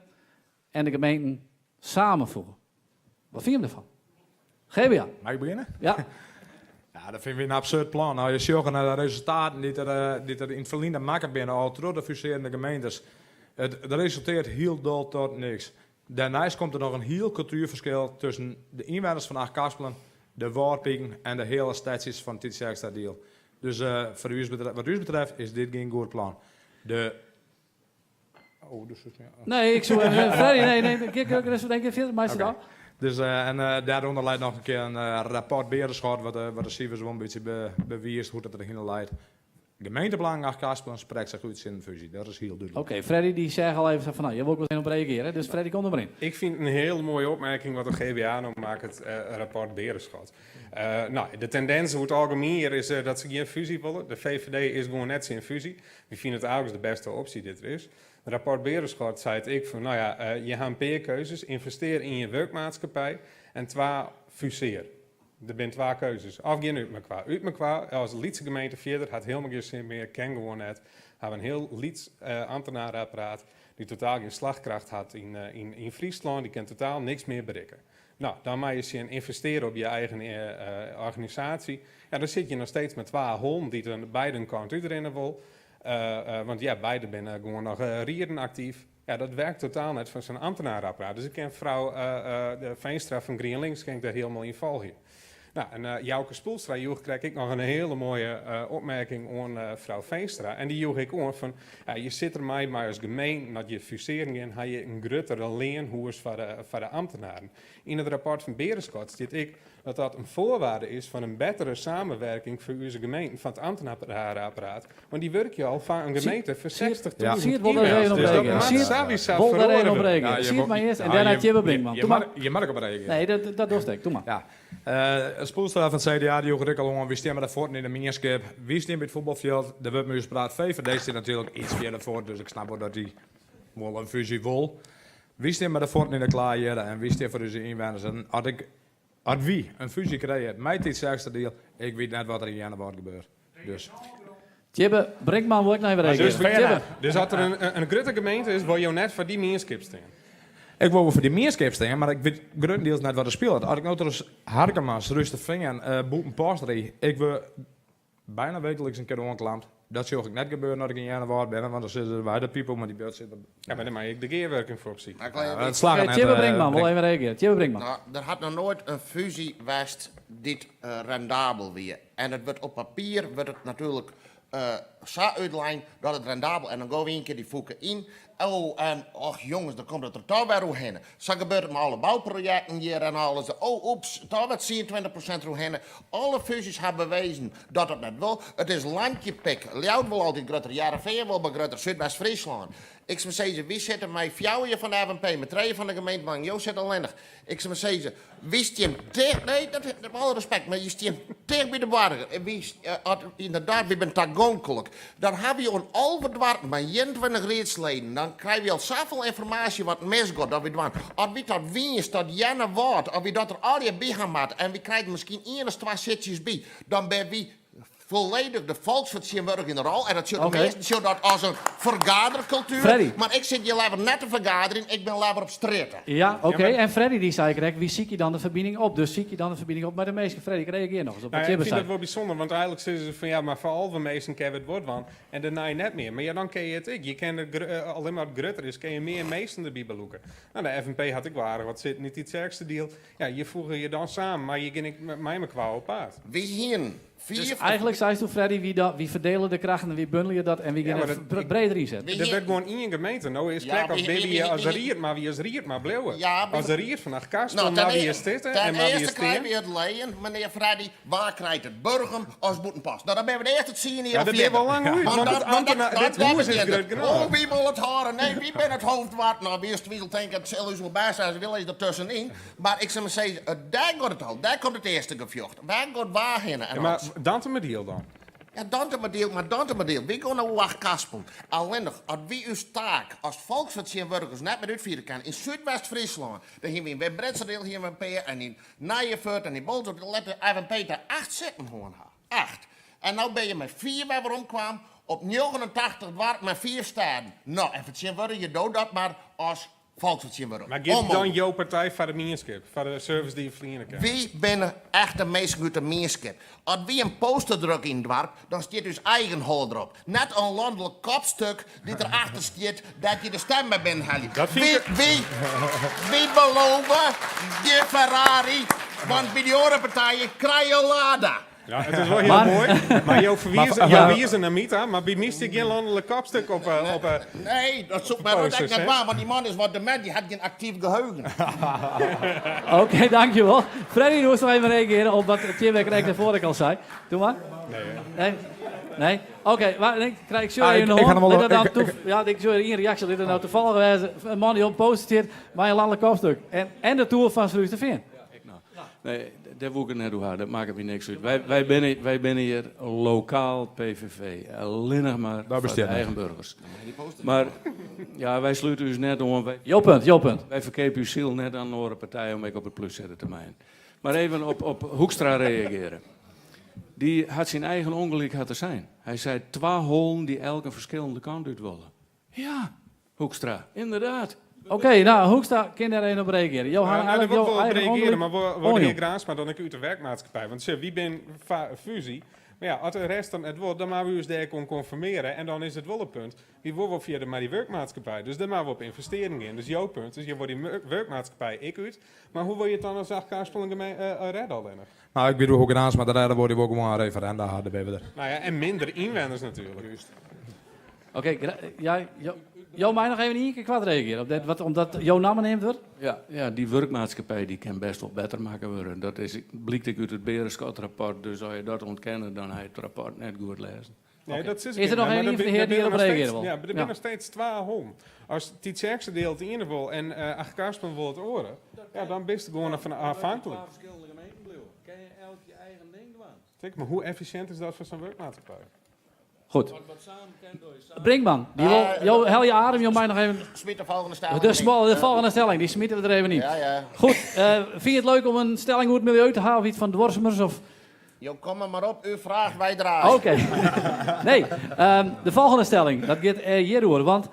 en de gemeenten samenvoegen. Wat fine jim derfan? GBA. Mei ik begjinne? Ja. Ja, dat fine wy in absurd plan. As je sjogge nei de resultaten dy't der, dy't der yn it ferline makke binne, al troch de fusearjende gemeentes, it resulteart hielendal tot niks. Dêrneist komt der noch in hiel kultuerferskil tusken de ynwenners fan Achtkarspelen, de Wâldpiken en de hiele stedsjes fan Tytsjerksteradiel. Dus foar ús, wat ús betreft is dit gjin goed plan. De Oh, dus Nee, ik soe even. Ferry, nee, nee, ik ik ik fierder, meitsje dan. Dus, en dêrûnder leit noch in kear in rapport Berenschot, wat de sifers wol in bytsje bewiist hoe't it derhinne leit. Gemeentebelang Achtkarspelen sprekt sich út tsjin in fúzje, dat is hiel dúdlik. Oké, Freddy dy seach al even fan, no, hjir wol ik wol even op reagearje. Dus Freddy, kom der mar yn. Ik fyn it in hiele moaie opmerking wat de GBA no makket, rapport Berenschot. No, de tendins oer it algemien hjir is dat se gjin fúzje wolle. De VVD is gewoan net tsjin fúzje. Wy fine it eigentlik de bêste opsje dy't der is. It rapport Berenschot seit ek fan, no ja, je ha in pear keuzes. Ynvestear yn je wurkmaatskippij en twa, fusear. Der binne twa keuzes. Of gean út mekoar. Út mekoar, as lytse gemeente fierder, hat hielendal gjin sin mear, kin gewoan net. Hawwe in hiel lyts ambtenareapparaat dy't totaal gjin slachkracht hat yn Fryslân, dy kin totaal niks mear berikke. No, dan moatte je sjen ynvestearje op je eigen organisaasje. Ja, dan sitte je noch steeds mei twa hollen dy't oan beide kant útrinne wol. Want ja, beide binne gewoan noch rieden aktyf. Ja, dat werkt totaal net foar sa'n ambtenareapparaat. Dus ik kin frou Veenstra fan GrienLinks kin ik dêr hielendal yn folgje. No, en Jouke Spoelstra joech krekt ek noch in hiele moaie opmerking oan frou Veenstra. En dy joech ek oan fan, ja, je sit der mei mei as gemeenten, as je fusearjen gean, ha je in gruttere leanhûs foar de ambtenaren. Yn it rapport fan Berenschot stiet ek dat dat in foarwaarde is foar in bettere samenwerking foar ús gemeenten fan it ambtenareapparaat. Want dy wurkje al foar in gemeente foar 60.000 Siert wol der even op Dus dat reagearje. moat Siert sawiesa wol der even feroare op wurde. reagearje. Siert mar earst en dêrnei Tjibbe Brinkman. Doe mar. Hjir moat ik op reagearje. Nee, dat dochst ek. Doe mar. Ja. Spoelstra fan it CDA dy joech it ek al oan, wy stean mei de fuotten yn de mienskip, wy stean by it fuotbalfjild, der wurdt mei ús praat. VVD stiet natuerlik iets fierder fuort, dus ik snap wol dat dy wol in fúzje wol. Wy stean mei de fuotten yn de klaai hjir en wy stean foar ús ynwenners. En as ik, as wy in fúzje krije mei Tytsjerksteradiel, ik wit net wat der yn Earnewâld gebeurt. Dus. Tjibbe Brinkman wol ek noch even reagearje. Tjibbe. Dus as der in grutte gemeente is, wolle jo net foar dy mienskip stean? Ik wol wol foar dy mienskip stean, mar ik wit gruttendiels net wat der spilet. As ik no troch Harkema, Surhústerfean, Bûtenpost rie, ik wurd. Bijna wekelijks in kear oanklampt. Dat sjoch ik net gebeuren as ik yn Earnewâld bin, want dan sizze se wy de people mei dy beurt sitte. Ja, mar dêr mei ik de gearwurking foar opsykje. Ja, it slagget net. Tjibbe Brinkman wol even reagearje. Tjibbe Brinkman. No, der hat noch noait in fúzje west dy't rendabel wie. En it wurdt op papier wurdt it natuerlik sa útlein dat it rendabel en dan gean we ien kear dy fûke yn. Oh, en och jonges, dan komt it der toch wer oerhinne. Sa gebeurt it mei alle bouprojekten hjir en alles. Oh, oeps, toch wer 10, 20% deroerhinne. Alle fúzjes ha bewezen dat it net wol. It is landjepik. Ljouwert wol altyd grutter, Hearrenfean wol mar grutter, Súdwest-Fryslân. Ik soe mar sizze, wy sitte mei fjouwer fan de FNP, mei trije fan de gemeentebelangen, jo sitte allinnich. Ik soe mar sizze, wy stean ticht, nee, dat, met alle respect, mar je stean ticht by de boarger. En wy, as, ynderdaad, wy binne tagonklik. Dan ha wy oan 11 doarpen mei 21 riedsleden, dan krije wy al safolle ynformaasje wat misgiet dat wy dwaan. As wy tot Wyns, tot Earnewâld, as wy dat der allegear by ha moatte en wy krije der miskien ien of twa sitsjes by, dan binne wy Folledich de folksfertsjinwurdigende rol en dat sjocht de Oké. measten sjocht dat as in fergaderkultuer. Freddy. Mar ik sit hjir leaver net te fergaderjen, ik bin leaver op strjitte. Ja, oké. En Freddy dy sei krekt, wy sykje dan de ferbining op. Dus sykje dan de ferbining op mei de minsken. Freddy, ik reagear noch ris op Nou wat ja, ik Tjibbe fyn sei. dat wol bysûnder, want eigenlik sizze se fan ja, mar foar 11 minsken kinne we it wol dwaan en dêrnei net mear. Mar ja, dan kinne je it ek. Je kinne it allinne mar grutter is, kinne je mear minsken derby belûke. Nou, de FNP hat ek wol aardich wat sitten yn Tytsjerksteradiel. Ja, je foege je dan samen, mar je gean ek mei mekoar op paad. Wy hienen Dus eigenlik seisto, Freddy, wy, da, wy ferdele de krachten en wy bundelje dat en wy Ja, gean mar it dat- breder ynsetten. Der wurdt gewoan ien gemeente. No is Ja, krekt as wie- by wie- wy as wie- ried, mar wy as ried mar bliuwe. Ja, As de ried fan Achtkarspelen, Nou, ten mar wy e- as dit ten en mar wy earste as krije stean. we it leien, menear Freddy. Wa krijt it Burgum as Bûtenpost? No, dan binne we de earste tsien jier Ja, al dat binne fierder. we al lang út, want dat- it ambtena- dat- dit dat hûs is begjint grut it. genôch. Oh, wy wolle it hâlde. Nee, wy binne it hoofddoarp. No, wy as twizel tinke, it sil ús wol bêst wêze, wy lizze der tuskenyn. Mar ik sil mar sizze, dêr giet it al. Dêr komt it earste gefjocht. Wêr giet wa hinne? En Ja, mar wat? Dantumadiel dan? Ja, Dantumadiel, mar Dantumadiel, wy gean nei Achtkarspelen. Allinnich, as wy ús taak as folksfertsjinwurdigers net mear útfiere kinne yn Súdwest-Fryslân, dêr hiene wy yn Wymbritseradiel hiene we in pear en yn Nijefurd en yn Boalsert, let de FNP dêr acht sitten hân ha. Acht. En no binne je mei fiif wer weromkaam op 89 doarpen en fiif stêden. No, en fertsjinwurdigje do dat mar as folksfertsjinwurdiger. Mar giet dan Onmogelijk. jo partij foar de mienskip, foar de service dy't je ferliene kinne? Wy binne echte minsken út de mienskip. As wy in poster drukke yn it doarp, dan stiet ús eigen holle derop. Net in lanlik kopstuk dy't der achter stiet dêr't je de stem mei binnenhelje. Dat fyn Wy, ik- wy, wy belove gjin Ferrari, want by dy oare partijen krije je Lada. Ja, it is wol hiel Maar- moai, mar jo ferwize, Maar- jo wize nei my ta, mar by my stiet gjin lanlik kopstuk op, op Nee, dat soe ik mar dat ek posters, net hè? dwaan, want dy man is wat demint, dy hat gjin aktyf geheugen. Oké, dankjewel. Freddy, do moatst noch even reagearje op wat Tjibbe krekt dêrfoar ek al sei. Doe mar. Nee, Nee? Nee? Oké, mar ik krij ik sjoch Ah, even ik- de ik ha hân. noch wol Lit dat ik- nou ik- toef- ja, ik sjoch ien reaksje. Lit dat no tafallich wêze. In man dy't op in poster stiet mei in lanlik kopstuk. En, en de toer fan Surhústerfean. Nee, dêr woe ik it net oer ha. Dat makket my niks út. Wy, wy, binne, wy binne hjir lokaal PVV. Allinnich mar Dat foar de bestiet net. eigen burgers. Mar ja, wy slute ús net oan. Wy, Jo punt, jo punt. wy ferkeapje ús siel net oan oare partijen om ek op it plus sette te meien. Mar even op, op Hoekstra reagearje. Dy hat syn eigen ûngelyk hat er sein. Hy sei twa hollen dy't elk in ferskillende kant út wolle. Ja, Hoekstra, ynderdaad. Oké, no, Hoekstra kin dêr even op reagearje. Jo ha Nou, daar eigenlik wol ik jo wol op eigen reagearje, ûngelyk mar wol wol de hear oanjûn. Graansma dan ek út de werkmaatskippij? Want sjoch, wy binne foar fúzje. Mar ja, as de rest dan net wol, dan moatte we ús dêr ek oan konformearje. En dan is it wol in punt. Wy wolle wol fierder mei dy wurkmaatskippij. Dus dêr moatte we op ynvestearjen gean. Dus jo punt is, jo wolle dy wurkmaatskippij ek út. Mar hoe wolle je it dan as Achtkarspelen rêde allinnich? No, ik wit wol hoe Graansma dat rêde wol, dy wol gewoan in referenda ha, dêr binne we der. No ja, en minder ynwenners natuerlik. Oké, ja, jo, jo meie noch even ien kear koart reagearje op dit, wat, omdat jo namme neamd wurdt. Ja, ja, dy wurkmaatskippij dy kin bêst wol better makke wurde. Dat is, blykt ek út it Berenschot-rapport. Dus as je dat ûntkenne, dan ha je it rapport net goed lêzen. Nee, dat sis Is ik der noch net, even mar ien fan de der hearen dy't binne hjirop noch reagearje steeds- wol? Ja, der binne Ja. noch steeds twa hollen. As Tytsjerksteradiel it iene wol en Achtkarspelen wol it oare, ja, dan bist gewoan fan afhanklik. Twa ferskillende gemeenten bliuwe. Kinne je elk je eigen ding dwaan. Tik, mar hoe effisjint is dat foar sa'n wurkmaatskippij? Goed. Wat, wat samen kin, doe je samen. Brinkman, dy wol, jo helje adem, jo meie noch even... Smyt de folgjende stelling. De, de folgjende stelling, dy smite we der even yn. Ja, ja. Goed, fyn je it leuk om in stelling oer it miljeu te hawwen of yts fan duorsumens? Of? Jo komme mar op, uw fraach, wy draaie. Oké. Nee, de folgjende stelling, dat giet hjiroer. Want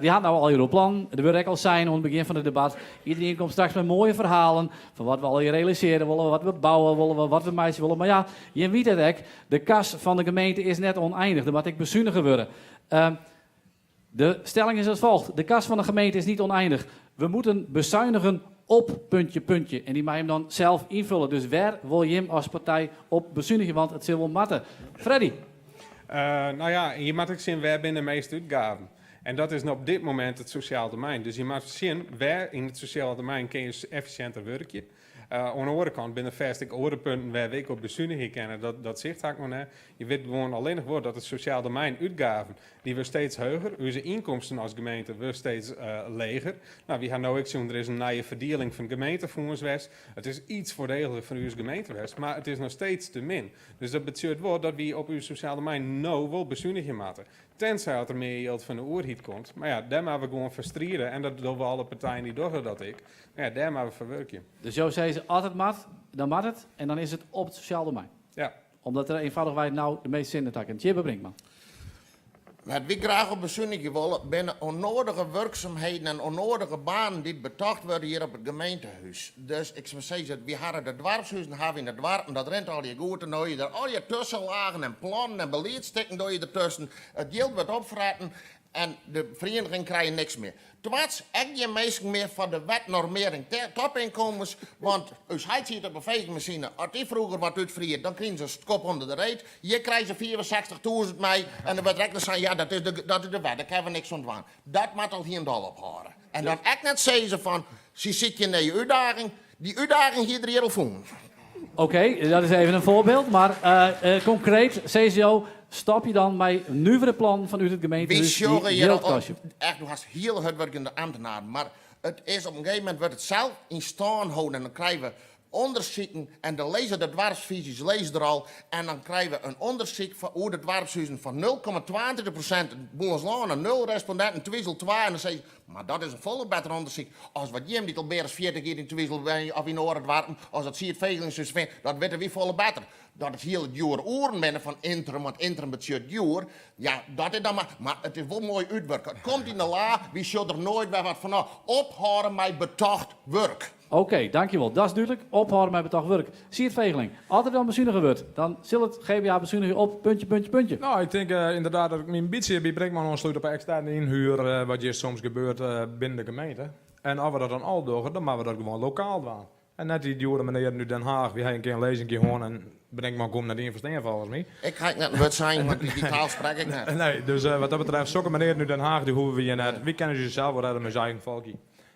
wy ha no al hjir oer plannen. Der wurde ek al sein oan it begjin fan it debat, iderien komt straks mei moaie ferhalen fan wat we allegear realisearje wolle, wat we bouwe wolle, wat we meitsje wolle. Mar ja, jim witte it ek, de kas fan de gemeente is net ûneinich. Der moat ek besunige wurde. De stelling is als volgt. De kas van de gemeente is niet oneindig. We moeten bezuinigen op puntje, puntje. En dy mei him dan sels ynfolje. Dus wêr wol jim as partij op besunigje? Want it sil wol moatte. Freddy? No ja, je moatte ek sjen wêr binne de measte útgaven. En dat is op dit momint it sosjaal domein. Dus je moatte sjen wêr yn it sosjaal domein kinne je effisjinter wurkje. Oan de oare kant binne der fêst ek oare punten wêr we ek op besunigje kinne. Dat sicht ha ik noch net. Je witte gewoan allinnich wol dat it sosjaal domein útgaven dy wurde steeds heger. Us ynkomsten as gemeente wurde steeds leger. No, wy ha no ek sjoen, der is in nije ferdieling fan it gemeentefûns west. It is iets foardeliger foar ús gemeente west, mar it is noch steeds te min. Dus dat betsjut wol dat wy op ús sosjaal domein no wol besunigje moatte. Tenzij at der mear jild fan de oerheid komt. Mar ja, dêr moatte we gewoan foar stride en dat dogge we alle partijen dy dogge dat ek. Mar ja, dêr moatte we foar wurkje. Dus jo sizze, as it moat, dan moat it en dan is it op it sosjaal domein? Ja. Omdat der eenfâldichwei no de measte sinten ta kinne. Tjibbe Brinkman. Wat wy graach op besunigje wolle, binne ûnnoadige wurksumheden en ûnnoadige banen dy't betocht wurde hjir op it gemeentehûs. Dus ik soe sizze, wy hawwe de doarpshuzen hawwe yn de doarpen, dat rint allegear goed en no je der allegear tussenlagen en plannen en beliedsstikken doe je dertusken. It jild wurdt opfretten en de ferienigingen krije niks mear. Twads, ek gjin minsken mear foar de wet normering topinkomens, want ús heit siet op 'e feegmasine. As dy froeger wat útfriet, dan krigen se in skop ûnder de reet. Hjir krije se 65.000 mei en der wurdt ek noch sein, ja dat is de, dat is de wet, dêr kinne we niks oan dwaan. Dat moat al hielendal ophâlde. En dan ek net sizze fan, sy sykje in nije útdaging. Dy útdaging hie der hjir al fûn. Oké, dat is even in foarbyld, mar konkreet sizze jo, stopje dan mei nuvere plannen fanút it Wy gemeentehûs dy sjogge hjir jild al kostje. echt, do hast hiele hurdwurkjende ambtenaren, mar it is op in gegeven momint wurdt it sels yn stân holden en dan krije we ûndersiken en dan lizze de doarpsfyzjes lizze der al en dan krije we in ûndersyk foar oer de doarpshuzen fan 0,22% Boelensloane nul respondinten, Twizel twa en dan sizze Mar dat is in folle better ûndersyk as wat jim dy't al mear as 40 jier yn Twizel wenje of yn oare doarpen, as dat Sierd Vegeling sus fynt, dat witte wy folle better. Dat it hiele djoere oeren binne fan interim, want interim betsjut djoer, ja, dat is dan mar, mar it is wol moai útwurke. It komt yn de la, wy sjogge der noait wer wat fan ôf. Ophâlde mei betocht wurk. Oké, dankjewol. Dat is dúdlik. Ophâlde mei betocht wurk. Sierd Vegeling, as der dan besunige wurdt, dan sil it GBA besunigje op puntje, puntje, puntje. No, ik tink ynderdaad dat ik my in bytsje by Brinkman oanslút op 'e eksterne ynhuer, wat hjir soms gebeurt binnen de gemeente. En as we dat dan al dogge, dan moatte we dat gewoan lokaal dwaan. En net dy djoere menearen út Den Haach. Wy ha in kear in lêzingje hân en Brinkman koe him net ien ferstean folgens my. Ik ha ek net in wurd sein, want dy taal sprek ik net. Nee, dus wat dat betreft, sokke menearen út Den Haach, dy hoege we hjir net. Wy kinne ús sels wol rêde mei ús eigen folkje.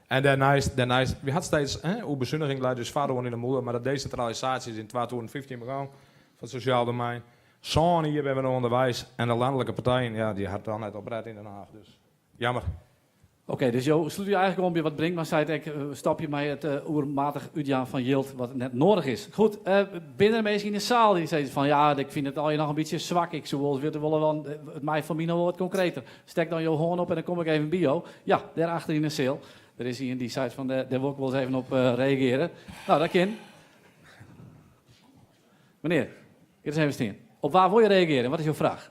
En dêrneist, dêrneist, wy hat steeds, hè, oer besuniging leit ús foar oan yn 'e mûle, mar de desintralisaasje is yn 2015 begûn fan it sosjaal domein. Sân jier binne we no ûnderweis en de lanlike partijen, ja, dy hat dan net opret yn Den Haach, dus jammer. Oké, dus jo slute je eigenlik oan by wat Brinkman seit, ek stopje mei it oermatich útjaan fan jild wat net noadich is. Goed, binne der minsken yn de saal dy't sizze fan ja, ik fyn it allegear noch in bytsje swak, ik soe wolris witte wolle, want it mei foar my noch wol wat konkreter. Stek dan jo hân op en dan kom ik even by jo. Ja, dêr achter yn de seal. Der is ien dy't seit fan dêr wol ik wolris even op reagearje. No, dat kin. Menear, gean ris even stean. Op wa wol je reagearje en wat is jo fraach?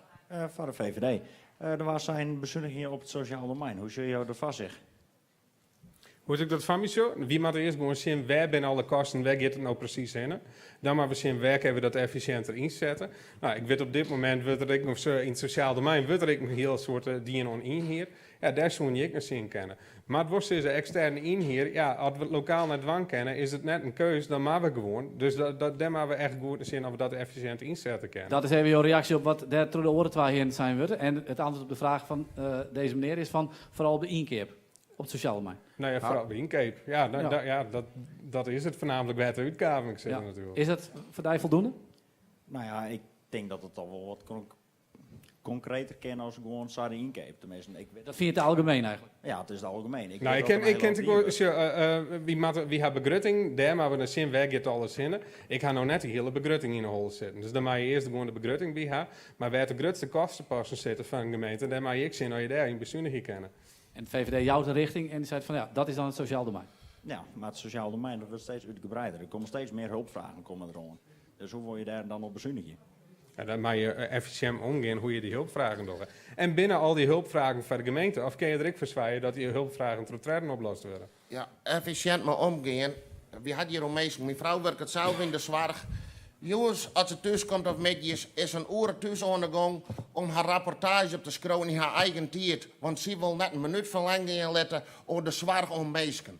Foar de VVD. Der waard sein besunigje op it sosjaal domein. Hoe sjogge jo dat foar sich? Hoe't ik dat foar my sjoch? Wy moatte earst gewoan sjen wêr binne alle kosten, wêr giet it no presys hinne. Dan moatte we sjen wêr kinne we dat effisjinter ynsette. No, ik wit op dit momint wurdt der ek noch yn it sosjaal domein wurdt der ek in hiel soad dien oan ynhier. Ja, dêr soene je ek nei sjen kinne. Mar it wol sizze, eksterne ynhier, ja, as we it lokaal net dwaan kinne, is it net in keus, dan moatte we gewoan. Dus dat, dêr moatte we echt goed nei sjen oft we dat effisjint ynsette kinne. Dat is even jo reaksje op wat dêr troch de oare twa hearen sein wurdt. En it antwurd op de fraach fan dizze menear is fan foaral op de ynkeap. Op it sosjaal domein. No ja, foaral de ynkeap. Ja, no, ja. ja dat, dat is it foarnaamlik wêr't de útgaven ek sitte natuerlik. Is dat foar dy foldoende? No ja, ik tink dat it al wol wat konkreter kin as gewoan sa de ynkeap. Teminsten, ik wit Dat fyn je te algemeen eigenlik? Ja, it is te algemeen. Ik No, wit ik dat kin, der in ik kin hiele it hoop wol, sjoch, wy moatte, wy ha begrutting, dêr moatte we nei sjen wêr giet alles hinne. Ik ha no net de hiele begrutting yn 'e holle sitten. Dus dan moatte je earst gewoan de begrutting by ha. Mar wêr't de grutste kosteposten sitte fan in gemeente, dêr moatte je ek sjen oft je dêr yn besunigje kinne. En de VVD jout in richting en dy seit fan ja, dat is dan it sosjaal domein. Ja, mar it sosjaal domein dat wurdt steeds útgebreider. Der komme steeds mear hulpfragen komme deroan. Dus hoe wol je dêr dan op besunigje? Ja, dan moatte je effisjint omgean hoe je dy helpfragen dogge. En binne al dy helpfragen foar de gemeente of kinne je der ek foar soargje dat dy helpfragen troch tredden oplost wurde? Ja, effisjint mei omgean. Wy ha it hjir om minsken. Myn frou wurket sels yn de soarch. Jûns, as se thús komt of middeis, is se in oere thús oan de gong om har rapportaazje op te skriuwen yn har eigen tiid. Want sy wol net in minút ferlern gean litte oer de soarch oan minsken.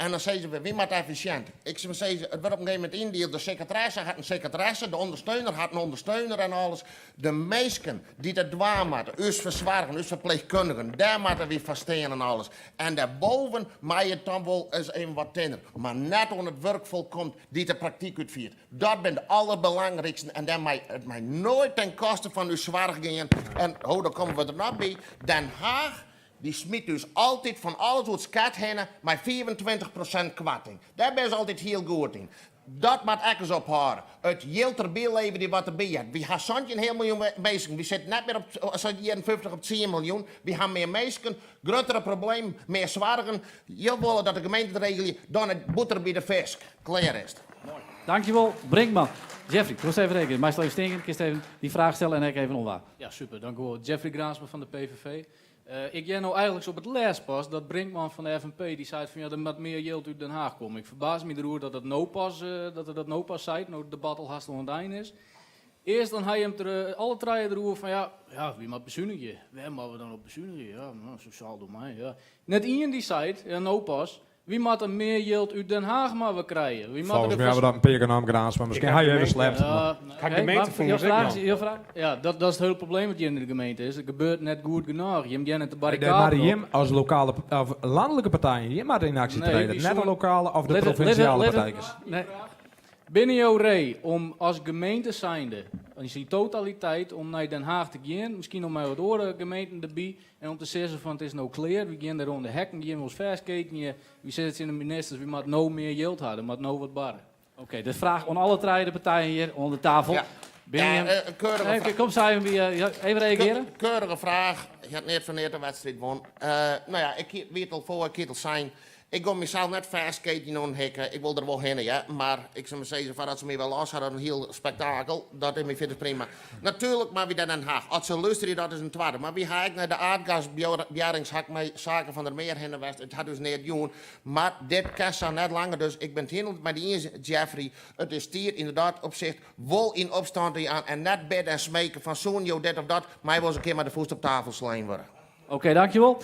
En dan sizze we, wy moatte effisjint. Ik soe sizze, it wurdt op in gegeven momint yndield, de sekretaresse hat in sekretaresse, de ûndersteuner hat in ûndersteuner en alles. De minsken dy't it dwaan moatte, ús fersoargers, ús ferpleechkundigen, dêr moatte wy foar stean en alles. En dêrboven mei it dan wol ris even wat tinner, mar net oan it wurkfolk komt dy't de praktyk útfiert. Dat binne de alderbelangryksten en dêr mei it mei noait ten koste fan ús soarch gean. En ho, dan komme we der noch by, Den Haag Dy smyt ús altyd fan alles oer it sket hinne mei 25 prosint koarting. Dêr binne se altyd hiel goed yn. Dat moat ek ris ophâlde. It jild derby leverje wat derby heart. Wy ha 17 heal miljoen minsken. Wy sitte net mear op sa't jierren 50 op tsien miljoen. Wy ha mear minsken, gruttere problemen, mear soargen. Jo wolle dat de gemeente it regelje, dan it bûter by de fisk. Klear is it. Dankjewol, Brinkman. Jeffrey, dochst even reagearje. Meist even stean, kinst even dyn fraach stelle en ek even omwaar. Ja, super. Dankjewol. Jeffrey Graansma fan de PVV. Ik hear no eigenliks op it lêst pas dat Brinkman fan de FNP dy seit fan ja, der moat mear jild út Den Haag komme. Ik ferbaas my deroer dat dat no pas, dat er dat no pas seit, no't it debat al hast oan it ein is. Earst dan ha jim it der alle trije deroer fan ja, ja, wy moatte besunigje. Wêr moatte we dan op besunigje? Ja, no, sosjaal domein, ja. Net ien dy seit, ja, no pas, Wy moatte mear jild út Den Haag mar wer krije. Wy moatte Folgens my hawwe we dat in pear kear naam Graansma, miskien ha je even slept. Ja, oké, Ja, dat is it hiele probleem wat hjir yn de gemeente is. It gebeurt net goed genôch. Jim gean net de barrikaden Maar op. jim as lokale of lanlike partijen, jim moatte yn aksje trede, net de lokale of de provinsjale partijkes. Binne jo ree om as gemeente zijnde, yn syn totaliteit, om nei Den Haag te gean, miskien noch mei wat oare gemeenten derby, en om te sizzen fan it is no klear, wy gean dêr oan de hekken, gean we ons fêstketenje, wy sizze tsjin de ministers, wy moatte no mear jild ha, der moat no wat barre. Oké, de fraach oan alle trije de partijen hjir oan de tafel. Ja. Binne Ja, jim- in keurige Nee, fraach. Kom sa even by, ja, even reagearje. Keurige fraach. Ik hat neat foar neat de wedstriid wûn. No ja, ik wie it al foar, ik hie it al sein. Ik gon mysels net fêstketenjen oan in hikke. Ik wol der wol hinne, hear. Mar ik sil mar sizze, foardat se my wer los ha, in hiel spektakel. Dat is my fierders prima. Natuerlik moatte wy nei Den Haag. As se lústerje, dat is in twadde. Mar wy ha ek nei de aardgasboarrings ha ik mei Sake van der Meer hinne west. It hat ús neat jûn. Mar dit kin sa net langer, dus ik bin it hielendal mei dy iens, Jeffrey. It is tiid yn dat opsicht wol yn opstân te jaan en net bidde en smeke fan soenen jo dit of dat, mei wolris in kear mei de fûst op tafel slein wurde. Oké, dankjewol.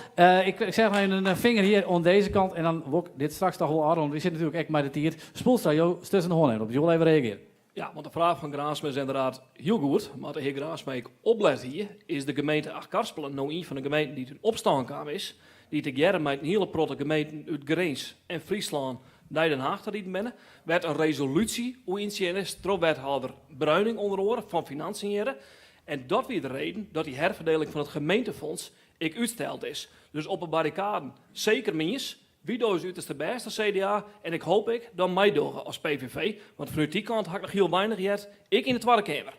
Ik zeg nog even een vinger hier oan deze kant en dan wol ik dit straks toch wol ôfrûne. Wy sitte natuerlik ek mei de tiid. Spoelstra, jo stutsen de hân even op. Jo wolle even reagearje. Ja, want de fraach fan Graansma is ynderdaad hiel goed. Mar de hear Graansma ek oplet hie, is de gemeente Achtkarspelen no ien fan de gemeenten dy't yn opstân kaam is, dy't tegearre mei in hiele protte gemeenten út Grins en Fryslân nei Den Haag ta riden binne, wêr't in resolúsje oer yntsjinne is troch wethâlder Bruining ûnder oare fan Financiën hjirre. En dat wie de reden dat dy herferdeling fan it gemeentefonds ek útsteld is. Dus op 'e barrikaden seker miens, wy dogge ús uterste bêst as CDA en ik hoop ek dat meidogge as PVV, want fanút dy kant ha ik noch hiel weinich heard, ek yn de Twadde Keamer.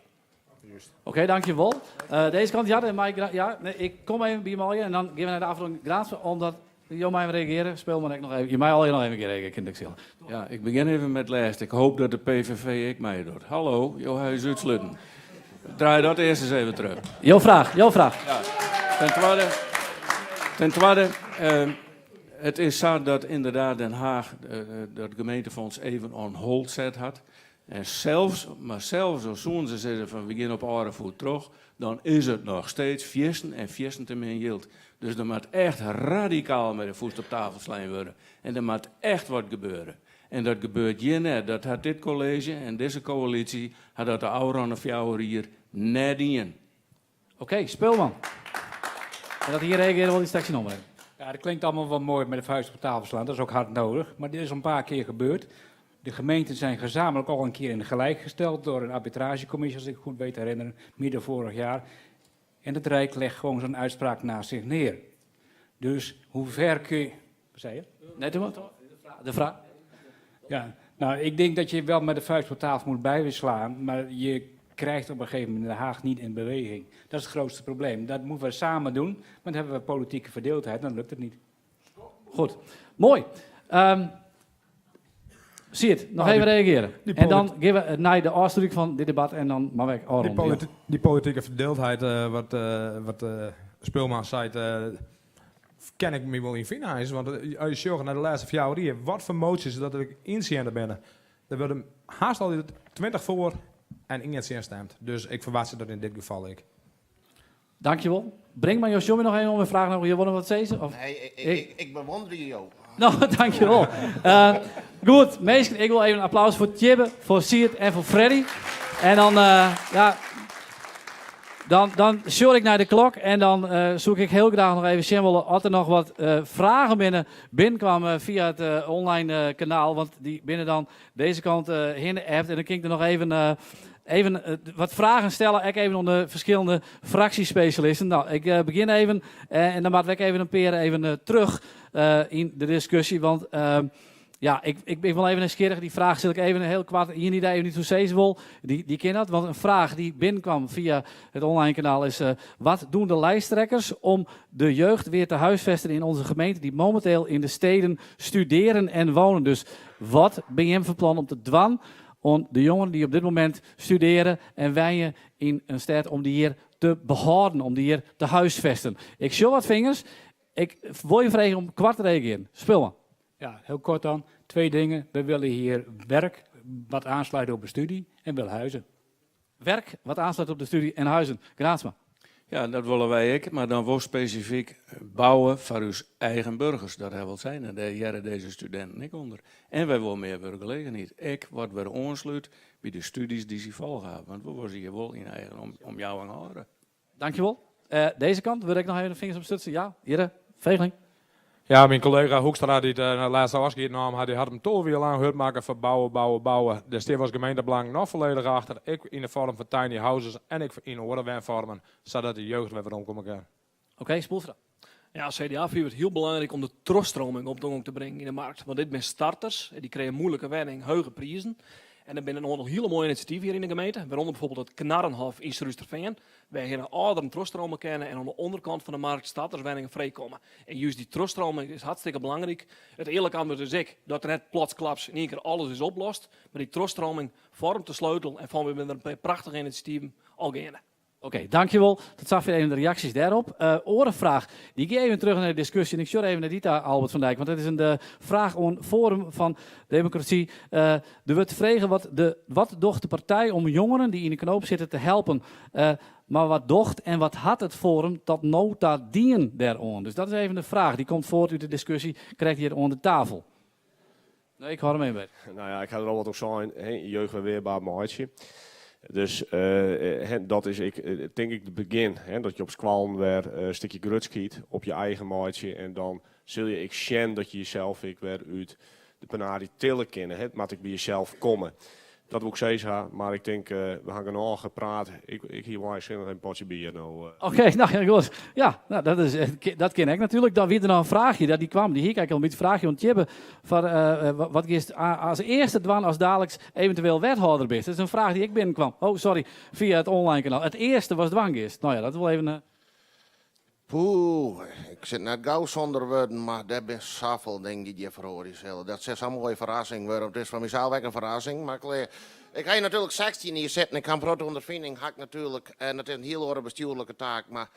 Oké, dankjewol. Deze kant, ja, mei, ja, nee, ik kom even by jim en dan gean we nei de afronding. Graansma, omdat jo mei reagearje, Speelman ek noch even. Je mei al noch even reagearje, kin ik sille. Ja, ik begjin even met lêst. Ik hoop dat de PVV ek meidocht. Hallo, jo ha ús útsluten. Draai dat earst ris even terug. Jo fraach, jo fraach. Ja. Ten tweede, it is sa dat ynderdaad Den Haag dat gemeentefonds even on hold set hat. En sels, mar sels al soenen se sizze fan we gean op âlde foet troch, dan is it noch steeds fiersten en fiersten te min jild. Dus der moat echt radikaal mei de fûst op tafel slein wurde. En der moat echt wat gebeure. En dat gebeurt hjir net. Dat hat dit kolleezje en dizze koälysje hat dat de ôfrûne 4 jier net dien. Oké, Speelman. En dat hier reagearje wol dy straks yn omrin. Ja, dat klinkt allemaal wel mooi met de vuist op tafel slaan. Dat is ook hard nodig. Maar dit is al een paar keer gebeurd. De gemeenten zijn gezamenlijk al een keer in gelijk gesteld door een arbitragecommissie, als ik goed weet herinneren, midden vorig jaar. En het Rijk legt gewoon zo'n uitspraak naast zich neer. Dus hoe ver kun je... Wat zei je? Nee, doe maar. De vraag. Ja, nou, ik denk dat je wel met de vuist op tafel moet blijven slaan, maar je krijgt op een gegeven moment Den Haag niet in beweging. Dat is het grootste probleem. Dat moeten we samen doen, maar dan hebben we politieke verdeeldheid, dan lukt het niet. Goed, mooi. Sierd, noch Nou, even die- reagearje. die En dan gean we nei de ôfsluting fan dit debat en dan moatte we ek Die, ôfrûnje. politi die politieke verdeeldheid, eh, wat, eh, wat eh, Speelman seit, eh, kin ik my wol yn fine eins. Want eh, as je sjogge nei de lêste 4 jier, wat foar moties dat der yntsjinne binne. Der wurde hast altyd 20 foar en ien tsjin stimd. Dus ik ferwachtsje dat yn dit gefal ek. Dankjewol. Brinkman, jo sjogge my noch even oan mei fragen. Jo wolle noch wat sizze? Of? Nee, ik, ik, ik bewûnderje jo. No, dankjewol. Uh, goed, minsken, ik wol even in applaus foar Tjibbe, foar Sierd en foar Freddy. En dan, uh, ja, dan, dan sjoch ik nei de klok en dan uh, soe ik hiel graach noch even sjen wolle oft der noch wat uh, fragen binne binnenkwamen fia it uh, online kanaal. Want dy binne dan dizze kant hinne appt. En dan kin ik der noch even, even wat fragen stelle. Ek even oan de ferskillende fraksjespesjalisten. No, ik begjin even en dan moatte we ek even in pear even terug yn de diskusje. Want ja, ik, ik bin wol even nijsgjirrich. Dy fraach sil ik even hiel koart. Ien dy't dêr even yts oer sizze wol, dy, dy kin dat. Want in fraach dy't binnenkwam fia it online kanaal is: uh, wat doen de lijsttrekkers om de jeugd weer te huisvesten in onze gemeente die momenteel in de steden studeren en wonen? Dus wat binne jim fan plan om te dwaan om de jongeren dy't op dit momint studearje en wenje yn in stêd om dy hjir te behâlden, om dy hjir te huisvesten? Ik sjoch wat fingers. Ik wol je freegje om koart te reagearjen. Speelman. Ja, heel kort dan. Twee dingen. We willen hier werk wat aansluit op de studie en wil huizen. Werk wat aansluit op de studie en huizen. Graansma. Ja, dat wolle wy ek, mar dan wol spesifyk bouwe foar ús eigen burgers. Dat ha wol sein en dêr hearre dizze studinten ek ûnder. En wy wolle mear wurkgelegenheid. Ek wat wer oanslút by de studies dy't sy folge hawwe. Want we wolle se hjir wol yn eigen om omjouwing hâlde. Dankjewol. Uh, dizze kant, wurd ek noch even de fingers opstutsen. Ja, hjir, Vegeling. Ja, myn kollega Hoekstra, dy't uh, it lêste ôfskied naam hat, dy hat him 12 jier lang hurd makke foar bouwe, bouwe, bouwe. Dêr steane we as gemeentebelang noch folledich achter, ek yn de foarm fan tiny houses en ek yn oare wenfoarmen, sadat de jeugd wer weromkomme kin. Oké, okay, Spoelstra. Ja, CDA fynt it hiel belangryk om de trochstreaming op gong te bringen yn de markt. Want dit binne starters, dy krije muoilike wenning, hege prizen. En der binne in oantal hiele moaie inisjativen hjir yn de gemeente, wêrûnder bijvoorbeeld it Knarrenhof yn Surhústerfean, wêrhinne âlderen trochstrome kinne en oan de ûnderkant fan de markt starterswenningen frijkomme. En just dy trochstroming is hartstikke belangryk. It earlike antwurd is ek dat der net plotsklaps yn ien kear alles is oplost, mar dy trochstroming foarmet de sleutel en fan wy binne der in pear prachtige inisjativen al geande. Oké, dankjewol. Tot safier even de reaksjes dêrop. Uh, oare fraach, dy gean even terug nei de diskusje. En ik sjoch even nei dy ta, Albert van Dijk, want dat is in eh, fraach oan Forum van Democratie. Uh, der wurdt frege wat, de, wat docht de partij om jongeren dy't yn de knoop sitte te helpen? Uh, mar wat docht en wat hat it Forum tot no ta dien dêroan? Dus dat is even de fraach. Dy komt fuort út de diskusje, krekt hjir oan de tafel. Nee, ik hâld him even by. Nou ja, ik ha der al wat oer sein, hè, jeugd wer wearber meitsje. Dus uh, dat is ek, tink ik, it begjin. Hè, dat je op skoallen wer in stikje grutskheid op je eigen meitsje. En dan sil je ek sjen dat je jesels ek wer út de penarie tille kinne. Hè. It moat ek by jesels komme. Dat wol ik sizze ha, mar ik tink, uh, we ha genôch praat. Ik, ik hie wol sin in potsje bier no. Uh. Oké, no ja, goed. Ja, no, dat, is, dat kin ek natuerlik. Dan wie der noch in fraachje, dat dy kwam. Dy hie ik eigentlik al in bytsje fraachje oan Tjibbe. Foar, uh, wat giest as earste dwaan as daliks eventueel wethâlder bist? Dat is in fraach dy't ek binnenkwam. Oh, sorry, fia it online kanaal. It earste watst dwaan giest. No ja, dat is wol even... Uh... Poeh, ik sit net gau sûnder wurden, mar dêr binne safolle dingen dy't hjir feroarje sille. Dat sil sa'n moaie ferrassing wurde. It is foar mysels ek in ferrassing, mar ik, ik ha hjir natuerlik 16 jier sitten. Ik ha in protte ûnderfining, ha ik natuerlik. En dat is in hiel oare bestjoerlike taak. Mar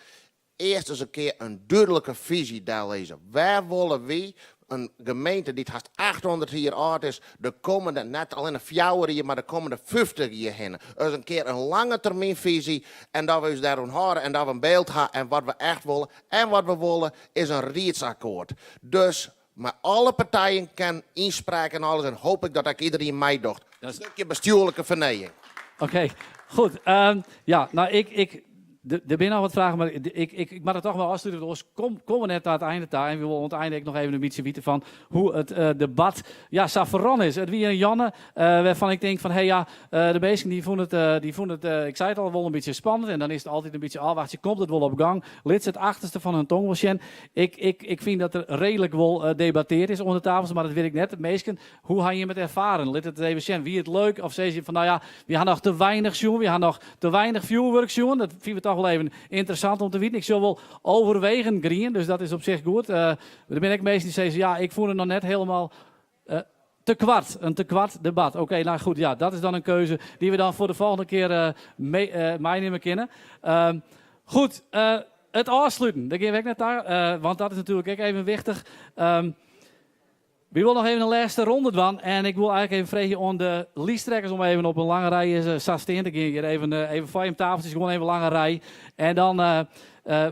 earst ris in kear in dúdlike fisy dellizze. Wêr wolle wy, in gemeente dy't hast 800 jier âld is, de kommende, net allinne 4 jier, mar de kommende 50 jier hinne? Ris in kear in lange termynfisy en dat we ús dêroan hâlde en dat we in byld ha en wat we echt wolle. En wat we wolle is in riedsakkoart. Dus mei alle partijen kin ynspraak en alles en hoop ik dat ek iderien meidocht. In stikje bestjoerlike fernijing. Oké, goed. Um, ja, no, ik, ik, der binne noch wat fragen, mar ik, ik, ik moat it dochs mar ôfslute, want oars kom, komme we net ta it ein ta. En we wolle oan it ein ek noch even in bytsje witte fan hoe't it uh, debat ja, sa ferrûn is. It wie in jûn uh, wêrfan't ik tink fan, hé ja, uh, de minsken dy fûnen it, uh, dy fûnen it uh, ik sei it al, wol in bytsje spannend. En dan is it altyd in bytsje ôfwachtsje, komt it wol op gang? Lit se it achterste fan hun tong wol sjen. Ik, ik, ik fyn dat der reedlik wol uh, debattearre is oan de tafels, mar dat wit ik net. Minsken, hoe ha jim it erfaren? Lit it even sjen. Wie it leuk? Of sizze je fan, no ja, wy ha noch te weinich sjoen, wy ha noch te weinich fjoerwurk sjoen. Dat fine we dochs wol even ynteressant om te witten. Ik sjoch wol overwegend grien, dus dat is op sich goed. Uh, der binne ek minsken dy't sizze, ja, ik fûn it noch net hielendal... Uh, Te koart, in te koart debat. Oké, nou goed, ja, dat is dan in keuze dy't we dan foar de folgjende kear meinimme kinne. Goed, it ôfsluten, dêr gean we ek nei ta, want dat is natuerlik ek even wichtich. Wy wolle noch even in lêste ronde dwaan en ik wol eigentlik even freegje oan de lysttrekkers om even op in lange rij sa stean te gean. Hjir even, even foar jim tafeltsjes, gewoan even lange rij. En dan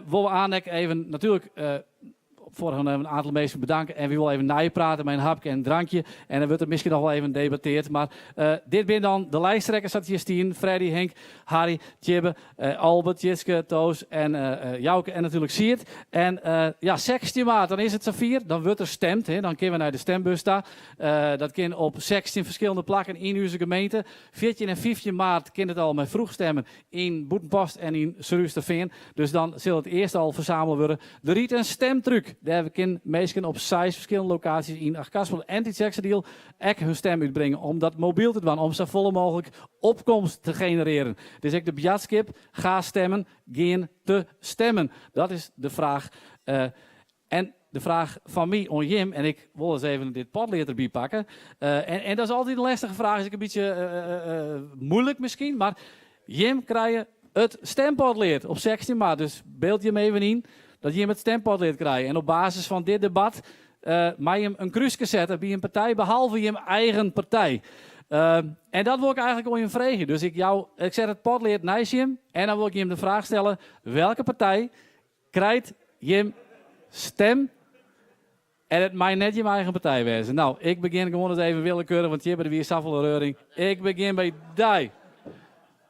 wolle we aanst ek even natuerlik foar in oantal minsken bedanke en wy wolle even neiprate mei in hapke en in drankje. En dan wurdt der miskien noch wol even debatteard. Mar dit binne dan de lijsttrekkers sa't hjir stien. Freddy, Henk, Harry, Tjibbe, Albert, Tjitske, Toos en Jouke en natuerlik Sierd. En ja, 16 maart, dan is it safier. Dan wurdt der stimd. Hè. Dan kinne we nei de stembus ta. Dat kin op 16 ferskillende plakken yn ús gemeente. 14 en 15 maart kin it al mei vroeg stemmen yn Bûtenpost en yn Surhústerfean. Dus dan sil it earst al fersamele wurde. Der rydt in stemtruck. Dêr kin minsken op seis ferskillende lokaasjes yn Achtkarspelen en Tytsjerksteradiel ek hun stem útbringe om dat mobyl te dwaan, om safolle mooglik opkomst te generearjen. Dus ek de boadskip, ga stemmen, gean te stemmen. Dat is de fraach. En de fraach fan my oan jim, en ik wol ris even dit potlead derby pakke. En dat is altyd in lêstige fraach, is ek in bytsje muoilik miskien, mar jim krije it stempotlead op 16 maart. Dus byld jim even yn dat jim it stempotlead krije. En op basis fan dit debat mei jim in krúske sette by in partij behalve jim eigen partij. En dat wol ik eigentlik oan jim freegje. Dus ik, jou, ik set it potlead neist jim en dan wol ik jim de fraach stelle, welke partij krijt jim stem? En it mei net jim eigen partij wêze. Nou, ik begjin gewoan ris even willekeurich, want hjir wie safolle reuring. Ik begjin by dy.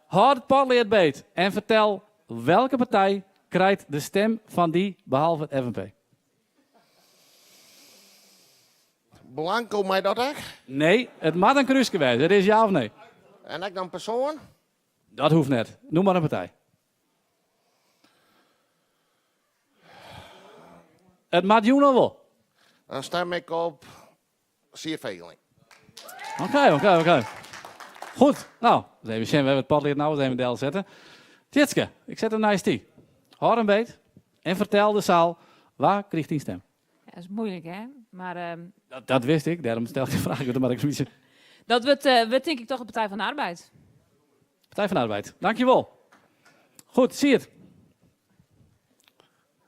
Hâld it potlead beet en fertel welke partij krijt de stem fan dy behalve it FNP. Blanco mei dat ek? Nee, it moat in krúske wêze. It is ja of nee. En ek dan persoan? Dat hoecht net. Noem mar in partij. It moat jûn al wol. Dan stim ik op Sierd Vegeling. Oké. Goed, nou, even sjen, we hawwe it potlead no ris even delsette. Tjitske, ik set him neist dy. Hâld him beet en fertel de saal, wa kriget dyn stim? Ja, dat is muoilik, hè? Mar, Dat wist ik, dêrom stel ik de fraach. Ik mar ik bytsje. Dat wurdt, wurdt tink ik toch de Partij van de Arbeid. Partij van de Arbeid. Dankjewol. Goed, Sierd.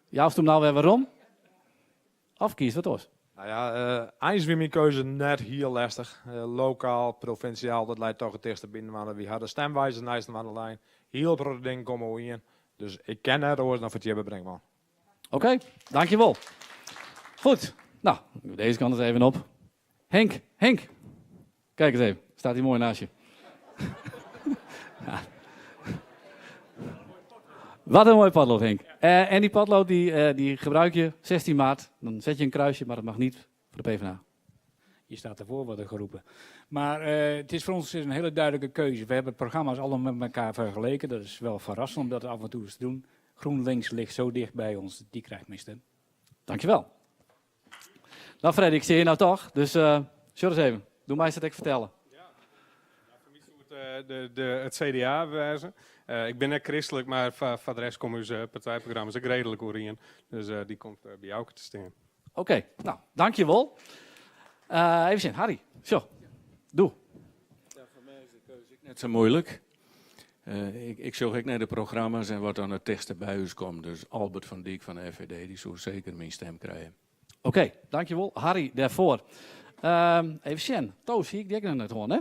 Joust him no wer werom? Of kiest wat oars? Nou ja, eins wie myn keuze net hiel lestich. Lokaal, provinsjaal, dat leit toch it tichtste byinoar. Wy ha de stemwijzer neist inoar lein. Hiel protte dingen komme oerien. Dus ik kin net oars dan foar Tjibbe Brinkman. Oké, dankjewol. Goed, nou, deze kant eens even op. Henk, Henk. Kijk eens even, staat hij mooi naast je. Ja. Wat een mooi potlood, Henk. En die potlood die gebruik je 16 maart. Dan zet je een kruisje, maar dat mag niet voor de PvdA. Je staat ervoor, wordt er geroepen. Maar het is voor ons een hele duidelijke keuze. We hebben programma's allemaal met elkaar vergeleken. Dat is wel verrassend om dat af en toe eens te doen. GroenLinks ligt zo dicht bij ons, die krijgt mijn stem. Dankjewel. Nou Freddy, ik zie je nou toch. Dus zullen eens even. Doe mij eens dat ik vertellen. Ja, foar my soe it it CDA wêze. Ik bin net kristlik, mar foar de rest komme ús partijprogramma's ek reedlik oerien. Dus dy komt by Jouke te stean. Oké, nou, dankjewol. Even sjen, Harry, sjoch, doe. Ja, foar my is de keuze ek net sa muoilik. Ik sjoch ek nei de programma's en wat dan it tichtste by ús komt. Dus Albert van Dyk fan de FVD, dy soe seker myn stim krije. Oké, dankjewol Harry dêrfoar. Even sjen, Toos, hie ik dy ek noch net hân, hè?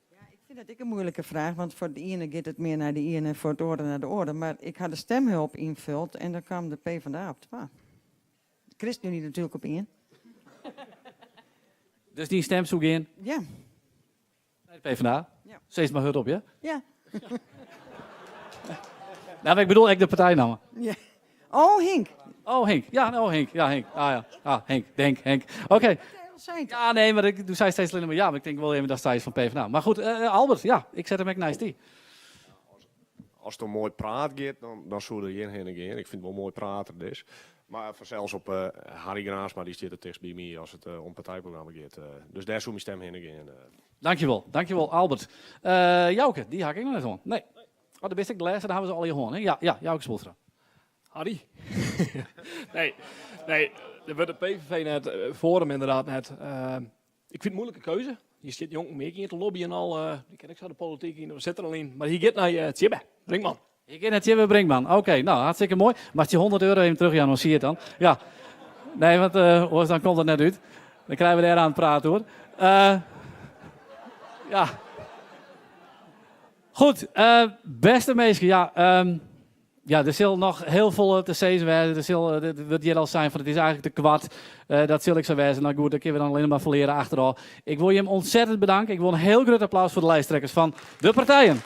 Ja, ik fyn dat ek in muoilike fraach, want foar de iene giet it mear nei de iene en foar it oare nei de oare. Mar ik ha de stemhulp ynfuld en dan kaam de PvdA op twa. De ChristenUnie natuerlik op ien. Dus dyn stim soe gean? Ja. Nei de PvdA? Ja. Sis mar hurdop, ja? Ja. Nou, ik bedoel ek de partijnamme. Ja. Oh, Henk. Oh, Henk. Ja, oh, Henk. Ja, Henk. Ah, ja. Ah, Henk. Denk, Henk. Oké. Ja, nee, mar ik, doe sei steeds allinne mar ja, mar ik tink wol even dat sei fan PvdA. Mar goed, Albert, ja, ik set him ek neist dy. As it om moai praat giet, dan soe der gjin hinne gean. Ik fyn it wol moai prater dus. Mar fansels op Harry Graafsma, dy stiet it tichtst by my as it om partijprogramma giet. Dus dêr soe myn stim hinne gean. Dankjewol, dankjewol Albert. Jouke, dy ha ik ek noch net hân. Nee. Oh, dêr bist ek de lêste, dêr hawwe se allegear hân. Hè? Ja, ja, Jouke Spoelstra. Harry? nee, nee, der wurdt de PVV net, eh, Forum inderdaad net. Uh, ik vind het een moeilijke keuze. Je zit jong meer in te lobbyen al. Uh, die ken ik zo de politiek in, we zitten er al in. Maar hier gaat naar uh, Tjibbe, Brinkman. Je gaat naar Tjibbe Brinkman. Oké, okay, nou hartstikke mooi. Mag je 100 euro even terug, Jan, hoe zie je het dan? Ja. Nee, want uh, dan komt het net uit. Dan krijgen we daar aan het praten hoor. Uh, ja. Goed, uh, beste mensen, ja, um, ja, er zal nog heel veel te zeggen zijn. Er zal, het hier al zijn van het is eigenlijk te kwart. Uh, dat zal ik zo wijzen. Nou goed, daar kunnen we dan alleen maar verleren achteraf. Ik wil je hem ontzettend bedanken. Ik wil een heel groot applaus voor de lijsttrekkers van de partijen.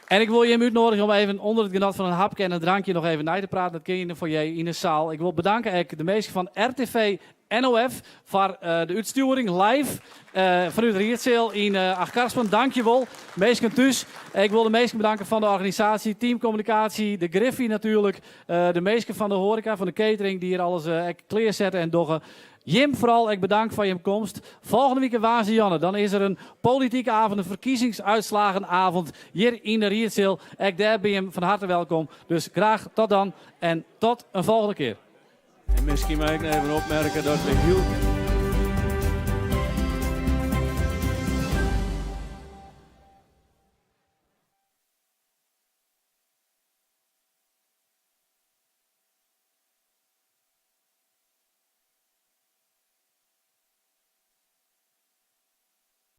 En ik wil je uitnodigen om even onder het genot van een hapje en een drankje nog even na te praten. Dat kun je in de foyer in de zaal. Ik wil bedanken ook de meesten van RTV NOF voor uh, de uitsturing live uh, vanuit de Rietzeel in uh, Achtkarspelen. Dank je wel. Meesten thuis. Ik wil de meesten bedanken van de organisatie, teamcommunicatie, de Griffie natuurlijk. de meesten van de horeca, van de catering die hier alles uh, kleerzetten en doggen. Jim vooral, ik bedank voor je komst. Volgende week in Waze Janne, dan is er een politieke avond, een verkiezingsuitslagenavond hier in de Rietzeel. Ik daar ben je van harte welkom. Dus graag tot dan en tot een volgende keer. En misschien mag ik nog even opmerken dat we heel...